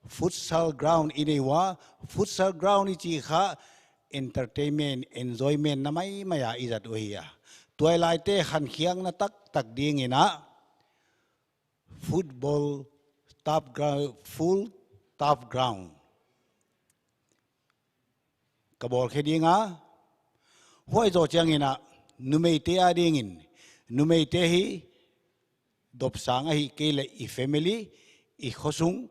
futsal ground i nei ua, futsal ground i chih kha entertainment, enjoyment na maimai a i zat uh ahi a. Tuailaite khankhiakna taktak dingin a, football turf ground, full turf ground ka bawl khe ding a, huai zoh chiangin a, numeite adingin, numeite hi dopsang ahih kei leh i family, i khosung,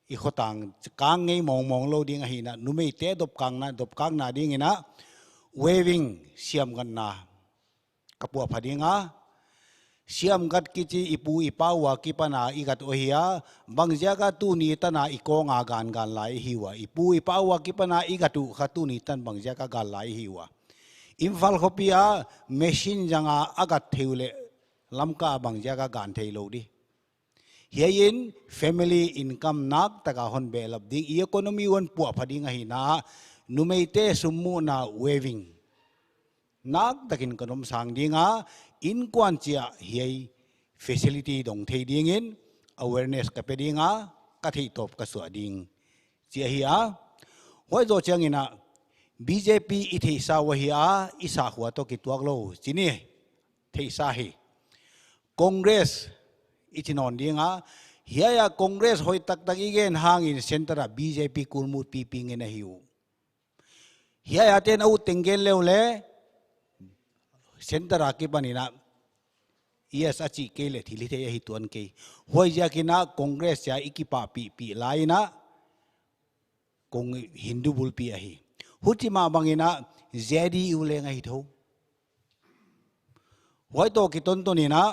i khotang kang ngei mawngmawng lou ding ahihna, numeite dopkakna, dopkakna dingin a, weaving, siamgatna ka puahpha ding a. Siamgat kichi i pu i pa ua kipan a i gat uh ahi a, bangziak a tuni tan a i kawng a gangan lai i hi ua, i pu i pa ua kipan a i gat uh kha tuni tan bangziak a gan lai i hi ua. Imphal khopi a machine zang a a gat thei uleh Lamka a bangziak a gan thei lou di. Hiai in family income naktak a hon behlap ding, i economy hon puahpha ding ahihna, numeite summuhna waiving naktakin ka domsang ding a, innkuan chia hiai facility dong thei dingin awareness ka pe ding a, ka theihtawp ka suah ding, chi ahi a. Huai zoh chiangin a, B J P i theihsa uh ahi a, i sakhua toh kituak lou, chi ni, theihsa hi. Congress i chi nawn ding a, hiai a Congress hoih taktak i gen hangin centre a B J P kulmut pipi ngen ahi uh. Hiai a ten a ut teng gen leu leh, centre a kipanin a, yes a chih kei leh thil hithei ahi tuan kei. Huaiziakin a Congress chia i kipahpihpih lai in a, kong Hindu bulpi ahi. Huchi mah bangin a Z D U leng ahi thou. Huai toh kitontonin a,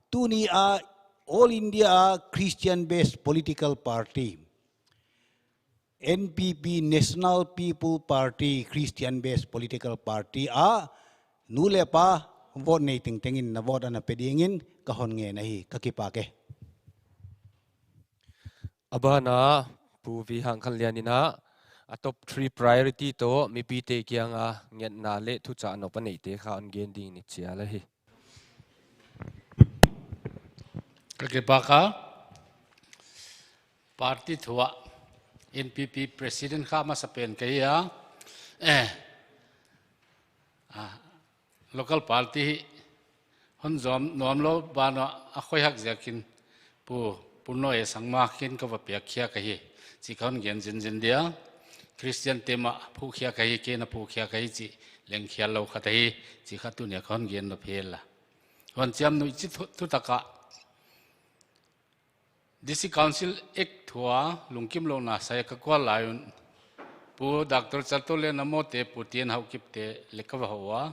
tuni a All India a Christian based political party, N P P, National People Party, Christian based political party a, nu leh pa vote nei tengtengin na vote ana pe dingin ka hon ngen ahi, ka kipak e. A ban ah Pu V Hangkhanlian in a, a top three priority toh mipite kianga ngetna leh thuchah nop a neite kha hon gen ding ni chia la hi. Ka kipak a, party thu ah N P P president kha masapen ka hi a. Eh, ah, local party hi hon zom nuam lou ban ah a khoihak ziakin Pu, Pu Noe Sangma khin ka va piak khia ka hi, chi ka hon gen zenzen dia. Christian te mah phuh khia ka hi, kei na phuh khia ka hi chi leng khial lou khat ahi, chi kha tuni a ka hon gen nop hi la. Huan chiamnuih chi thu, thutak a District Council Act thu a lungkimlouhna sai ka kual lai un, Pu Doctor Chaltawllian Amo te, Pu T N Haokip te leng ka va hou a.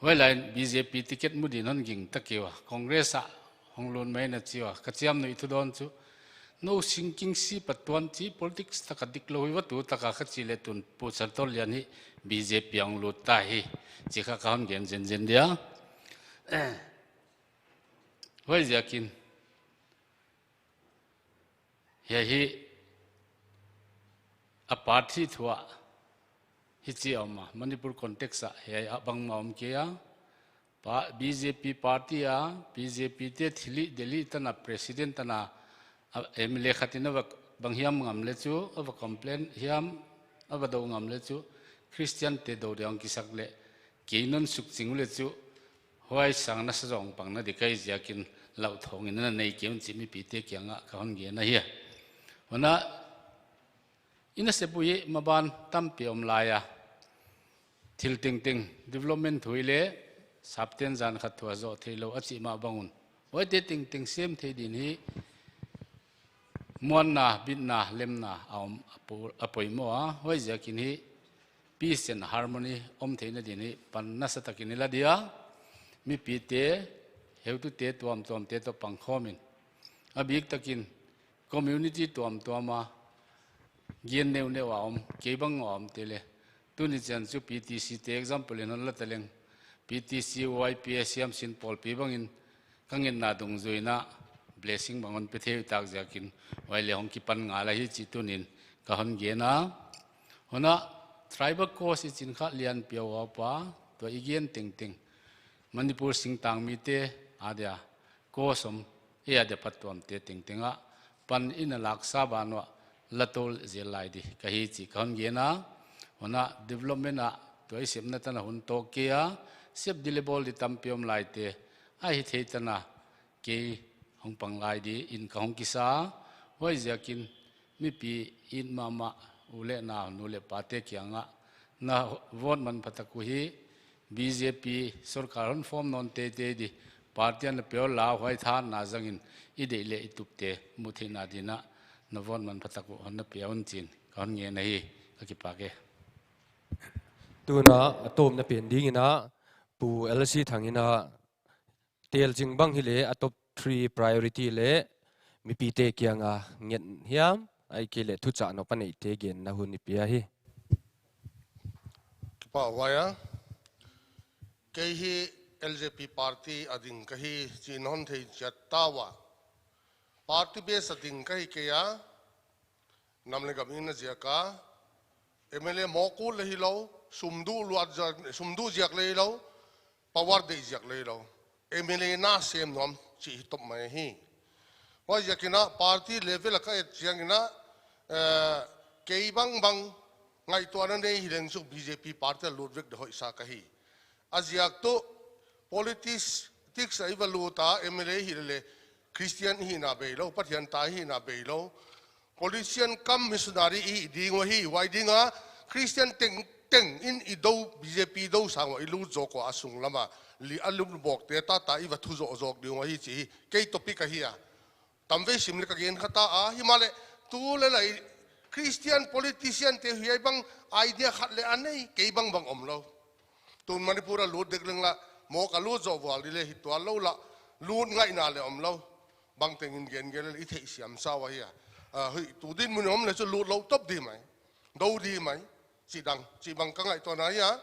Huai lai in B J P ticket mu din hon gingta kei ua, Congress ah hong lut mai na chi ua, ka chiamnuih thudawn chu, nou sinking ship a tuan chi, politics tak a diklou hi ua, tu tak a ka chih leh tun Pu Chaltawllian hi B J P a hong lut ta hi, chi kha ka hon gen zenzen dia. Huaiziakin hiai hi a party thu ah hichi om a, Manipur context ah hiai a bangmah om kei a. Pa, B J P party a, B J P te thilhih delhih tan a, president tan a, a M L A khat in a va bang hiam ngam leh chu, a va complain hiam, a va dou ngam leh chu, Christian te dou dia hong kisak leh, kei non suk ching uleh chu, huai sang nasa zong pang na di ka hi ziakin lauthawng in na nei kei un chi mipite kiangah ka hon gen ahi a. Huan a, i nasep uh hi maban tampi om lai a. Thil tengteng development thu hi leh, sapten zan khat thu a zoh theilou a chih mah bang un, huaite tengteng sem thei din hi muanna, bitna, lemna a om a po-, a poimoh a. Huaiziakin hi peace and harmony om theihna din hi pan nasa takin i la dia. Mipite, heutute tuamtuamte toh pangkhawm in, a biktakin community tuamtuam a gen neuneu a om, kei bang a om te leh, tuni chiang chu P T C te example in hon la ta leng, P T C, Y P A, siamsin pawlpi bangin ka ngetna dungzui in a blessing bang hon pe thei uh tak ziakin, huai leh hong kipan ngal ahi chi tunin ka hon gen a. Huan a, tribal cause i chin kha lianpi a om a, tua i gen tengteng Manipur singtang mite a dia cause om, ei a dia phattuamte tengteng ah pan in a laksa ban uah la tol zel lai di ka hi chi ka hon gen a. Huan a, development ah tua i sepna tan a hun tawk kei a, sep di leh bawl di tampi om lai te, a hithei tan a kei hong pang lai di in ka hong kisa. Huaiziakin mipi it mahmah u leh nau, nu leh pate kiangah na vote manpha tak uh hi, B J P sorkar hon form nawn teitei di, party ana pe ua, huai thahatna zangin i deih leh i tupte muh theihna din a na vote manpha tak uh hon na pia un chi'n ka hon ngen ahi. Ka kipak e. Tun a, a tawpna pen dingin a, Pu L C Thang in a, tel zing bang hileh a top three priority leh mipite kianga nget hiam, ahihkeileh thuchah nop a neite genna hun i pia hi. Kipahhuai a, kei hi L J P party a ding ka hi chi'n hon thei chiat ta ua. Party base a ding ka hi kei a, nam leh gam in a ziak a, M L A mawk ut leh hilou, sum duh luat ziak, sum duh ziak leh hilou, power deih ziak leh hilou, M L A na sem nuam chih hi top mai hi. Huaiziakin a party level a ka et chiangin a, eh, kei bangbang ngaihtuahna nei hileng chu B J P party a lut vek di hoih sa ka hi. A ziak tuh politics, politics a i va lut a M L A hi leh Christian hihna beilou, Pathian ta hihna beilou. Politician cum missionary i ding uh ahi, huai ding a Christian tengteng in i dou, B J P dou sang ua i lut zawk ua a sunglam a, li a lum bawk te ta ta i va thu zawk zawk ding uh ahi chih hi kei topic ahi a. Tamvei sim leh ka gen kha ta a, himahleh tu leh lai Christian politician te hiai bang idea khat leh a nei, kei bangbang omlou. Tun Manipur a lut dek leng lah, mawk a lut zoh vual di leh hi tuan lou lah, lut ngaihna leh omlou. Bangteng in gen gen leh i theihsiam sa ua hi a. Ah, hui, tu dinmun om leh chu lut lou top di mai. Dou di mai. Chih dang, chih bang ka ngaihtuahna hi a.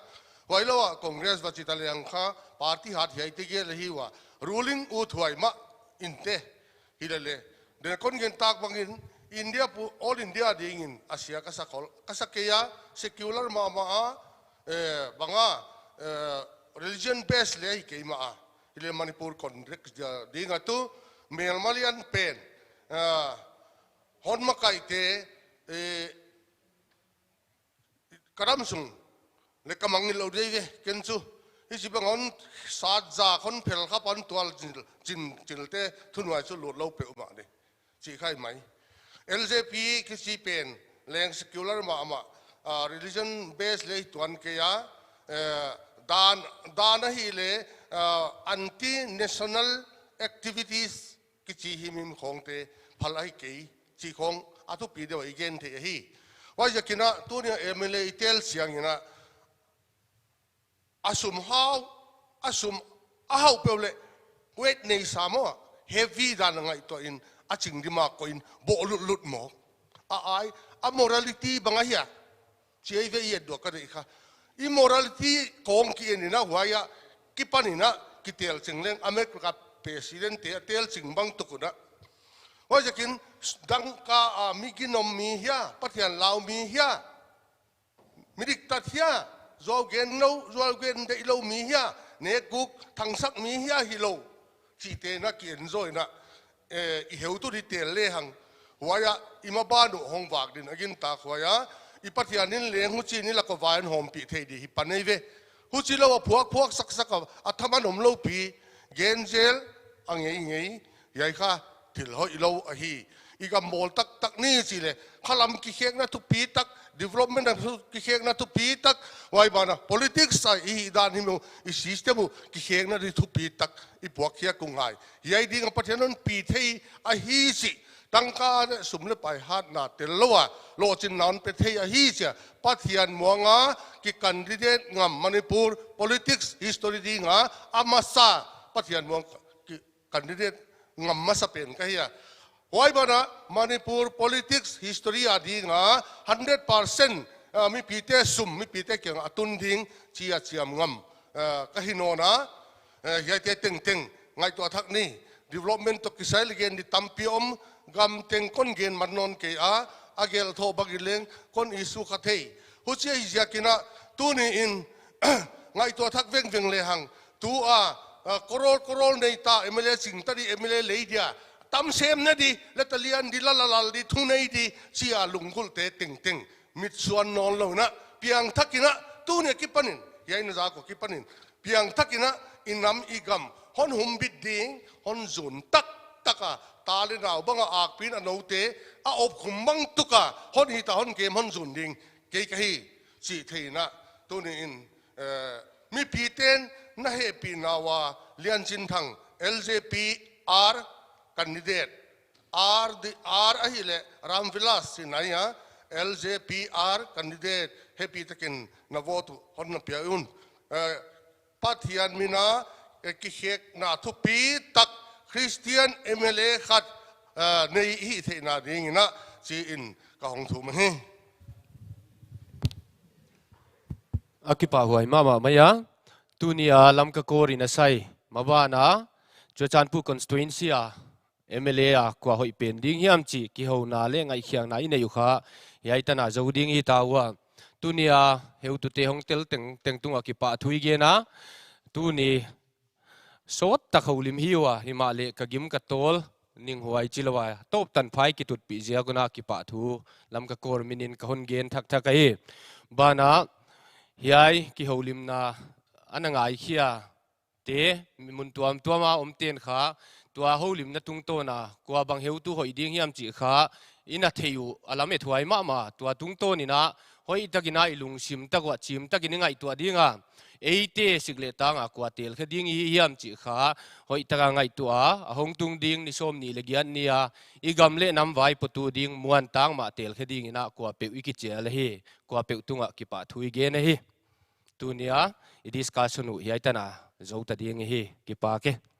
Huailou a Congress va chi ta leng kha, party hat hiaite gel ahi ua. Ruling ut huai mah inte. Hi leh leh. Den kon gen tak bangin, India pu, all India dingin, a sia ka sa khol, ka sa kei a, secular mahmah a, eh, bang a, eh, religion base leh hi kei mah a. Hi leh Manipur context dia ding a tuh, melma lian pen, ah, hon makaite, eh, ka ram sung leh ka mangngilh lou di ve, ken chu. Hichibang hon sat za hon phel kha pan tual chin, chin, chin te thunuai chu lut lou peuhmah di. Chih kha hi mai. L J P kichi pen leng secular mahmah, ah, religion base leh tuan kei a, eh, dan, dan ahi leh, ah, anti-national activities kichi himhim khawngte phal ahi kei, chih khawng a thupi deuh a i gen theih ahi. Huaiziakin a, tuni a M L A i tel chiangin a, a sum hau, a sum a hau peuh leh, weight nei sa maw, heavy dan a ngaihtuah in, a ching di mah koih in, bawh lutlut maw. A ai, a morality bang ahia. Chi ei ve i et duak ka deih kha. Immorality kong ki en in a huai a, kipan in a, kitel ching leng America president te a tel ching bang tuk un a. Huaiziakin dangka a mi ginom mi hia, Pathian lau mi hia, mi diktat hia, zuau gen lou, zuau gen deihlou mi hia, nekguk thangsak mi hia hilou. Chihte na ki en zaw in a, eh, i heutu di tel lehang. Huai a, i maban uh hong vak din a gintak huai a, i Pathian in leng huchi in i lak uah vai hon hawmpih thei di hi pan ei ve. Huchilou a phuak phuak sak sak a, a thaman omlou pi, gen zel, a ngeingei, hiai kha, thil hoihlou ahi. I gam bawl taktak ni chih leh, khalam kikhekna thupitak, development a thu kikhekna thupitak, huai ban a politics a i hihdan hi maw, i system uh kikhekna di thupitak, i puak khia kung hai. Hiai ding a Pathian hon pi thei ahi chih, tangka leh sum leh pai hatna tel lou a, lohchinna hon pe thei ahi chia, Pathian muang a ki candidate ngam Manipur politics history ding a, a masa Pathian muang ki candidate ngam masa pen ka hi a. Huai ban a Manipur politics history a ding a hundred percent, ah, mipite sum, mipite kiang a tun ding chi a chiam ngam, ah, ka hi nawn a, eh, hiaite tengteng ngaihtuah thak ni, development toh kisai leh gen di tampi om, gam teng kon gen man nawn kei a, a gelh thoh bang in leng kon issue kha thei. Huchi ahi ziakin a, tuni in, ngaihtuah thak vengveng lehang, tu a, ah, korol korol nei ta, M L A ching ta di, M L A lei dia, tam sem na di, leh ta lian di, lala lal di, thu nei di, chi a lunggulhte tengteng mitsuan nawn lou in a, piangthak in a, tuni a kipan in, hiai na zak ua kipan in, piangthak in a, i nam i gam hon humbit ding, hon zun taktak a, ta leh nau bang a akpi in a noute, a op khum bang tuk a, hon hita hon kem hon zun ding, kei ka hi, chih thei in a, tuni in, eh, mipiten na hehpihna ua Lianchinthang L J P R candidate, R di, R ahihleh Ramvilas Sinai a, L J P R candidate hehpihtakin na vote uh hon na pia un. Eh, Pathian min a, eh, kikhekna thupitak Christian M L A khat, eh, nei i hih theihna dingin a, chi in ka hong thum hi. A kipahhuai mahmah mai a, tuni a Lamka Kor in a sai, maban a, Churachandpur constituency a, M L A a kua hoih pen ding hiam chih kihouna leh ngaihkhiakna i neih uh kha hiai tan a zou ding i hi ta ua. Tuni a heutute hong tel tengteng tungah kipahthu i gen a. Tuni sawt tak houlim hi ua, himahleh ka gim ka tawl, ninghuai chilou a tawp tanpha i kitutpih ziak un a kipahthu Lamka Corps min in ka hon gen thakthak ahi. Banah hiai kihoulimna ana ngaikhia te, mun tuamtuam a omte'n kha tua houlimna tungtawn a kua bang heutu hoih ding hiam chih kha i na theih uh a lamethuai mahmah. Tua tungtawn in a hoihtak in a i lungsim tak uah chimtak in i ngaihtuah ding a, eite sik leh tang a kua telkhe ding i hi hiam chih kha hoihtak a ngaihtuah a, a hongtung ding ni sawmnih leh giat ni a i gam leh nam vaipotu ding muantang mah telkhe ding in a kuapeuh i kichial ahi. Kuapeuh tungah kipahthu i gen ahi. Tuni a i discussion uh hiai tan a zou ta ding i hi. Kipak e.